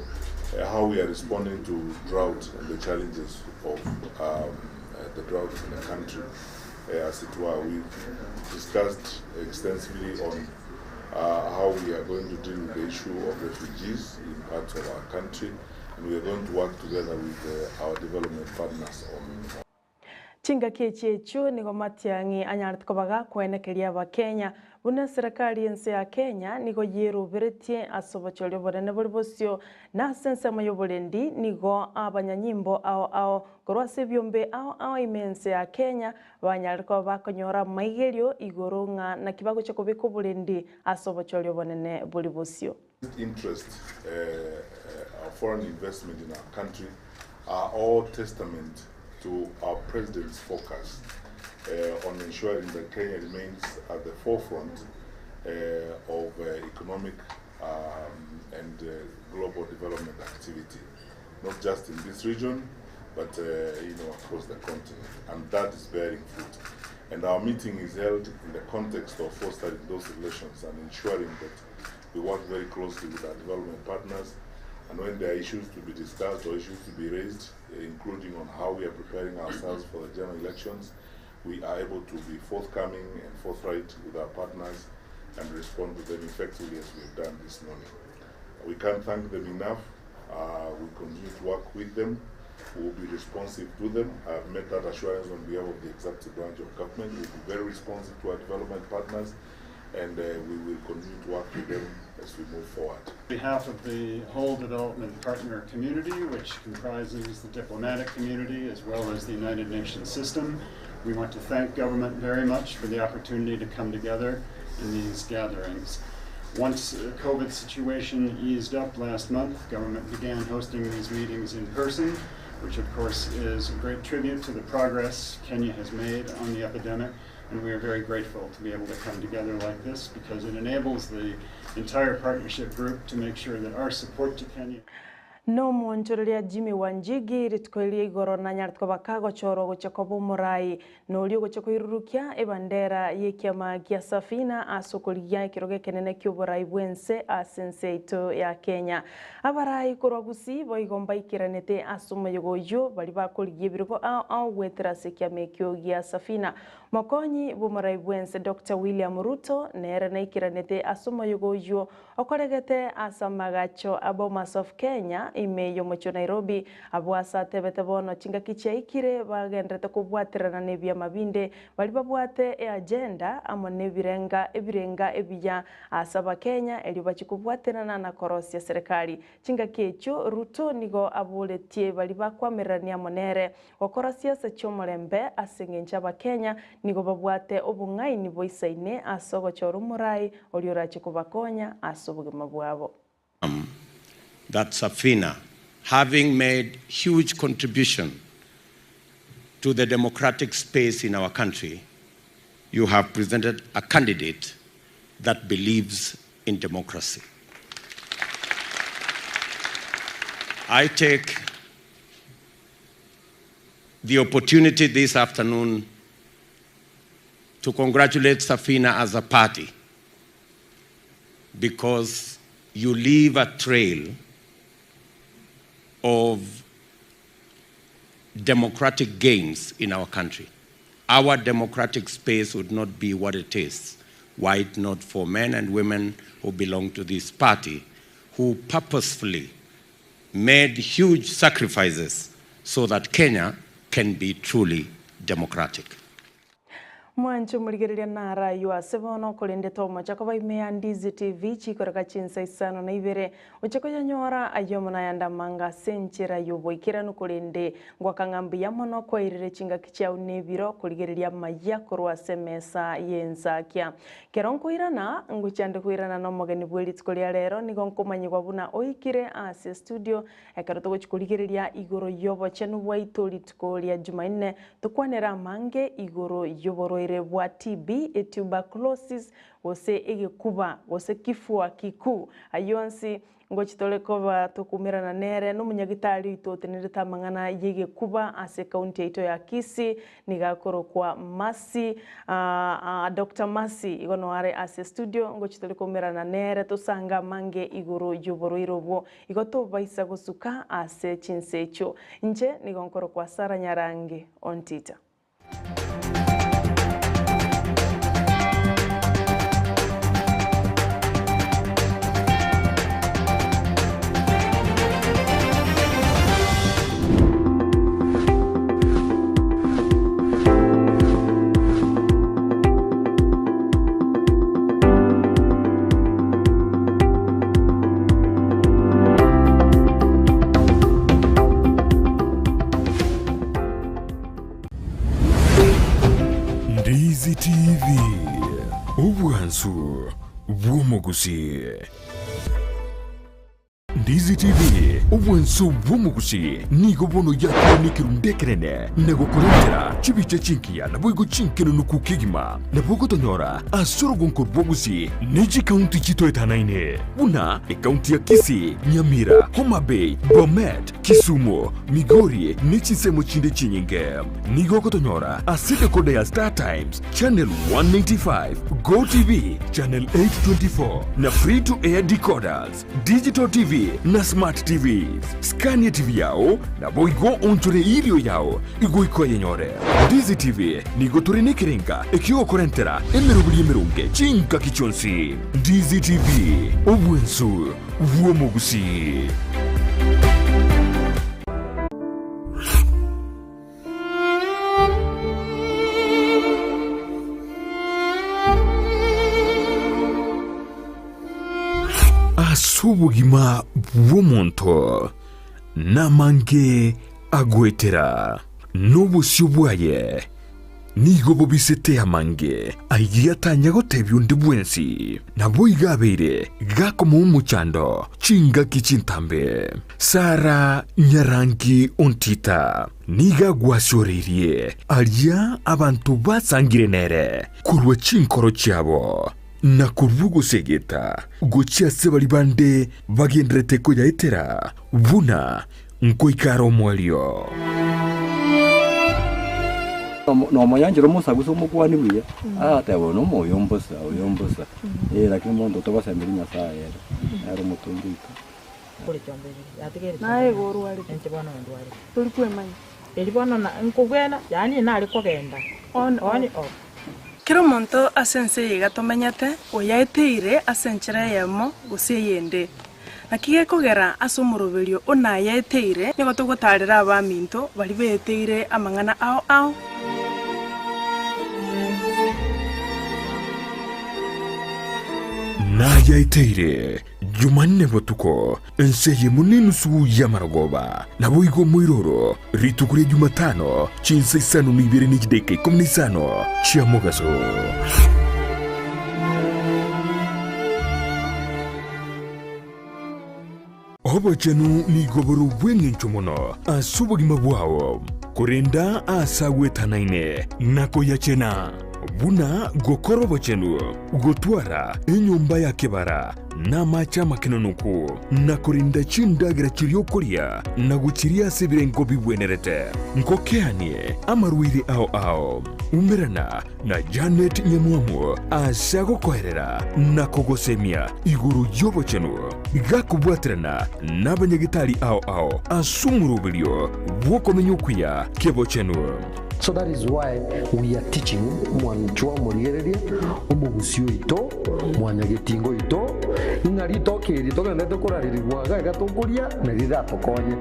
how we are responding to drought and the challenges of the drought in the country, as it were. We've discussed extensively on how we are going to deal with the issue of refugees in parts of our country, and we are going to work together with our development partners on. Chingaki echi echio nigo Matiang'i anyarete koba gakwenekeria Abakenya buna eserekari y'ense ya Kenya nigo yeroberetie ase obochori obonene bore bosio na ase ensemo y'oborendi nigo abanyanyimbo ao ao korwa ase ebiombe ao ao ime ense ya Kenya banyarire koba bakonyora amaigerio igoro ng'a naki bagochia kobeka oborendi ase obochori obonene bore bosio. Interest, our foreign investment in our country are all testament to our president's focus on ensuring that Kenya remains at the forefront of economic and global development activity, not just in this region, but across the continent, and that is bearing fruit. And our meeting is held in the context of fostering those relations and ensuring that we work very closely with our development partners, and when there are issues to be discussed or issues to be raised, including on how we are preparing ourselves for the general elections, we are able to be forthcoming and forthright with our partners and respond to them effectively as we have done this morning. We can't thank them enough. We continue to work with them. We will be responsive to them. I have made that assurance on behalf of the executive branch of government. We will be very responsive to our development partners, and we will continue to work with them as we move forward. On behalf of the whole development partner community, which comprises the diplomatic community as well as the United Nations system, we want to thank government very much for the opportunity to come together in these gatherings. Once the COVID situation eased up last month, government began hosting these meetings in person, which of course is a great tribute to the progress Kenya has made on the epidemic. And we are very grateful to be able to come together like this because it enables the entire partnership group to make sure that our support to Kenya. Nomoonchoreria Jimmy Wanjigi rituko ria igoro nanyarete koba kagochorwa gochia koba omorai, na oria ogochia koirurukia ebandera y'ekiama gia Safina ase okorigia ekerogo ekenene ki'oborai bw'ense ase ense yaito ya Kenya. Abarai korwa Gusii boigo mbaikeranete ase omoyega oyio baria bakorigia ebirogo ao ao goetera ase ekiama ekio gia Safina. Mokonyi bw'omorai bw'ense Doctor William Ruto nere naikeranete ase omoyega oyio okoregete ase amagacho a Bomas of Kenya ime y'omochie o Nairobi, abwo ase atebete bono chingaki chiaikire bagenderete kobwaterana nebiama binde baria babwate eagenda amo nebirenga ebirenga ebiya ase abakenya erio bachie kobwaterana na korosia serikali. Chingaki echio Ruto nigo aboretie baria bakwamererania amo nere gokora siasa chi'omorembe ase engencho Abakenya nigo babwate obong'aini boisaine ase ogochora omorai oria orache kobakonya ase obogima bwabo. That Safina, having made huge contribution to the democratic space in our country, you have presented a candidate that believes in democracy. I take the opportunity this afternoon to congratulate Safina as a party because you leave a trail of democratic gains in our country. Our democratic space would not be what it is were it not for men and women who belong to this party who purposefully made huge sacrifices so that Kenya can be truly democratic. Mwanche omorigereria naro ayio ase bono, korende tomocha koba ime ya Ndizi TV chikoreka chinsa isano na ibere, oche koyanyora ayio amo nayande amange ase enchera y'oboikeranu korende ngoaka ng'a mbuya mono kwairire chingaki chiao na ebiro korigereria amayia korwa ase emesa y'ensakia. Kero nkoirana, ngochia nde koirana nomogeni bwe rituko ria rero, nigo nkomanyigwa buna oikire ase estudio ekero togochia korigereria igoro y'obochenu bwaito rituko ria Jumanne, tokwanere amange igoro y'oborwaire bwa TB, etuberculosis, gose egekuba, gose kifua kikuu. Ayio onsi Ngochia tore koba tokumerana nere nomonyagitari oito otenerete amang'ana y'egekuba ase ekaunti yaito ya Kisii, nigo akorokwa Mercy, Doctor Mercy, igo noo are ase estudio, ngochia tore koumerana nere tosange amange igoro y'oborwaire obwo, igo tobaisa gosuka ase chinsa echio. Inche nigo nkorokwa Sarah Nyarangi Ontita. Ndizi TV, obwansu bw'omogusii. Ndizi TV, obwansu bw'omogusii nigo bono yakire nekerundu ekenene na gokorentera chibicha chingiya naboigo chinkenenuku kegima. Nabo ogotonyora ase orogonko rwa Gusii ne chikaunti chitoetanaine buna ekaunti ya Kisii, Nyamira, Homa Bay, Bomet, Kisumu, Migori ne chinsemo chinde chinyinge. Nigo ogotonyora ase decoder ya Star Times, Channel 195, Go TV, Channel 824 na Free to Air decoders, Digital TV na Smart TVs. Scan TV yao naboigo onchore erio yao igoika oyenyore. Ndizi TV nigo tore nekerenga ekiogokorentera emeroberi emeronge chingaki chionsi. Ndizi TV, obwensu bw'omogusii. Ase obogima bw'omonto namange agoetera, na obosio bwaye nigo bobisete amange ayio atanya gotebia onde bwensi. Naboigo abeire gakomoa omochando chingaki chintambe. Sara nyarangi ontita nigo agwasioreirie aria abanto basangire nere korwa chinkoro chiabo. Na korwa ogosegeta gochia ase baria bande bagendererete koyaetera, buna nkoika are omoerio. Nomoyanchera omosagusa omokuani buya, agateba oyo nomo oyo mbosa, oyo mbosa, eh lakini monto togosemeria Nyasaye ere, nere omotongi oito. Naye igo orwarete, tori kwemanya. Eri bono na nkogwena, yaani nare kogenda On, on, off. off. Kera omonto ase ense eye iga tomenyete, oyaeteire ase enchera eyemo gose eyende. Naki gekogera ase omoroberio o nayaeteire, nigo togotaarera abaminto baria beeteire amang'ana ao ao. Nayaeteire Jumanne botuko, ense eyemo nenusu y'amarogoba, naboigo omoiroro, rituko ria Jumatano, chinsa isano na ibere ne chidaeka ikomi na isano chia mogaso. Obochenu nigo bore obw'engencho mono ase obogima bwao, korenda aase agwetanaine na koyachena, buna gokora obochenu, gotwara enyomba ya kebara na amache amakenonoku, na korenda chindagera chiria okoria na gochiria ase ebirengo bigwenerete. Nkokeanie amarwaire ao ao. Umerana na Janet Nyamwamu ase agokoerera na kogosemia igoro y'obochenu, gakobwaterana n'abanyagetari ao ao ase omoroberio bw'okomenya okuya k'ebochenu. So that is why we are teaching mwanchwa omorigereria, omogusi oito, mwanyagetinga oito, ing'a ritoke eri togenderete korarerigwa iga iga tokoria na riratokonye.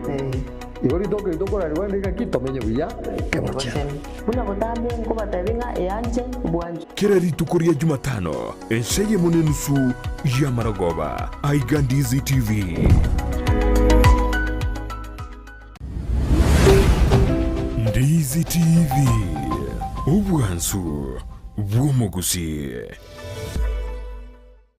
Igo ritoke eri tokorarerigwa rinde ng'aki tomenye buya kebochenu. Buna botambe nkobatebia ng'a eanche bwanchwe. Kera rituko ria Jumatano, ensa eyemo na enusu y'amarogoba, aiga Ndizi TV. Ndizi TV, obwansu bw'omogusii.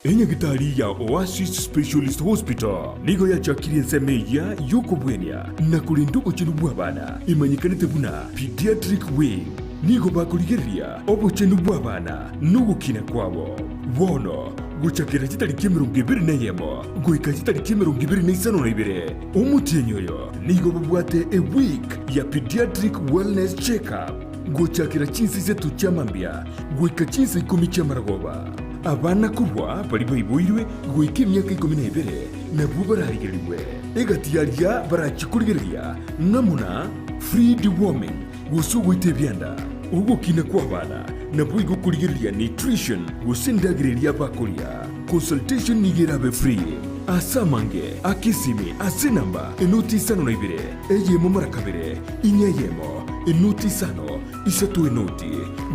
Enyagitari ya Oasis Specialist Hospital nigo yachakirie ensemo eyia y'okobwenia na korenda obochenu bw'abana emanyekanete buna Pediatric Wing. Nigo bakorigereria obochenu bw'abana na ogokina kwabo. Bono gochakera chitariki 21 goika chitariki 52 omotienyi oyo nigo babwate a week ya Pediatric Wellness Check-up gochakera chinsa isato chia mambia goika chinsa ikomi chi'amaragoba. Abana korwa baria baiboirwe goika emiaka ikomi na ebere nabwo bararigererigwe. Egati y'aria barachie korigereria ng'amo na free deworming, gose ogoita ebianda, ogokina kw'abana, naboigo korigereria nutrition gose endagera eria bakoria. Consultation nigo erabe free. Ase amange, aka esimi ase enamba enoti isano na ibere, eyemo mara kabere, inya eyemo, enoti isano, isato enoti,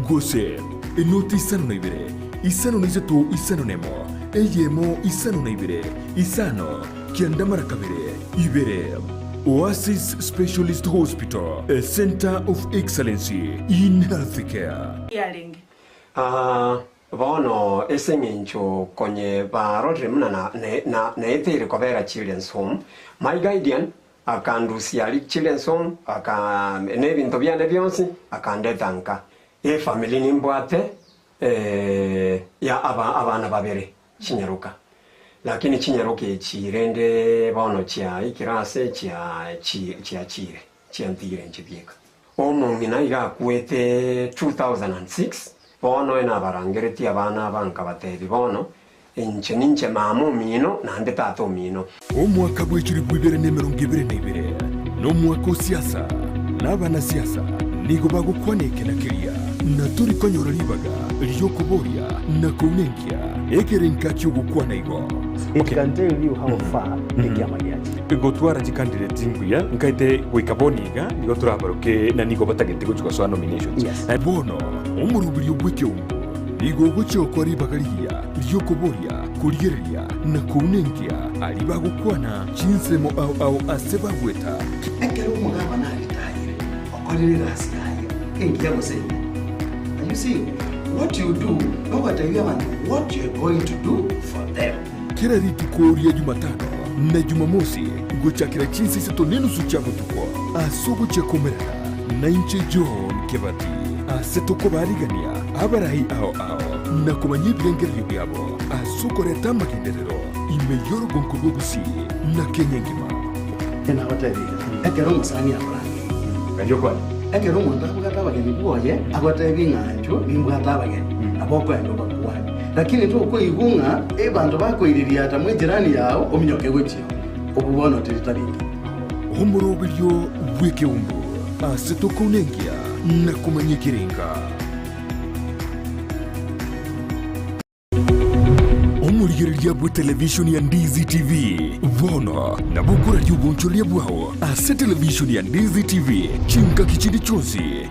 gose enoti isano na ibere, 53 isano nemo, eyemo isano na ibere, isano, kianda mara kabere, ibere. Oasis Specialist Hospital, a centre of excellency in healthcare. Yarenge. Aa, bono ase eng'encho konye barorire buna na, na, na, naeteire kobera Children's Home, my guardian akandusia aria Children's Home, aka, na ebinto biane bionsi, akandeta nka. Efamiri nimbwate ya aba abana babere chinyaroka, lakini chinyaroka echi rende bono chiaikire ase chia chiachire chiantigire inche bieka. Omong'ina iga akwete 2006, bono enabarangeretie abana aba nkabatebi bono inche ninche mama omino naende tata omino. Omwaka bw'echilifu ibere na emerongo ebere na ibere nomwaka o siasa, na abanasiasa nigo bagokwana eke na keria, na tori konyora ribaga ri'okoboria na kounenkia ekerenka ki'ogokwana igo. It can tell you how far ekiama giachire. Gotwara chicandidate mbuya nkaete goika bono iga nigo torabaroke na nigo batagete gochia gosoa nominations. Yes. Bono omoroberio bw'ekeungo nigo ogochia gokora ribaga rigiya ri'okoboria. korigereria na kounenkia aria bagokwana chinsemo ao ao ase bagweta. Ekero omogabana aritayire, okorire egasi yaye engiya gose embe. Are you seeing? What you do, nogotebia abanto what you are going to do for them. Kera rituko ria Jumatano na Jumamosi gochakera chinsa isato nenusu chia botuko ase ogochia komerana nainche John Kebati ase tokobarigania abarai ao ao na komanya ebirengererio biabo ase okoreta amagenderero ime y'orogonko rwa Gusii na Kenya engima. Nagotebirie, ekero omosani akorangeria, ekero omonto abwate abageni bwoye, agotebie ng'a inchuo nimbwate abageni, nabo okoenda obakwanie. Lakini tokoigwa ng'a abanto bakoiririata mw'ejirani yao ominyoke gochia oo, obwo bono teri tari engiya. Omoroberio bw'ekeumbu ase tokounenkia na komanya ekerenga. Omorigereria bwe televishoni ya Ndizi TV bono nabo okoraria obonchoreria bwao ase televishoni ya Ndizi TV chingaki chinde chionsi.